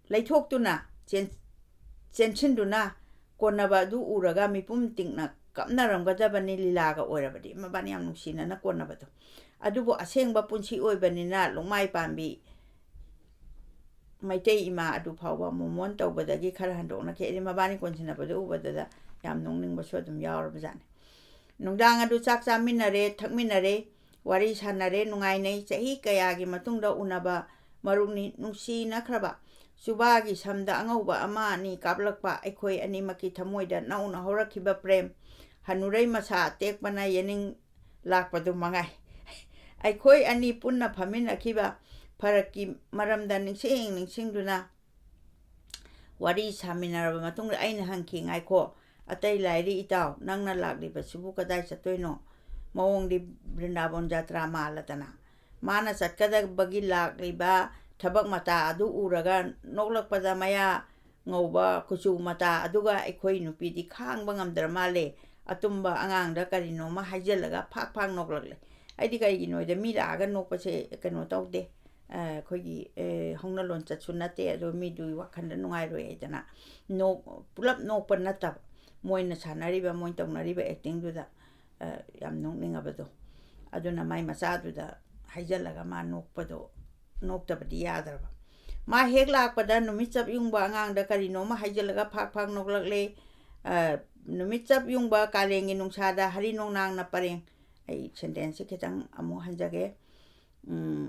ꯂꯩꯊꯣꯛꯇꯨꯅ ꯆꯦꯟ-, ꯆꯦꯟꯁꯤꯟꯗꯨꯅ ꯀꯣꯟꯅꯕ ꯑꯗꯨ ꯎꯔꯒ ꯃꯤꯄꯨꯝ ꯇꯤꯡꯅ ꯀꯞꯅꯔꯝꯒꯗꯕꯅꯤ, ꯂꯤꯂꯥꯒ ꯑꯣꯏꯔꯕꯗꯤ꯫ ꯃꯕꯥꯅꯤ ꯌꯥꯝ ꯅꯨꯡꯁꯤꯅꯅ ꯀꯣꯟꯅꯕꯗꯣ꯫ ꯑꯗꯨꯕꯨ ꯑꯁꯦꯡꯕ ꯄꯨꯟꯁꯤ ꯑꯣꯏꯕꯅꯤꯅ ꯂꯨꯛꯃꯥꯏ ꯄꯥꯝꯕꯤ ꯃꯩꯇꯩ ꯏꯃꯥ ꯑꯗꯨ ꯐꯥꯎꯕ ꯃꯣꯃꯣꯟ ꯇꯧꯕꯗꯒꯤ ꯈꯔ ꯍꯟꯗꯣꯛꯅꯈꯤ꯫ ꯑꯩꯗꯤ ꯃꯕꯥꯅꯤ ꯀꯣꯟꯁꯤꯟꯅꯕꯗꯨ ꯎꯕꯗꯨꯗ ꯌꯥꯝ ꯅꯣꯛꯅꯤꯡꯕꯁꯨ ꯑꯗꯨꯝ ꯌꯥꯎꯔꯕꯖꯥꯠꯅꯤ꯫ ꯅꯨꯡꯗꯥꯡ ꯑꯗꯨ ꯆꯥꯛ ꯆꯥꯃꯤꯟꯅꯔꯦ, ꯊꯛꯃꯤꯟꯅꯔꯦ, ꯋꯥꯔꯤ ꯁꯥꯟꯅꯔꯦ, ꯅꯨꯡꯉꯥꯏꯅꯩ꯫ ꯆꯍꯤ ꯀꯌꯥꯒꯤ ꯃꯇꯨꯡꯗ ꯎꯅꯕ ꯃꯔꯨꯞꯅꯤ, ꯅꯨꯡꯁꯤꯅꯈ꯭ꯔꯕ꯫ ꯆꯨꯕꯥꯒꯤ ꯁꯝꯗ ꯑꯉꯧꯕ ꯑꯃ ꯑꯅꯤ ꯀꯥꯞꯂꯛꯄ ꯑꯩꯈꯣꯏ ꯑꯅꯤꯃꯛꯀꯤ ꯊꯃꯣꯏꯗ ꯅꯧꯅ ꯍꯧꯔꯛꯈꯤꯕ ꯄ꯭ꯔꯦꯝ꯫ ꯍꯅꯨꯔꯩ ꯃꯁꯥ ꯑꯇꯦꯛꯄꯅ ꯌꯦꯅꯤꯡ ꯂꯥꯛꯄꯗꯨ ꯃꯉꯥꯏ꯫ ꯑꯩꯈꯣꯏ ꯑꯅꯤ ꯄꯨꯟꯅ ꯐꯝꯃꯤꯟꯅꯈꯤꯕ ꯐꯔꯛꯀꯤ ꯃꯔꯝꯗ ꯅꯤꯡꯁꯤꯡ ꯅꯤꯡꯁꯤꯡꯗꯨꯅ ꯋꯥꯔꯤ ꯁꯥꯃꯤꯟꯅꯔꯕ ꯃꯇꯨꯡꯗ ꯑꯩꯅ ꯍꯪꯈꯤ, "ꯉꯥꯏꯈꯣ, ꯑꯇꯩ ꯂꯥꯏꯔꯤ ꯏꯇꯥꯎ, ꯅꯪꯅ ꯂꯥꯛꯂꯤꯕꯁꯤꯕꯨ ꯀꯗꯥꯏ ꯆꯠꯇꯣꯏꯅꯣ? ꯃꯑꯣꯡꯗꯤ ꯕ꯭ꯔꯤꯟꯗꯥꯕꯣꯟ ꯖꯥꯇ꯭ꯔꯥ ꯃꯥꯜꯂꯗꯅ꯫ ꯃꯥꯅ ꯆꯠꯀꯗꯕꯒꯤ ꯂꯥꯛꯂꯤꯕ ꯊꯕꯛ ꯃꯇꯥ ꯑꯗꯨ ꯎꯔꯒ ꯅꯣꯛꯂꯛꯄꯗ ꯃꯌꯥ ꯉꯧꯕ ꯀꯨꯆꯨ ꯃꯇꯥ ꯑꯗꯨꯒ ꯑꯩꯈꯣꯏ ꯅꯨꯄꯤꯗꯤ ꯈꯥꯡꯕ ꯉꯝꯗ꯭ꯔ ꯃꯥꯜꯂꯦ꯫ ꯑꯇꯨꯝꯕ ꯑꯉꯥꯡꯗ ꯀꯔꯤꯅꯣꯃ ꯍꯥꯏꯖꯤꯜꯂꯒ ꯐꯥꯛ ꯐꯥꯛ ꯅꯣꯛꯂꯛꯂꯦ꯫ ꯑꯩꯗꯤ ꯀꯩꯒꯤꯅꯣꯗ ꯃꯤ ꯂꯥꯛꯑꯒ ꯅꯣꯛꯄꯁꯦ ꯀꯩꯅꯣ ꯇꯧꯗꯦ꯫ ꯑ, ꯑꯩꯈꯣꯏꯒꯤ, ꯑ, ꯍꯧꯅ ꯂꯣꯟꯆꯠꯁꯨ ꯅꯠꯇꯦ, ꯑꯗꯣ ꯃꯤꯗꯨꯒꯤ ꯋꯥꯈꯜꯗ ꯅꯨꯡꯉꯥꯏꯔꯣꯏ ꯍꯥꯏꯗꯅ ꯅꯣꯛ-, ꯄꯨꯂꯞ ꯅꯣꯛꯄ ꯅꯠꯇꯕ, ꯃꯣꯏꯅ ꯁꯥꯟꯅꯔꯤꯕ, ꯃꯣꯏꯅ ꯇꯧꯅꯔꯤꯕ actingꯗꯨꯗ, ꯑ, ꯌꯥꯝ ꯅꯣꯛꯅꯤꯡꯉꯕꯗꯣ꯫ ꯑꯗꯨꯅ ꯃꯥꯏ ꯃꯆꯥꯗꯨꯗ ꯍꯥꯏꯖꯤꯜꯂꯒ ꯃꯥ ꯅꯣꯛꯄꯗꯣ, ꯅꯣꯛꯇꯕꯗꯤ ꯌꯥꯗ꯭ꯔꯕ꯫ ꯃꯥ ꯍꯦꯛ ꯂꯥꯛꯄꯗ ꯅꯨꯃꯤꯠ ꯆꯞ ꯌꯨꯡꯕ ꯑꯉꯥꯡꯗ ꯀꯔꯤꯅꯣꯃ ꯍꯥꯏꯖꯤꯜꯂꯒ ꯐꯥꯛ ꯐꯥꯛ ꯅꯣꯛꯂꯛꯂꯦ꯫ ꯑ, ꯅꯨꯃꯤꯠ ꯆꯞ ꯌꯨꯡꯕ ꯀꯥꯂꯦꯟꯒꯤ ꯅꯨꯡꯁꯥꯗ ꯍꯔꯤ ꯅꯣꯡꯅꯥꯡꯅ ꯄꯔꯦꯡ꯫ ꯑꯩ sentenceꯁꯦ ꯈꯤꯇꯪ ꯑꯃꯨꯛ ꯍꯟꯖꯒꯦ꯫ ꯎꯝ,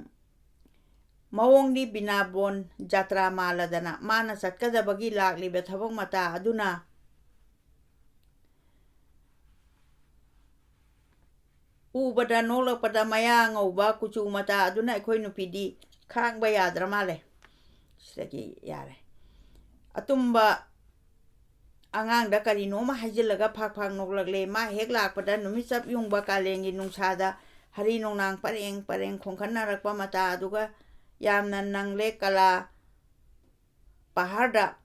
ꯃꯑꯣꯡꯗꯤ ꯕꯤꯅꯥꯕꯣꯟ ꯖꯥꯇ꯭ꯔꯥ ꯃꯥꯜꯂꯗꯅ ꯃꯥꯅ ꯆꯠꯀꯗꯕꯒꯤ ꯂꯥꯛꯂꯤꯕ ꯊꯕꯛ ꯃꯇꯥ ꯑꯗꯨꯅ ꯎꯕꯗ ꯅꯣꯛꯂꯛꯄꯗ ꯃꯌꯥ ꯉꯧꯕ ꯀꯨꯆꯨ ꯃꯇꯥ ꯑꯗꯨꯅ ꯑꯩꯈꯣꯏ ꯅꯨꯄꯤꯗꯤ ꯈꯥꯡꯕ ꯌꯥꯗ꯭ꯔ ꯃꯥꯜꯂꯦ꯫ ꯁꯤꯗꯒꯤ ꯌꯥꯔꯦ꯫ ꯑꯇꯨꯝꯕ ꯑꯉꯥꯡꯗ ꯀꯔꯤꯅꯣꯃ ꯍꯥꯏꯖꯤꯜꯂꯒ ꯐꯥꯛ ꯐꯥꯛ ꯅꯣꯛꯂꯛꯂꯦ꯫ ꯃꯥ ꯍꯦꯛ ꯂꯥꯛꯄꯗ ꯅꯨꯃꯤꯠ ꯆꯞ ꯌꯨꯡꯕ ꯀꯥꯂꯦꯟꯒꯤ ꯅꯨꯡꯁꯥꯗ ꯍꯔꯤ ꯅꯣꯡꯅꯥꯡ ꯄꯔꯦꯡ ꯄꯔꯦꯡ ꯈꯣꯡꯈꯠꯅꯔꯛꯄ ꯃꯇꯥ ꯑꯗꯨꯒ ꯌꯥꯝꯅ ꯅꯪꯂꯦ꯫ ꯀꯂꯥ ꯄꯍꯥꯔꯗ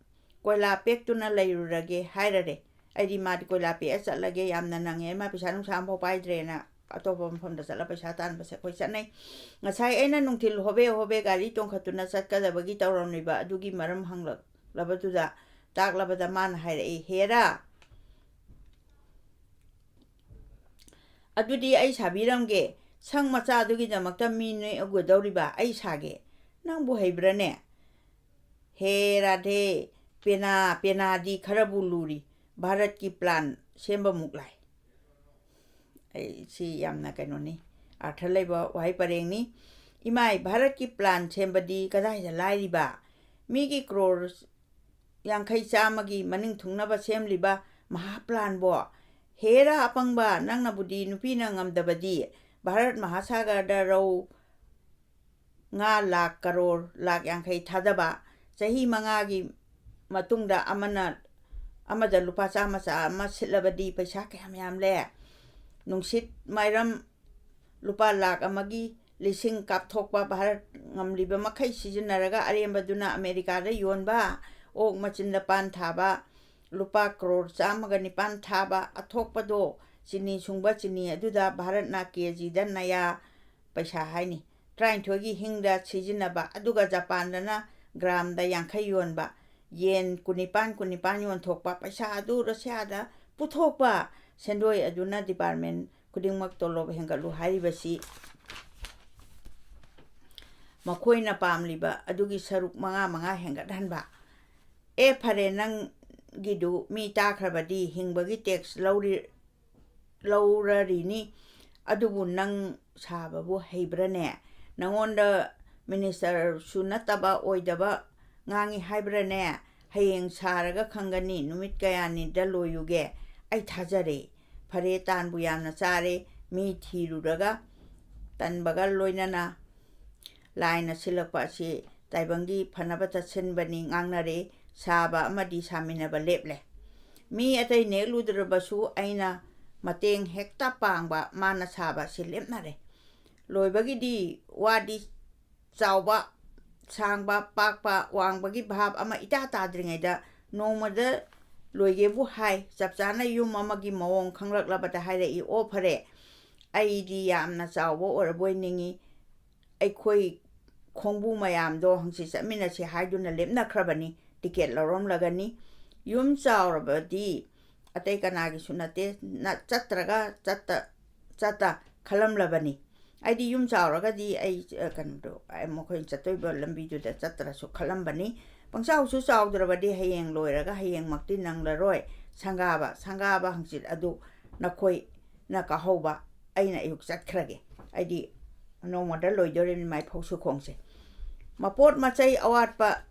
ꯀꯣꯏꯂꯥ ꯄꯦꯛꯇꯨꯅ ꯂꯩꯔꯨꯔꯒꯦ ꯍꯥꯏꯔꯔꯦ꯫ ꯑꯩꯗꯤ ꯃꯥꯗꯤ ꯀꯣꯏꯂꯥ ꯄꯦꯛꯑ ꯆꯠꯂꯒꯦ, ꯌꯥꯝꯅ ꯅꯪꯉꯦ, ꯃꯥ ꯄꯩꯁꯥ ꯅꯨꯡꯁꯥ ꯑꯃꯐꯥꯎ ꯄꯥꯏꯗ꯭ꯔꯦꯅ ꯑꯇꯣꯞꯄ ꯃꯐꯝꯗ ꯆꯠꯂ ꯄꯩꯁꯥ ꯇꯥꯟꯕꯁꯦ ꯑꯩꯈꯣꯏ ꯆꯠꯅꯩ꯫ ꯉꯁꯥꯏ ꯑꯩꯅ ꯅꯨꯡꯊꯤꯜ ꯍꯣꯕꯦ ꯍꯣꯕꯦ ꯒꯥꯔꯤ ꯇꯣꯡꯈꯠꯇꯨꯅ ꯆꯠꯀꯗꯕꯒꯤ ꯇꯧꯔꯝꯂꯤꯕ ꯑꯗꯨꯒꯤ ꯃꯔꯝ ꯍꯪꯂꯛꯂꯕꯗꯨꯗ, ꯇꯥꯛꯂꯕꯗ ꯃꯥꯅ ꯍꯥꯏꯔꯛꯏ, "ꯍꯦꯔꯥ, ꯑꯗꯨꯗꯤ ꯑꯩ ꯁꯥꯕꯤꯔꯝꯒꯦ, ꯁꯪ ꯃꯆꯥꯗꯨꯒꯤꯗꯃꯛꯇ ꯃꯤ ꯅꯦꯛꯎꯒꯗꯧꯔꯤꯕ ꯑꯩ ꯁꯥꯒꯦ꯫ ꯅꯪꯕꯨ ꯍꯩꯕ꯭ꯔꯥꯅꯦ?" ꯍꯦ ꯔꯥꯙꯦ, ꯄꯦꯅꯥ, ꯄꯦꯅꯥꯗꯤ ꯈꯔꯕꯨ ꯂꯨꯔꯤ, ꯚꯥꯔꯠꯀꯤ plan ꯁꯦꯝꯕꯃꯨꯛ ꯂꯥꯏ꯫ ꯑꯩ, ꯁꯤ ꯌꯥꯝꯅ ꯀꯩꯅꯣꯅꯤ, ꯑꯥꯔꯊ ꯂꯩꯕ ꯋꯥꯍꯩ ꯄꯔꯦꯡꯅꯤ꯫ ꯏꯃꯥꯏ, ꯚꯥꯔꯠꯀꯤ plan ꯁꯦꯝꯕꯗꯤ ꯀꯗꯥꯏꯗ ꯂꯥꯏꯔꯤꯕ? ꯃꯤꯒꯤ ꯀ꯭ꯔꯣꯔ ꯌꯥꯡꯈꯩ ꯆꯥꯝꯃꯒꯤ ꯃꯅꯤꯡ ꯊꯨꯡꯅꯕ ꯁꯦꯝꯂꯤꯕ ꯃꯍꯥ planꯕꯣ? ꯍꯦꯔꯥ ꯑꯄꯪꯕ, ꯅꯪꯅꯕꯨꯗꯤ ꯅꯨꯄꯤꯅ ꯉꯝꯗꯕꯗꯤ ꯚꯥꯔꯠ ꯃꯍꯥꯁꯥꯒꯔꯗ ꯔꯧ ꯉꯥ ꯂꯥꯛ ꯀꯔꯣꯔ ꯂꯥꯛ ꯌꯥꯡꯈꯩ ꯊꯥꯗꯕ, ꯆꯍꯤ ꯃꯉꯥꯒꯤ ꯃꯇꯨꯡꯗ ꯑꯃꯅ, ꯑꯃꯗ ꯂꯨꯄꯥ ꯆꯥꯝꯃ ꯆꯥꯝꯃ ꯁꯤꯠꯂꯕꯗꯤ ꯄꯩꯁꯥ ꯀꯌꯥꯝ ꯌꯥꯝꯂꯦ? ꯅꯨꯡꯁꯤꯠ ꯃꯥꯏꯔꯝ ꯂꯨꯄꯥ ꯂꯥꯈ ꯑꯃꯒꯤ ꯂꯤꯁꯤꯡ ꯀꯥꯞꯊꯣꯛꯄ, ꯚꯥꯔꯠ ꯉꯝꯂꯤꯕ ꯃꯈꯩ ꯁꯤꯖꯤꯟꯅꯔꯒ ꯑꯔꯦꯝꯕꯗꯨꯅ ꯑꯃꯦꯔꯤꯀꯥꯗ ꯌꯣꯟꯕ, ꯑꯣꯛ ꯃꯆꯤꯟꯗ ꯄꯥꯟ ꯊꯥꯕ, ꯂꯨꯄꯥ ꯀ꯭ꯔꯣꯔ ꯆꯥꯝꯃꯒ ꯅꯤꯄꯥꯟ ꯊꯥꯕ, ꯑꯊꯣꯛꯄꯗꯣ ꯆꯤꯅꯤ ꯁꯨꯡꯕ ꯆꯤꯅꯤ ꯑꯗꯨꯗ ꯚꯥꯔꯠꯅ ꯀꯦ ꯖꯤꯗ ꯅꯌꯥ ꯄꯩꯁꯥ ꯍꯥꯏꯅꯤ, ꯇꯔꯥꯅꯤꯊꯣꯏꯒꯤ ꯍꯤꯡꯗ ꯁꯤꯖꯤꯟꯅꯕ, ꯑꯗꯨꯒ ꯖꯄꯥꯟꯗꯅ ꯒ꯭ꯔꯥꯝꯗ ꯌꯥꯡꯈꯩ ꯌꯣꯟꯕ, ꯌꯦꯟ ꯀꯨꯟꯅꯤꯄꯥꯟ ꯀꯨꯟꯅꯤꯄꯥꯟ ꯌꯣꯟꯊꯣꯛꯄ, ꯄꯩꯁꯥ ꯑꯗꯨ ꯔꯁꯤꯌꯥꯗ ꯄꯨꯊꯣꯛꯄ, ꯁꯦꯟꯗꯣꯏ ꯑꯗꯨꯅ ꯗꯤꯄꯥꯔꯠꯃꯦꯟ ꯈꯨꯗꯤꯡꯃꯛ ꯇꯣꯂꯣꯞ ꯍꯦꯟꯒꯠꯂꯨ ꯍꯥꯏꯔꯤꯕꯁꯤ ꯃꯈꯣꯏꯅ ꯄꯥꯝꯂꯤꯕ ꯑꯗꯨꯒꯤ ꯁꯔꯨꯛ ꯃꯉꯥ ꯃꯉꯥ ꯍꯦꯟꯒꯠꯍꯟꯕ꯫ ꯑꯦ, ꯐꯔꯦ, ꯅꯪꯒꯤꯗꯨ ꯃꯤ ꯇꯥꯈ꯭ꯔꯕꯗꯤ ꯍꯤꯡꯕꯒꯤ ꯇꯦꯛꯁ ꯂꯧꯔꯤ, ꯂꯧꯔꯔꯤꯅꯤ, ꯑꯗꯨꯕꯨ ꯅꯪ ꯁꯥꯕꯕꯨ ꯍꯩꯕ꯭ꯔꯅꯦ? ꯅꯪꯉꯣꯟꯗ ꯃꯤꯅꯤꯁꯇꯔꯁꯨ ꯅꯠꯇꯕ ꯑꯣꯏꯗꯕ ꯉꯥꯡꯉꯤ ꯍꯥꯏꯕ꯭ꯔꯅꯦ? ꯍꯌꯦꯡ ꯁꯥꯔꯒ ꯈꯪꯒꯅꯤ, ꯅꯨꯃꯤꯠ ꯀꯌꯥꯅꯤꯗ ꯂꯣꯏꯌꯨꯒꯦ? ꯑꯩ ꯊꯥꯖꯔꯦ꯫ ꯐꯔꯦ, ꯇꯥꯟꯕꯨ ꯌꯥꯝꯅ ꯆꯥꯔꯦ, ꯃꯤ ꯊꯤꯔꯨꯔꯒ ꯇꯟꯕꯒ ꯂꯣꯏꯅꯅ ꯂꯥꯏꯅ ꯁꯤꯜꯂꯛꯄ ꯑꯁꯤ ꯇꯥꯏꯕꯪꯒꯤ ꯐꯅꯕꯇ ꯁꯤꯟꯕꯅꯤ ꯉꯥꯡꯅꯔꯦ꯫ ꯁꯥꯕ ꯑꯃꯗꯤ ꯁꯥꯃꯤꯟꯅꯕ ꯂꯦꯞꯂꯦ꯫ ꯃꯤ ꯑꯇꯩ ꯅꯦꯛꯂꯨꯗ꯭ꯔꯕꯁꯨ ꯑꯩꯅ ꯃꯇꯦꯡ ꯍꯦꯛꯇ ꯄꯥꯡꯕ, ꯃꯥꯅ ꯁꯥꯕ ꯑꯁꯤ ꯂꯦꯞꯅꯔꯦ꯫ ꯂꯣꯏꯕꯒꯤꯗꯤ ꯋꯥꯗꯤ ꯆꯥꯎꯕ, ꯁꯥꯡꯕ, ꯄꯥꯛꯄ, ꯋꯥꯡꯕꯒꯤ ꯚꯥꯞ ꯑꯃ ꯏꯇꯥ ꯇꯥꯗ꯭ꯔꯤꯉꯩꯗ ꯅꯣꯡꯃꯗ ꯂꯣꯏꯒꯦꯕꯨ ꯍꯥꯏ꯫ ꯆꯞ ꯆꯥꯅ ꯌꯨꯝ ꯑꯃꯒꯤ ꯃꯑꯣꯡ ꯈꯪꯂꯛꯂꯕꯗ ꯍꯥꯏꯔꯛꯏ, "ꯑꯣ, ꯐꯔꯦ, ꯑꯩꯗꯤ ꯌꯥꯝꯅ ꯆꯥꯎꯕ ꯑꯣꯏꯔꯕꯣꯏ ꯅꯤꯡꯉꯤ꯫ ꯑꯩꯈꯣꯏ ꯈꯣꯡꯕꯨ ꯃꯌꯥꯝꯗꯣ ꯍꯪꯆꯤꯠ ꯆꯠꯃꯤꯟꯅꯁꯤ" ꯍꯥꯏꯗꯨꯅ ꯂꯦꯞꯅꯈ꯭ꯔꯕꯅꯤ꯫ ꯇꯤꯀꯦꯠ ꯂꯧꯔꯝꯂꯒꯅꯤ꯫ ꯌꯨꯝ ꯆꯥꯎꯔꯕꯗꯤ ꯑꯇꯩ ꯀꯅꯥꯒꯤꯁꯨ ꯅꯠꯇꯦ, ꯅ-, ꯆꯠꯇ꯭ꯔꯒ ꯆꯠꯇ, ꯆꯠꯇ ꯈꯜꯂꯝꯂꯕꯅꯤ꯫ ꯑꯩꯗꯤ ꯌꯨꯝ ꯆꯥꯎꯔꯒꯗꯤ ꯑꯩ, ꯑ, ꯀꯩꯅꯣꯗꯣ, ꯑ, ꯃꯈꯣꯏꯅ ꯆꯠꯇꯣꯏꯕ ꯂꯝꯕꯤꯗꯨꯗ ꯆꯠꯇ꯭ꯔꯁꯨ ꯈꯜꯂꯝꯕꯅꯤ꯫ ꯄꯪꯆꯥꯎꯁꯨ ꯆꯥꯎꯗ꯭ꯔꯕꯗꯤ ꯍꯌꯦꯡ ꯂꯣꯏꯔꯒ ꯍꯌꯦꯡꯃꯛꯇꯤ ꯅꯪꯂꯔꯣꯏ꯫ ꯁꯪꯒꯥꯕ, ꯁꯪꯒꯥꯕ ꯍꯪꯆꯤꯠ ꯑꯗꯨ ꯅꯈꯣꯏꯅ ꯀꯥꯍꯧꯕ, ꯑꯩꯅ ꯑꯌꯨꯛ ꯆꯠꯈ꯭ꯔꯒꯦ꯫ ꯑꯩꯗꯤ ꯅꯣꯡꯃꯗ ꯂꯣꯏꯗꯣꯔꯤꯕꯅꯤ ꯃꯥꯏ ꯐꯧ ꯁꯨꯈꯣꯡꯁꯦ꯫ ꯃꯄꯣꯠ ꯃꯆꯩ ꯑꯋꯥꯠꯄ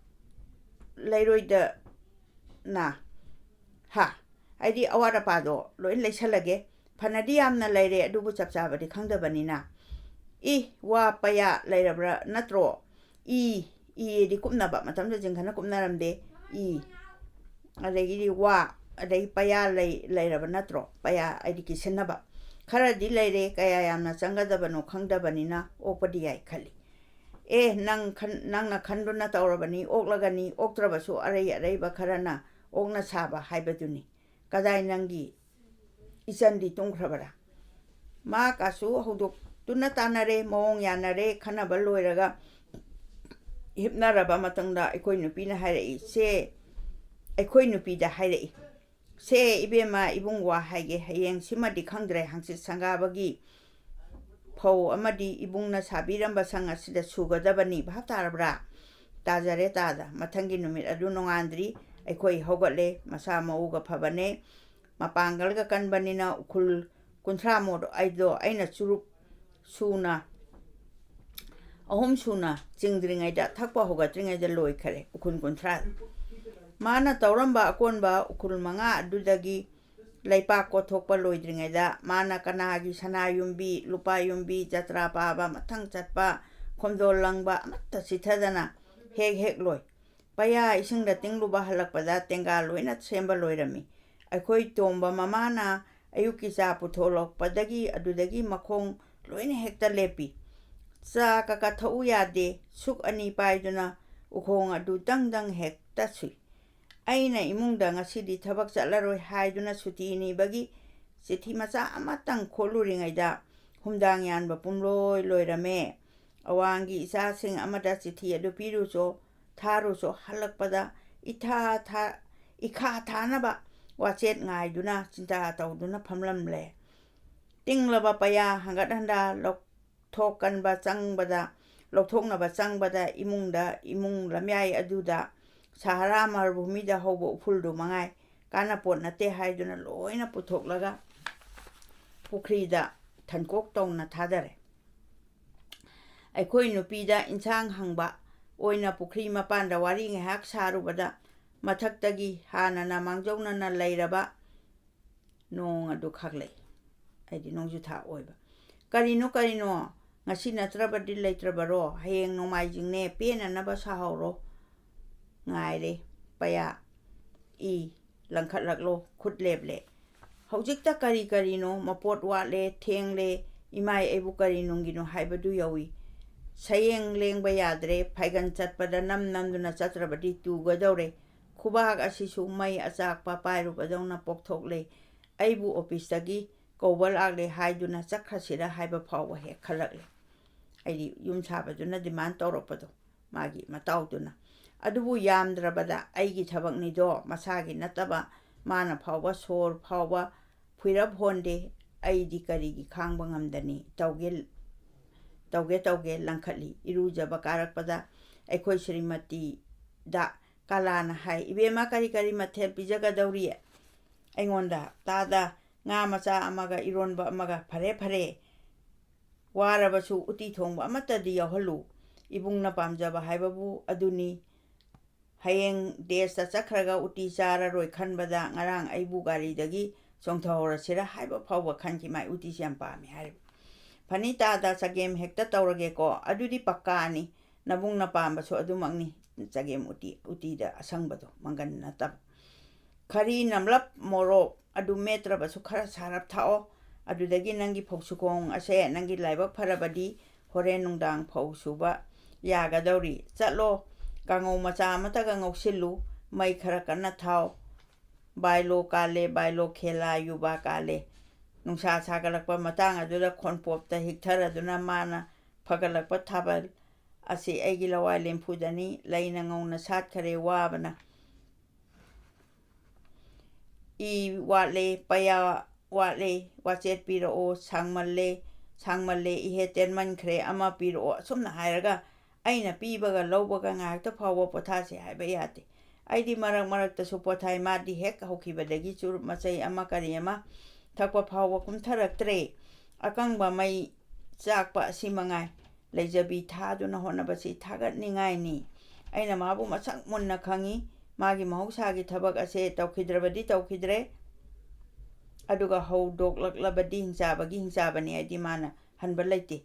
ꯂꯩꯔꯣꯏꯗꯅ? ꯍꯥ? ꯑꯩꯗꯤ ꯑꯋꯥꯠ ꯑꯄꯥꯗꯣ ꯂꯣꯏ ꯂꯩꯁꯜꯂꯒꯦ꯫ ꯐꯅꯗꯤ ꯌꯥꯝꯅ ꯂꯩꯔꯦ, ꯑꯗꯨꯕꯨ ꯆꯞ ꯆꯥꯕꯗꯤ ꯈꯪꯗꯕꯅꯤꯅ꯫ ꯏ, ꯋꯥ ꯄꯌꯥ ꯂꯩꯔꯕ꯭ꯔꯥ ꯅꯠꯇ꯭ꯔꯣ? ꯏ, ꯏ ꯑꯗꯤ ꯀꯨꯞꯅꯕ, ꯃꯇꯝꯗꯨꯗ ꯖꯤꯡꯒꯅ ꯀꯨꯞꯅꯔꯝꯗꯦ꯫ ꯏ, ꯑꯗꯒꯤꯗꯤ ꯋꯥ, ꯑꯗꯩ ꯄꯌꯥ ꯂꯩ, ꯂꯩꯔꯕ ꯅꯠꯇ꯭ꯔꯣ? ꯄꯌꯥ ꯍꯥꯏꯗꯤ ꯀꯤꯁꯤꯟꯅꯕ ꯈꯔꯗꯤ ꯂꯩꯔꯦ, ꯀꯌꯥ ꯌꯥꯝꯅ ꯆꯪꯒꯗꯕꯅꯣ ꯈꯪꯗꯕꯅꯤꯅ ꯑꯣꯛꯄꯗꯤ ꯌꯥꯏ ꯈꯜꯂꯤ꯫ ꯑꯦ, ꯅꯪ ꯈꯟ-, ꯅꯪꯅ ꯈꯟꯗꯨꯅ ꯇꯧꯔꯕꯅꯤ, ꯑꯣꯛꯂꯒꯅꯤ, ꯑꯣꯛꯇ꯭ꯔꯕꯁꯨ ꯑꯔꯩ ꯑꯔꯩꯕ ꯈꯔꯅ ꯑꯣꯛꯅ ꯁꯥꯕ ꯍꯥꯏꯕꯗꯨꯅꯤ꯫ ꯀꯗꯥꯏ ꯅꯪꯒꯤ ꯏꯆꯟꯗꯤ ꯇꯨꯝꯈ꯭ꯔꯕꯔꯥ? ꯃꯥ ꯀꯥꯁꯨ ꯍꯧꯗꯣꯛꯇꯨꯅ ꯇꯥꯟꯅꯔꯦ, ꯃꯑꯣꯡ ꯌꯥꯅꯔꯦ, ꯈꯟꯅꯕ ꯂꯣꯏꯔꯒ ꯍꯤꯞꯅꯔꯕ ꯃꯇꯨꯡꯗ ꯑꯩꯈꯣꯏ ꯅꯨꯄꯤꯅ ꯍꯥꯏꯔꯛꯏ, "ꯁꯦ, ꯑꯩꯈꯣꯏ ꯅꯨꯄꯤꯗ ꯍꯥꯏꯔꯛꯏ, ꯁꯦ, ꯏꯕꯦꯝꯃ, ꯏꯕꯨꯡ ꯋꯥ ꯍꯥꯏꯒꯦ, ꯍꯌꯦꯡ ꯁꯤꯃꯗꯤ ꯈꯪꯗ꯭ꯔꯦ, ꯍꯪꯆꯤꯠ ꯁꯪꯒꯥꯕꯒꯤ ꯐꯧ ꯑꯃꯗꯤ ꯏꯕꯨꯡꯅ ꯁꯥꯕꯤꯔꯝꯕ ꯁꯪ ꯑꯁꯤꯗ ꯁꯨꯒꯗꯕꯅꯤ, ꯚꯥꯞ ꯇꯥꯔꯕ꯭ꯔꯥ?" ꯇꯥꯖꯔꯦ ꯇꯥꯗ꯫ ꯃꯊꯪꯒꯤ ꯅꯨꯃꯤꯠ ꯑꯗꯨ ꯅꯣꯡꯉꯥꯟꯗ꯭ꯔꯤ, ꯑꯩꯈꯣꯏ ꯍꯧꯒꯠꯂꯦ, ꯃꯁꯥ ꯃꯎꯒ ꯐꯕꯅꯦ, ꯃꯄꯥꯡꯒꯜꯒ ꯀꯟꯕꯅꯤꯅ ꯎꯈꯨꯜ ꯀꯨꯟꯊ꯭ꯔꯥ ꯃꯨꯛ ꯑꯩꯗꯣ ꯑꯩꯅ ꯆꯨꯔꯨꯞ ꯁꯨꯅ, ꯑꯍꯨꯝ ꯁꯨꯅ ꯆꯤꯡꯗ꯭ꯔꯤꯉꯩꯗ, ꯊꯛꯄ ꯍꯧꯒꯠꯇ꯭ꯔꯤꯉꯩꯗ ꯂꯣꯏꯈꯔꯦ ꯎꯈꯨꯜ ꯀꯨꯟꯊ꯭ꯔꯥ꯫ ꯃꯥꯅ ꯇꯧꯔꯝꯕ ꯑꯀꯣꯟꯕ ꯎꯈꯨꯜ ꯃꯉꯥ ꯑꯗꯨꯗꯒꯤ ꯂꯩꯄꯥꯛ ꯀꯣꯠꯊꯣꯛꯄ ꯂꯣꯏꯗ꯭ꯔꯤꯉꯩꯗ ꯃꯥꯅ ꯀꯅꯥꯒꯤ ꯁꯅꯥ ꯌꯨꯝꯕꯤ, ꯂꯨꯄꯥ ꯌꯨꯝꯕꯤ, ꯖꯇ꯭ꯔꯥ ꯄꯥꯕ, ꯃꯊꯪ ꯆꯠꯄ, ꯈꯣꯝꯗꯣꯜ ꯂꯪꯕ ꯑꯃꯠꯇ ꯆꯤꯊꯗꯅ ꯍꯦꯛ ꯍꯦꯛ ꯂꯣꯏ꯫ ꯄꯌꯥ ꯏꯁꯤꯡꯗ ꯇꯤꯡꯂꯨꯕ ꯍꯜꯂꯛꯄꯗ ꯇꯦꯡꯒꯥ ꯂꯣꯏꯅ ꯁꯦꯝꯕ ꯂꯣꯏꯔꯝꯃꯤ꯫ ꯑꯩꯈꯣꯏ ꯇꯣꯝꯕ ꯃꯃꯥꯅ ꯑꯌꯨꯛꯀꯤ ꯆꯥ ꯄꯨꯊꯣꯛꯂꯛꯄꯗꯒꯤ ꯑꯗꯨꯗꯒꯤ ꯃꯈꯣꯡ ꯂꯣꯏꯅ ꯍꯦꯛꯇ ꯂꯦꯞꯄꯤ꯫ ꯆꯥ ꯀꯀꯥ ꯊꯛꯎ ꯌꯥꯗꯦ, ꯁꯨꯛ ꯑꯅꯤ ꯄꯥꯏꯗꯨꯅ ꯎꯈꯣꯡ ꯑꯗꯨ ꯗꯪ ꯗꯪ ꯍꯦꯛꯇ ꯁꯨꯏ꯫ ꯑꯩꯅ ꯏꯃꯨꯡꯗ ꯉꯁꯤꯗꯤ ꯊꯕꯛ ꯆꯠꯂꯔꯣꯏ ꯍꯥꯏꯗꯨꯅ ꯁꯨꯇꯤ ꯅꯤꯕꯒꯤ ꯆꯤꯊꯤ ꯃꯆꯥ ꯑꯃꯇꯪ ꯈꯣꯠꯂꯨꯔꯤꯉꯩꯗ ꯍꯨꯝꯗꯥꯡ ꯌꯥꯟꯕ ꯄꯨꯝꯂꯣꯏ ꯂꯣꯏꯔꯝꯃꯦ꯫ ꯑꯋꯥꯡꯒꯤ ꯏꯆꯥꯁꯤꯡ ꯑꯃꯗ ꯆꯤꯊꯤ ꯑꯗꯨ ꯄꯤꯔꯨꯆꯣ, ꯊꯥꯔꯨꯆꯣ, ꯍꯜꯂꯛꯄꯗ ꯏꯊꯥ ꯊꯥ-, ꯏꯈꯥ ꯊꯥꯅꯕ ꯋꯥꯆꯦꯠ ꯉꯥꯏꯗꯨꯅ ꯆꯤꯟꯇꯥ ꯇꯧꯗꯨꯅ ꯐꯝꯂꯝꯂꯦ꯫ ꯇꯤꯡꯂꯕ ꯄꯌꯥ ꯍꯪꯒꯠ ꯍꯟꯗꯥ ꯂꯧꯊꯣꯛꯀꯟꯕ ꯆꯪꯕꯗ, ꯂꯧꯊꯣꯛꯅꯕ ꯆꯪꯕꯗ ꯏꯃꯨꯡꯗ, ꯏꯃꯨꯡ ꯂꯝꯌꯥꯏ ꯑꯗꯨꯗ ꯁꯍꯔꯥ ꯃꯔꯨꯚꯨꯃꯤꯗ ꯍꯧꯕ ꯎꯐꯨꯜꯗꯨ ꯃꯉꯥꯏ, ꯀꯥꯟꯅꯄꯣꯠ ꯅꯠꯇꯦ ꯍꯥꯏꯗꯨꯅ ꯂꯣꯏꯅ ꯄꯨꯊꯣꯛꯂꯒ ꯄꯨꯈ꯭ꯔꯤꯗ ꯊꯟꯀꯣꯛ ꯇꯧꯅ ꯊꯥꯗꯔꯦ꯫ ꯑꯩꯈꯣꯏ ꯅꯨꯄꯤꯗ ꯏꯟꯁꯥꯡ ꯍꯪꯕ ꯑꯣꯏꯅ ꯄꯨꯈ꯭ꯔꯤ ꯃꯄꯥꯟꯗ ꯋꯥꯔꯤ ꯉꯥꯏꯍꯥꯛ ꯁꯥꯔꯨꯕꯗ ꯃꯊꯛꯇꯒꯤ ꯍꯥꯟꯅꯅ ꯃꯥꯡꯖꯧꯅꯅ ꯂꯩꯔꯕ ꯅꯣꯡ ꯑꯗꯨ ꯈꯥꯛꯂꯛꯏ꯫ ꯍꯥꯏꯗꯤ ꯅꯣꯡꯖꯨ ꯊꯥ ꯑꯣꯏꯕ꯫ "ꯀꯔꯤꯅꯣ, ꯀꯔꯤꯅꯣ? ꯉꯁꯤ ꯅꯠꯇ꯭ꯔꯕꯗꯤ ꯂꯩꯇ꯭ꯔꯕꯔꯣ? ꯍꯌꯦꯡ ꯅꯣꯡꯃꯥꯏꯖꯤꯡꯅꯦ, ꯄꯦꯟꯅꯅꯕ ꯁꯥꯍꯧꯔꯣ꯫ ꯉꯥꯏꯔꯦ ꯄꯌꯥ꯫ ꯏ ꯂꯪꯈꯠꯂꯛꯂꯣ, ꯈꯨꯠ ꯂꯦꯞꯂꯦ꯫ ꯍꯧꯖꯤꯛꯇ ꯀꯔꯤ ꯀꯔꯤꯅꯣ ꯃꯄꯣꯠ ꯋꯥꯠꯂꯦ, ꯊꯦꯡꯂꯦ, ꯏꯃꯥꯏ ꯑꯩꯕꯨ ꯀꯔꯤ ꯅꯨꯡꯒꯤꯅꯣ ꯍꯥꯏꯕꯗꯨ ꯌꯧꯏ꯫ ꯁꯌꯦꯡ ꯂꯦꯡꯕ ꯌꯥꯗ꯭ꯔꯦ, ꯐꯥꯏꯒꯟ ꯆꯠꯄꯗ ꯅꯝ ꯅꯝꯗꯨꯅ ꯆꯠꯇ꯭ꯔꯕꯗꯤ ꯇꯨꯒꯗꯧꯔꯦ꯫ ꯈꯨꯕꯥꯛ ꯑꯁꯤꯁꯨ ꯃꯩ ꯑꯆꯥꯛꯄ ꯄꯥꯏꯔꯨꯕꯗꯧꯅ ꯄꯣꯛꯊꯣꯛꯂꯦ꯫ ꯑꯩꯕꯨ ꯑꯣꯐꯤꯁꯇꯒꯤ ꯀꯧꯕ ꯂꯥꯛꯂꯦ ꯍꯥꯏꯗꯨꯅ ꯆꯠꯈ꯭ꯔꯁꯤꯔ ꯍꯥꯏꯕ ꯐꯥꯎꯕ ꯍꯦꯛ ꯈꯜꯂꯛꯂꯦ꯫ ꯍꯥꯏꯗꯤ ꯌꯨꯝ ꯁꯥꯕꯗꯨꯅ ꯗꯤꯃꯥꯟ ꯇꯧꯔꯛꯄꯗꯣ, ꯃꯥꯒꯤ ꯃꯇꯥꯎꯗꯨꯅ꯫ ꯑꯗꯨꯕꯨ ꯌꯥꯝꯗ꯭ꯔꯕꯗ ꯑꯩꯒꯤ ꯊꯕꯛꯅꯤꯗꯣ, ꯃꯁꯥꯒꯤ ꯅꯠꯇꯕ, ꯃꯥꯅ ꯐꯥꯎꯕ ꯁꯣꯔ ꯐꯥꯎꯕ ꯐꯨꯏꯔꯞ ꯍꯣꯟꯗꯦ꯫ ꯑꯩꯗꯤ ꯀꯔꯤꯒꯤ ꯈꯥꯡꯕ ꯉꯝꯗꯅꯤ? ꯇꯧꯒꯦ, ꯇꯧꯒꯦ, ꯇꯧꯒꯦ ꯂꯪꯈꯠꯂꯤ꯫ ꯏꯔꯨꯖꯕ ꯀꯥꯔꯛꯄꯗ ꯑꯩꯈꯣꯏ ꯁ꯭ꯔꯤꯃꯇꯤꯗ ꯀꯂꯥꯅ ꯍꯥꯏ, "ꯏꯕꯦꯝꯃ, ꯀꯔꯤ ꯀꯔꯤ ꯃꯊꯦꯜ ꯄꯤꯖꯒꯗꯧꯔꯤ?" ꯑꯩꯉꯣꯟꯗ, "ꯇꯥꯗ, ꯉꯥ ꯃꯆꯥ ꯑꯃꯒ ꯏꯔꯣꯟꯕ ꯑꯃꯒ, ꯐꯔꯦ, ꯐꯔꯦ꯫ ꯋꯥꯔꯕꯁꯨ ꯎꯇꯤ ꯊꯣꯡꯕ ꯑꯃꯠꯇꯗꯤ ꯌꯥꯎꯍꯜꯂꯨ꯫ ꯏꯕꯨꯡꯅ ꯄꯥꯝꯖꯕ ꯍꯥꯏꯕꯕꯨ ꯑꯗꯨꯅꯤ꯫ ꯍꯌꯦꯡ ꯗꯦꯁꯇ ꯆꯠꯈ꯭ꯔꯒ ꯎꯇꯤ ꯆꯥꯔꯔꯣꯏ ꯈꯟꯕꯗ ꯉꯔꯥꯡ ꯑꯩꯕꯨ ꯒꯥꯔꯤꯗꯒꯤ ꯆꯣꯡꯊꯍꯧꯔꯁꯤꯔ ꯍꯥꯏꯕ ꯐꯥꯎꯕ ꯈꯟꯈꯤ꯫ ꯃꯥꯏ ꯎꯇꯤꯁꯤ ꯌꯥꯝ ꯄꯥꯝꯃꯤ ꯍꯥꯏꯔꯤꯕ꯫ ꯐꯅꯤ ꯇꯥꯗ, ꯆꯒꯦꯝ ꯍꯦꯛꯇ ꯇꯧꯔꯒꯦꯀꯣ꯫ ꯑꯗꯨꯗꯤ ꯄꯛꯀꯥꯅꯤ꯫ ꯅꯕꯨꯡꯅ ꯄꯥꯝꯕꯁꯨ ꯑꯗꯨꯃꯛꯅꯤ꯫ ꯆꯒꯦꯝ ꯎꯇꯤ, ꯎꯇꯤꯗ ꯑꯁꯪꯕꯗꯣ, ꯃꯪꯒꯟ ꯅꯠꯇꯕ꯫ ꯈꯔꯤ ꯅꯝꯂꯞ ꯃꯣꯔꯣꯛ ꯑꯗꯨ ꯃꯦꯠꯇ꯭ꯔꯕꯁꯨ ꯈꯔ ꯁꯥꯔꯞ ꯊꯥꯛꯑꯣ꯫ ꯑꯗꯨꯗꯒꯤ ꯅꯪꯒꯤ ꯐꯧ ꯁꯨꯈꯣꯡ ꯑꯁꯦ ꯅꯪꯒꯤ ꯂꯥꯏꯕꯛ ꯐꯔꯕꯗꯤ ꯍꯣꯔꯦꯟ ꯅꯨꯡꯗꯥꯡ ꯐꯧ ꯁꯨꯕ ꯌꯥꯒꯗꯧꯔꯤ꯫ ꯆꯠꯂꯣ, ꯀꯥꯡꯉꯧ ꯃꯆꯥ ꯑꯃꯇꯒ ꯉꯧꯁꯤꯜꯂꯨ, ꯃꯩ ꯈꯔ ꯀꯟꯅ ꯊꯥꯎ꯫ ꯕꯥꯏꯂꯣ ꯀꯥꯂꯦ, ꯕꯥꯏꯂꯣ ꯈꯦꯂꯥ ꯌꯨꯕꯥ ꯀꯥꯂꯦ꯫ ꯅꯨꯡꯁꯥ ꯁꯥꯒꯠꯂꯛꯄ ꯃꯇꯥꯡ ꯑꯗꯨꯗ ꯈꯣꯟꯄꯣꯞꯇ ꯍꯤꯛꯊꯔꯗꯨꯅ ꯃꯥꯅ ꯐꯒꯠꯂꯛꯄ ꯊꯥꯕꯜ ꯑꯁꯤ ꯑꯩꯒꯤ ꯂꯋꯥꯏ ꯂꯦꯝꯐꯨꯗꯅꯤ꯫ ꯂꯩꯅ ꯉꯧꯅ ꯁꯥꯠꯈꯔꯦ ꯋꯥꯕꯅ꯫ ꯏ ꯋꯥꯠꯂꯦ, ꯄꯩꯌꯥ ꯋꯥꯠꯂꯦ, ꯋꯥꯆꯦꯠ ꯄꯤꯔꯛꯑꯣ, ꯁꯥꯡꯃꯜꯂꯦ, ꯁꯥꯡꯃꯜꯂꯦ, ꯏꯍꯦ ꯇꯦꯟꯃꯟꯈ꯭ꯔꯦ, ꯑꯃ ꯄꯤꯔꯛꯑꯣ, ꯑꯁꯨꯝꯅ ꯍꯥꯏꯔꯒ ꯑꯩꯅ ꯄꯤꯕꯒ ꯂꯧꯕꯒ ꯉꯥꯏꯍꯥꯛꯇ ꯐꯥꯎꯕ ꯄꯣꯊꯥꯁꯦ ꯍꯥꯏꯕ ꯌꯥꯗꯦ꯫ ꯑꯩꯗꯤ ꯃꯔꯛ ꯃꯔꯛꯇꯁꯨ ꯄꯣꯊꯥꯏ, ꯃꯥꯗꯤ ꯍꯦꯛ ꯍꯧꯈꯤꯕꯗꯒꯤ ꯆꯨꯔꯨꯞ ꯃꯆꯩ ꯑꯃ ꯀꯔꯤ ꯑꯃ ꯊꯛꯄ ꯐꯥꯎꯕ ꯀꯨꯝꯊꯔꯛꯇ꯭ꯔꯦ꯫ ꯑꯀꯪꯕ ꯃꯩ ꯆꯥꯛꯄ ꯑꯁꯤ ꯃꯉꯥꯏ꯫ ꯂꯩꯖꯕꯤ ꯊꯥꯗꯨꯅ ꯍꯣꯠꯅꯕꯁꯤ ꯊꯥꯒꯠꯅꯤꯡꯉꯥꯏꯅꯤ꯫ ꯑꯩꯅ ꯃꯥꯕꯨ ꯃꯁꯛ ꯃꯨꯟꯅ ꯈꯪꯏ꯫ ꯃꯥꯒꯤ ꯃꯍꯧꯁꯥꯒꯤ ꯊꯕꯛ ꯑꯁꯦ ꯇꯧꯈꯤꯗ꯭ꯔꯕꯗꯤ ꯇꯧꯈꯤꯗ꯭ꯔꯦ, ꯑꯗꯨꯒ ꯍꯧꯗꯣꯛꯂꯛꯂꯕꯗꯤ ꯍꯤꯡꯆꯥꯕꯒꯤ ꯍꯤꯡꯆꯥꯕꯅꯤ ꯍꯥꯏꯗꯤ ꯃꯥꯅ ꯍꯟꯕ ꯂꯩꯇꯦ꯫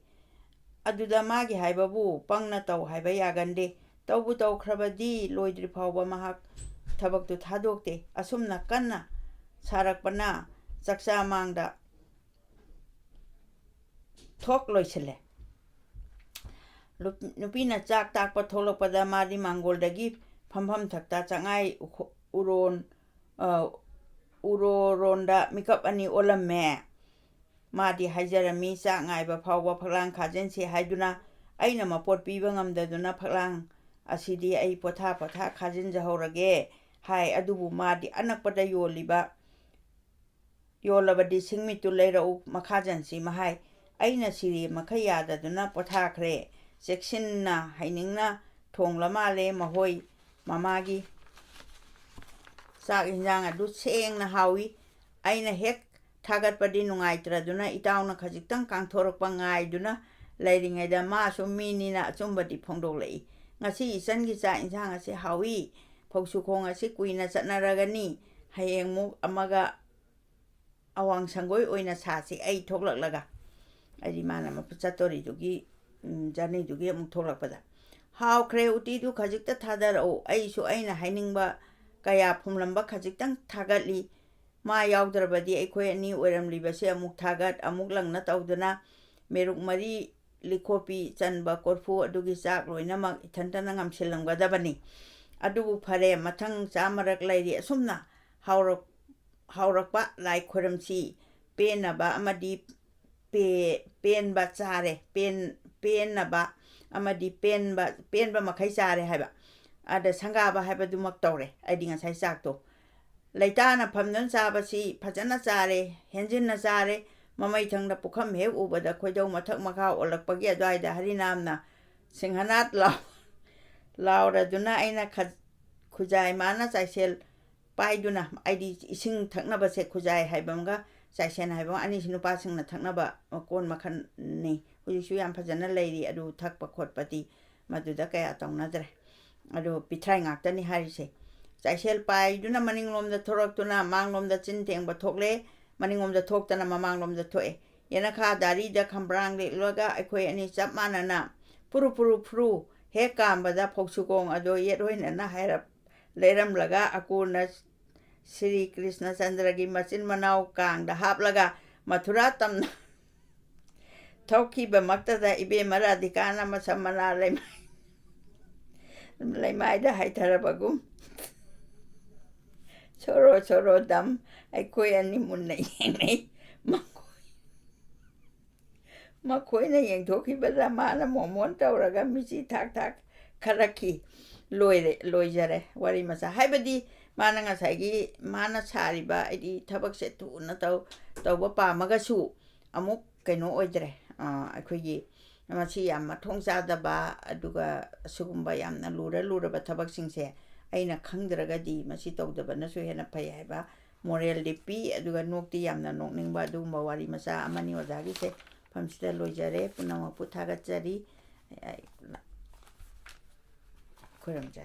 ꯑꯗꯨꯗ ꯃꯥꯒꯤ ꯍꯥꯏꯕꯕꯨ ꯄꯪꯅ ꯇꯧ ꯍꯥꯏꯕ ꯌꯥꯒꯟꯗꯦ꯫ ꯇꯧꯕꯨ ꯇꯧꯈ꯭ꯔꯕꯗꯤ ꯂꯣꯏꯗ꯭ꯔꯤ ꯐꯥꯎꯕ ꯃꯍꯥꯛ ꯊꯕꯛꯇꯨ ꯊꯥꯗꯣꯛꯇꯦ꯫ ꯑꯁꯨꯝꯅ ꯀꯟꯅ ꯁꯥꯔꯛꯄꯅ ꯆꯥꯛꯆꯥ ꯃꯥꯡꯗ ꯊꯣꯛ ꯂꯣꯏꯁꯤꯜꯂꯦ꯫ ꯅꯨꯄꯤꯅ ꯆꯥꯛ ꯇꯥꯛꯄ ꯊꯣꯛꯂꯛꯄꯗ ꯃꯥꯗꯤ ꯃꯥꯡꯒꯣꯜꯗꯒꯤ ꯐꯝꯐꯝ ꯊꯛꯇ ꯆꯉꯥꯏ ꯎꯔꯣꯟ, ꯎꯔꯣꯔꯣꯟꯗ ꯃꯤꯀꯞ ꯑꯅꯤ ꯑꯣꯜꯂꯝꯃꯦ꯫ ꯃꯥꯗꯤ ꯍꯥꯏꯖꯔꯝꯃꯤ, "ꯆꯥꯛ ꯉꯥꯏꯕ ꯐꯥꯎꯕ ꯐꯛꯂꯥꯡ ꯈꯥꯖꯤꯟꯁꯤ" ꯍꯥꯏꯗꯨꯅ꯫ ꯑꯩꯅ ꯃꯄꯣꯠ ꯄꯤꯕ ꯉꯝꯗꯗꯨꯅ ꯐꯛꯂꯥꯡ ꯑꯁꯤꯗꯤ ꯑꯩ ꯄꯣꯊꯥ ꯄꯣꯊꯥ ꯈꯥꯖꯤꯟꯖꯍꯧꯔꯒꯦ ꯍꯥꯏ꯫ ꯑꯗꯨꯕꯨ ꯃꯥꯗꯤ ꯑꯅꯛꯄꯗ ꯌꯣꯜꯂꯤꯕ, ꯌꯣꯜꯂꯕꯗꯤ ꯁꯤꯡꯃꯤꯠꯇꯨ ꯂꯩꯔꯛꯎ, ꯃꯈꯥꯖꯟꯁꯤ ꯃꯍꯥꯏ꯫ ꯑꯩꯅ ꯁꯤꯔꯦ ꯃꯈꯩ ꯌꯥꯗꯗꯨꯅ ꯄꯣꯊꯥꯈ꯭ꯔꯦ꯫ ꯆꯦꯛꯁꯤꯟꯅ ꯍꯩꯅꯤꯡꯅ ꯊꯣꯡꯂ ꯃꯥꯜꯂꯦ ꯃꯍꯣꯏ ꯃꯃꯥꯒꯤ ꯆꯥꯛ ꯏꯟꯖꯥꯡ ꯑꯗꯨ ꯁꯦꯡꯅ ꯍꯥꯎꯏ꯫ ꯑꯩꯅ ꯍꯦꯛ ꯊꯥꯒꯠꯄꯗꯤ ꯅꯨꯡꯉꯥꯏꯇ꯭ꯔꯗꯨꯅ ꯏꯇꯥꯎꯅ ꯈꯖꯤꯛꯇꯪ ꯀꯥꯡꯊꯣꯔꯛꯄ ꯉꯥꯏꯗꯨꯅ ꯂꯩꯔꯤꯉꯩꯗ ꯃꯥꯁꯨ ꯃꯤꯅꯤꯅ ꯑꯆꯨꯝꯕꯗꯤ ꯐꯣꯡꯗꯣꯛꯂꯛꯏ꯫ "ꯉꯁꯤ ꯏꯆꯟꯒꯤ ꯆꯥꯛ ꯏꯟꯁꯥꯡ ꯑꯁꯤ ꯍꯥꯎꯏ꯫ ꯐꯧꯁꯨꯈꯣꯡ ꯑꯁꯤ ꯀꯨꯏꯅ ꯆꯠꯅꯔꯒꯅꯤ꯫ ꯍꯌꯦꯡꯃꯨꯛ ꯑꯃꯒ ꯑꯋꯥꯡ ꯁꯪꯒꯣꯏ ꯑꯣꯏꯅ ꯁꯥꯁꯤ ꯑꯩ ꯊꯣꯛꯂꯛꯂꯒ"꯫ ꯍꯥꯏꯗꯤ ꯃꯥꯅ ꯃꯄ-, ꯆꯠꯇꯣꯔꯤꯗꯨꯒꯤ, ꯎꯝ, journeyꯗꯨꯒꯤ ꯑꯃꯨꯛ ꯊꯣꯛꯂꯛꯄꯗ꯫ "ꯍꯥꯎꯈ꯭ꯔꯦ, ꯎꯇꯤꯗꯨ ꯈꯖꯤꯛꯇ ꯊꯥꯗꯔꯛꯎ꯫ ꯑꯩꯁꯨ ꯑꯩꯅ ꯍꯥꯏꯅꯤꯡꯕ ꯀꯌꯥ ꯐꯨꯝꯂꯝꯕ ꯈꯖꯤꯛꯇꯪ ꯊꯥꯒꯠꯂꯤ꯫ ꯃꯥ ꯌꯥꯎꯗ꯭ꯔꯕꯗꯤ ꯑꯩꯈꯣꯏ ꯑꯅꯤ ꯑꯣꯏꯔꯝꯂꯤꯕꯁꯦ ꯑꯃꯨꯛ ꯊꯥꯒꯠ, ꯑꯃꯨꯛ ꯂꯪꯅ ꯇꯧꯗꯨꯅ ꯃꯦꯔꯨꯛ ꯃꯔꯤ ꯂꯤꯈꯣꯄꯤ ꯆꯟꯕ ꯀꯣꯔꯐꯨ ꯑꯗꯨꯒꯤ ꯆꯥꯛ ꯂꯣꯏꯅꯃꯛ ꯏꯊꯟꯇꯅ ꯉꯝꯁꯤꯜꯂꯝꯒꯗꯕꯅꯤ꯫ ꯑꯗꯨꯕꯨ ꯐꯔꯦ, ꯃꯊꯪ ꯆꯥꯃꯔꯛ ꯂꯩꯔꯤ꯫ ꯑꯁꯨꯝꯅ ꯍꯥꯎꯔꯛ-, ꯍꯥꯎꯔꯛꯄ ꯂꯥꯏ ꯈꯣꯏꯔꯝꯁꯤ꯫ ꯄꯦꯟꯅꯕ ꯑꯃꯗꯤ ꯄꯦ-, ꯄꯦꯟꯕ ꯆꯥꯔꯦ, ꯄꯦꯟ-, ꯄꯦꯟꯅꯕ ꯑꯃꯗꯤ ꯄꯦꯟꯕ, ꯄꯦꯟꯕ ꯃꯈꯩ ꯆꯥꯔꯦ" ꯍꯥꯏꯕ꯫ ꯑꯗ ꯁꯪꯒꯥꯕ ꯍꯥꯏꯕꯗꯨꯃꯛ ꯇꯧꯔꯦ꯫ ꯑꯩꯗꯤ ꯉꯁꯥꯏ ꯆꯥꯛꯇꯣ ꯂꯩꯇꯥꯅ ꯐꯝꯗꯨꯅ ꯆꯥꯕꯁꯤ ꯐꯖꯅ ꯆꯥꯔꯦ, ꯍꯦꯟꯖꯤꯟꯅ ꯆꯥꯔꯦ꯫ ꯃꯃꯩꯊꯪꯗ ꯄꯨꯈꯝ ꯍꯦꯛ ꯎꯕꯗ ꯈꯣꯏꯗꯧ ꯃꯊꯛ ꯃꯈꯥ ꯑꯣꯜꯂꯛꯄꯒꯤ ꯑꯗꯨꯋꯥꯏꯗ ꯍꯔꯤꯅꯥꯝꯅ ꯁꯤꯡꯍꯅꯥꯠ ꯂꯥꯎ-, ꯂꯥꯎꯔꯗꯨꯅ ꯑꯩꯅ ꯈ-, ꯈꯨꯖꯥꯏ ꯃꯥꯅ ꯆꯥꯏꯁꯦꯜ ꯄꯥꯏꯗꯨꯅ, ꯑꯩꯗꯤ ꯏꯁꯤꯡ ꯊꯛꯅꯕꯁꯦ ꯈꯨꯖꯥꯏ ꯍꯥꯏꯕ ꯑꯃꯒ ꯆꯥꯏꯁꯦꯟ ꯍꯥꯏꯕ ꯑꯃꯒ, ꯑꯅꯤꯁꯤ ꯅꯨꯄꯥꯁꯤꯡꯅ ꯊꯛꯅꯕ ꯀꯣꯟ ꯃꯈꯜꯅꯤ꯫ ꯍꯧꯖꯤꯛꯁꯨ ꯌꯥꯝ ꯐꯖꯅ ꯂꯩꯔꯤ ꯑꯗꯨ ꯊꯛꯄ ꯈꯣꯠꯄꯗꯤ꯫ ꯃꯗꯨꯗ ꯀꯌꯥ ꯇꯧꯅꯗ꯭ꯔꯦ꯫ ꯑꯗꯨ ꯄꯤꯊ꯭ꯔꯥꯏ ꯉꯥꯛꯇꯅꯤ ꯍꯥꯏꯔꯤꯁꯦ꯫ ꯆꯥꯏꯁꯦꯜ ꯄꯥꯏꯗꯨꯅ ꯃꯅꯤꯡꯂꯣꯝꯗ ꯊꯣꯔꯛꯇꯨꯅ ꯃꯥꯡꯂꯣꯝꯗ ꯆꯤꯟ ꯊꯦꯡꯕ ꯊꯣꯛꯂꯦ, ꯃꯅꯤꯡꯂꯣꯝꯗ ꯊꯣꯛꯇꯅ ꯃꯃꯥꯡꯂꯣꯝꯗ ꯊꯣꯛꯑꯦ꯫ ꯌꯦꯅꯈꯥ ꯗꯥꯔꯤꯗ ꯈꯝꯕ꯭ꯔꯥꯡ ꯂꯤꯠꯂꯒ ꯑꯩꯈꯣꯏ ꯑꯅꯤ ꯆꯞ ꯃꯥꯟꯅꯅ ꯐꯨꯔꯨ ꯐꯨꯔꯨ ꯐꯨꯔꯨ ꯍꯦꯛ ꯀꯥꯝꯕꯗ ꯐꯧꯁꯨꯀꯣꯡ ꯑꯗꯣ ꯌꯦꯠ ꯑꯣꯏꯅꯅ ꯍꯥꯏꯔꯞ ꯂꯩꯔꯝꯂꯒ ꯑꯀꯣꯟꯅ ꯁ꯭ꯔꯤ ꯀ꯭ꯔꯤꯁꯅꯆꯟꯗ꯭ꯔꯒꯤ ꯃꯆꯤꯟ ꯃꯅꯥꯎ ꯀꯥꯡꯗ ꯍꯥꯞꯂꯒ ꯃꯊꯨꯔꯥ ꯇꯝꯅ ꯊꯣꯛꯈꯤꯕꯃꯛꯇꯗ ꯏꯕꯦꯝꯃ ꯔꯥꯙꯤꯀꯥꯅ ꯃꯁꯝ ꯃꯅꯥ ꯂꯩꯃꯥꯏ ꯂꯩꯃꯥꯏꯗ ꯍꯥꯏꯊꯔꯕꯒꯨꯝ ꯁꯣꯔꯣ ꯁꯣꯔꯣ ꯗꯝ ꯑꯩꯈꯣꯏ ꯑꯅꯤ ꯃꯨꯟꯅ ꯌꯦꯡꯅꯩ꯫ ꯃꯈꯣꯏ ꯃꯈꯣꯏꯅ ꯌꯦꯡꯊꯣꯛꯈꯤꯕꯗ ꯃꯥꯅ ꯃꯣꯃꯣꯟ ꯇꯧꯔꯒ ꯃꯤꯆꯤ ꯊꯥꯛ ꯊꯥꯛ ꯈꯜꯂꯛꯈꯤ꯫ ꯂꯣꯏꯔꯦ, ꯂꯣꯏꯖꯔꯦ ꯋꯥꯔꯤ ꯃꯆꯥ꯫ ꯍꯥꯏꯕꯗꯤ ꯃꯥꯅ ꯉꯁꯥꯏꯒꯤ ꯃꯥꯅ ꯁꯥꯔꯤꯕ ꯍꯥꯏꯗꯤ ꯊꯕꯛꯁꯦ ꯊꯨꯅ ꯇꯧ ꯇꯧꯕ ꯄꯥꯝꯃꯒꯁꯨ ꯑꯃꯨꯛ ꯀꯩꯅꯣ ꯑꯣꯏꯗ꯭ꯔꯦ꯫ ꯑꯩꯈꯣꯏꯒꯤ ꯃꯁꯤ ꯌꯥꯝ ꯃꯊꯣꯡ ꯆꯥꯗꯕ, ꯑꯗꯨꯒ ꯑꯁꯤꯒꯨꯝꯕ ꯌꯥꯝꯅ ꯂꯨꯔ ꯂꯨꯔꯕ ꯊꯕꯛꯁꯤꯡꯁꯦ ꯑꯩꯅ ꯈꯪꯗ꯭ꯔꯒꯗꯤ ꯃꯁꯤ ꯇꯧꯗꯕꯅꯁꯨ ꯍꯦꯟꯅ ꯐꯩ ꯍꯥꯏꯕ ꯃꯣꯔꯦꯜꯗꯤ ꯄꯤ꯫ ꯑꯗꯨꯒ ꯅꯣꯛꯇꯤ ꯌꯥꯝꯅ ꯅꯣꯛꯅꯤꯡꯕ ꯑꯗꯨꯒꯨꯝꯕ ꯋꯥꯔꯤ ꯃꯆꯥ ꯑꯃꯅꯤ ꯑꯣꯖꯥꯒꯤꯁꯦ꯫ ꯃꯐꯝꯁꯤꯗ ꯂꯣꯏꯖꯔꯦ꯫ ꯄꯨꯝꯅꯃꯛꯄꯨ ꯊꯥꯒꯠꯆꯔꯤ꯫ ꯈꯣꯏꯔꯝꯖꯔꯤ꯫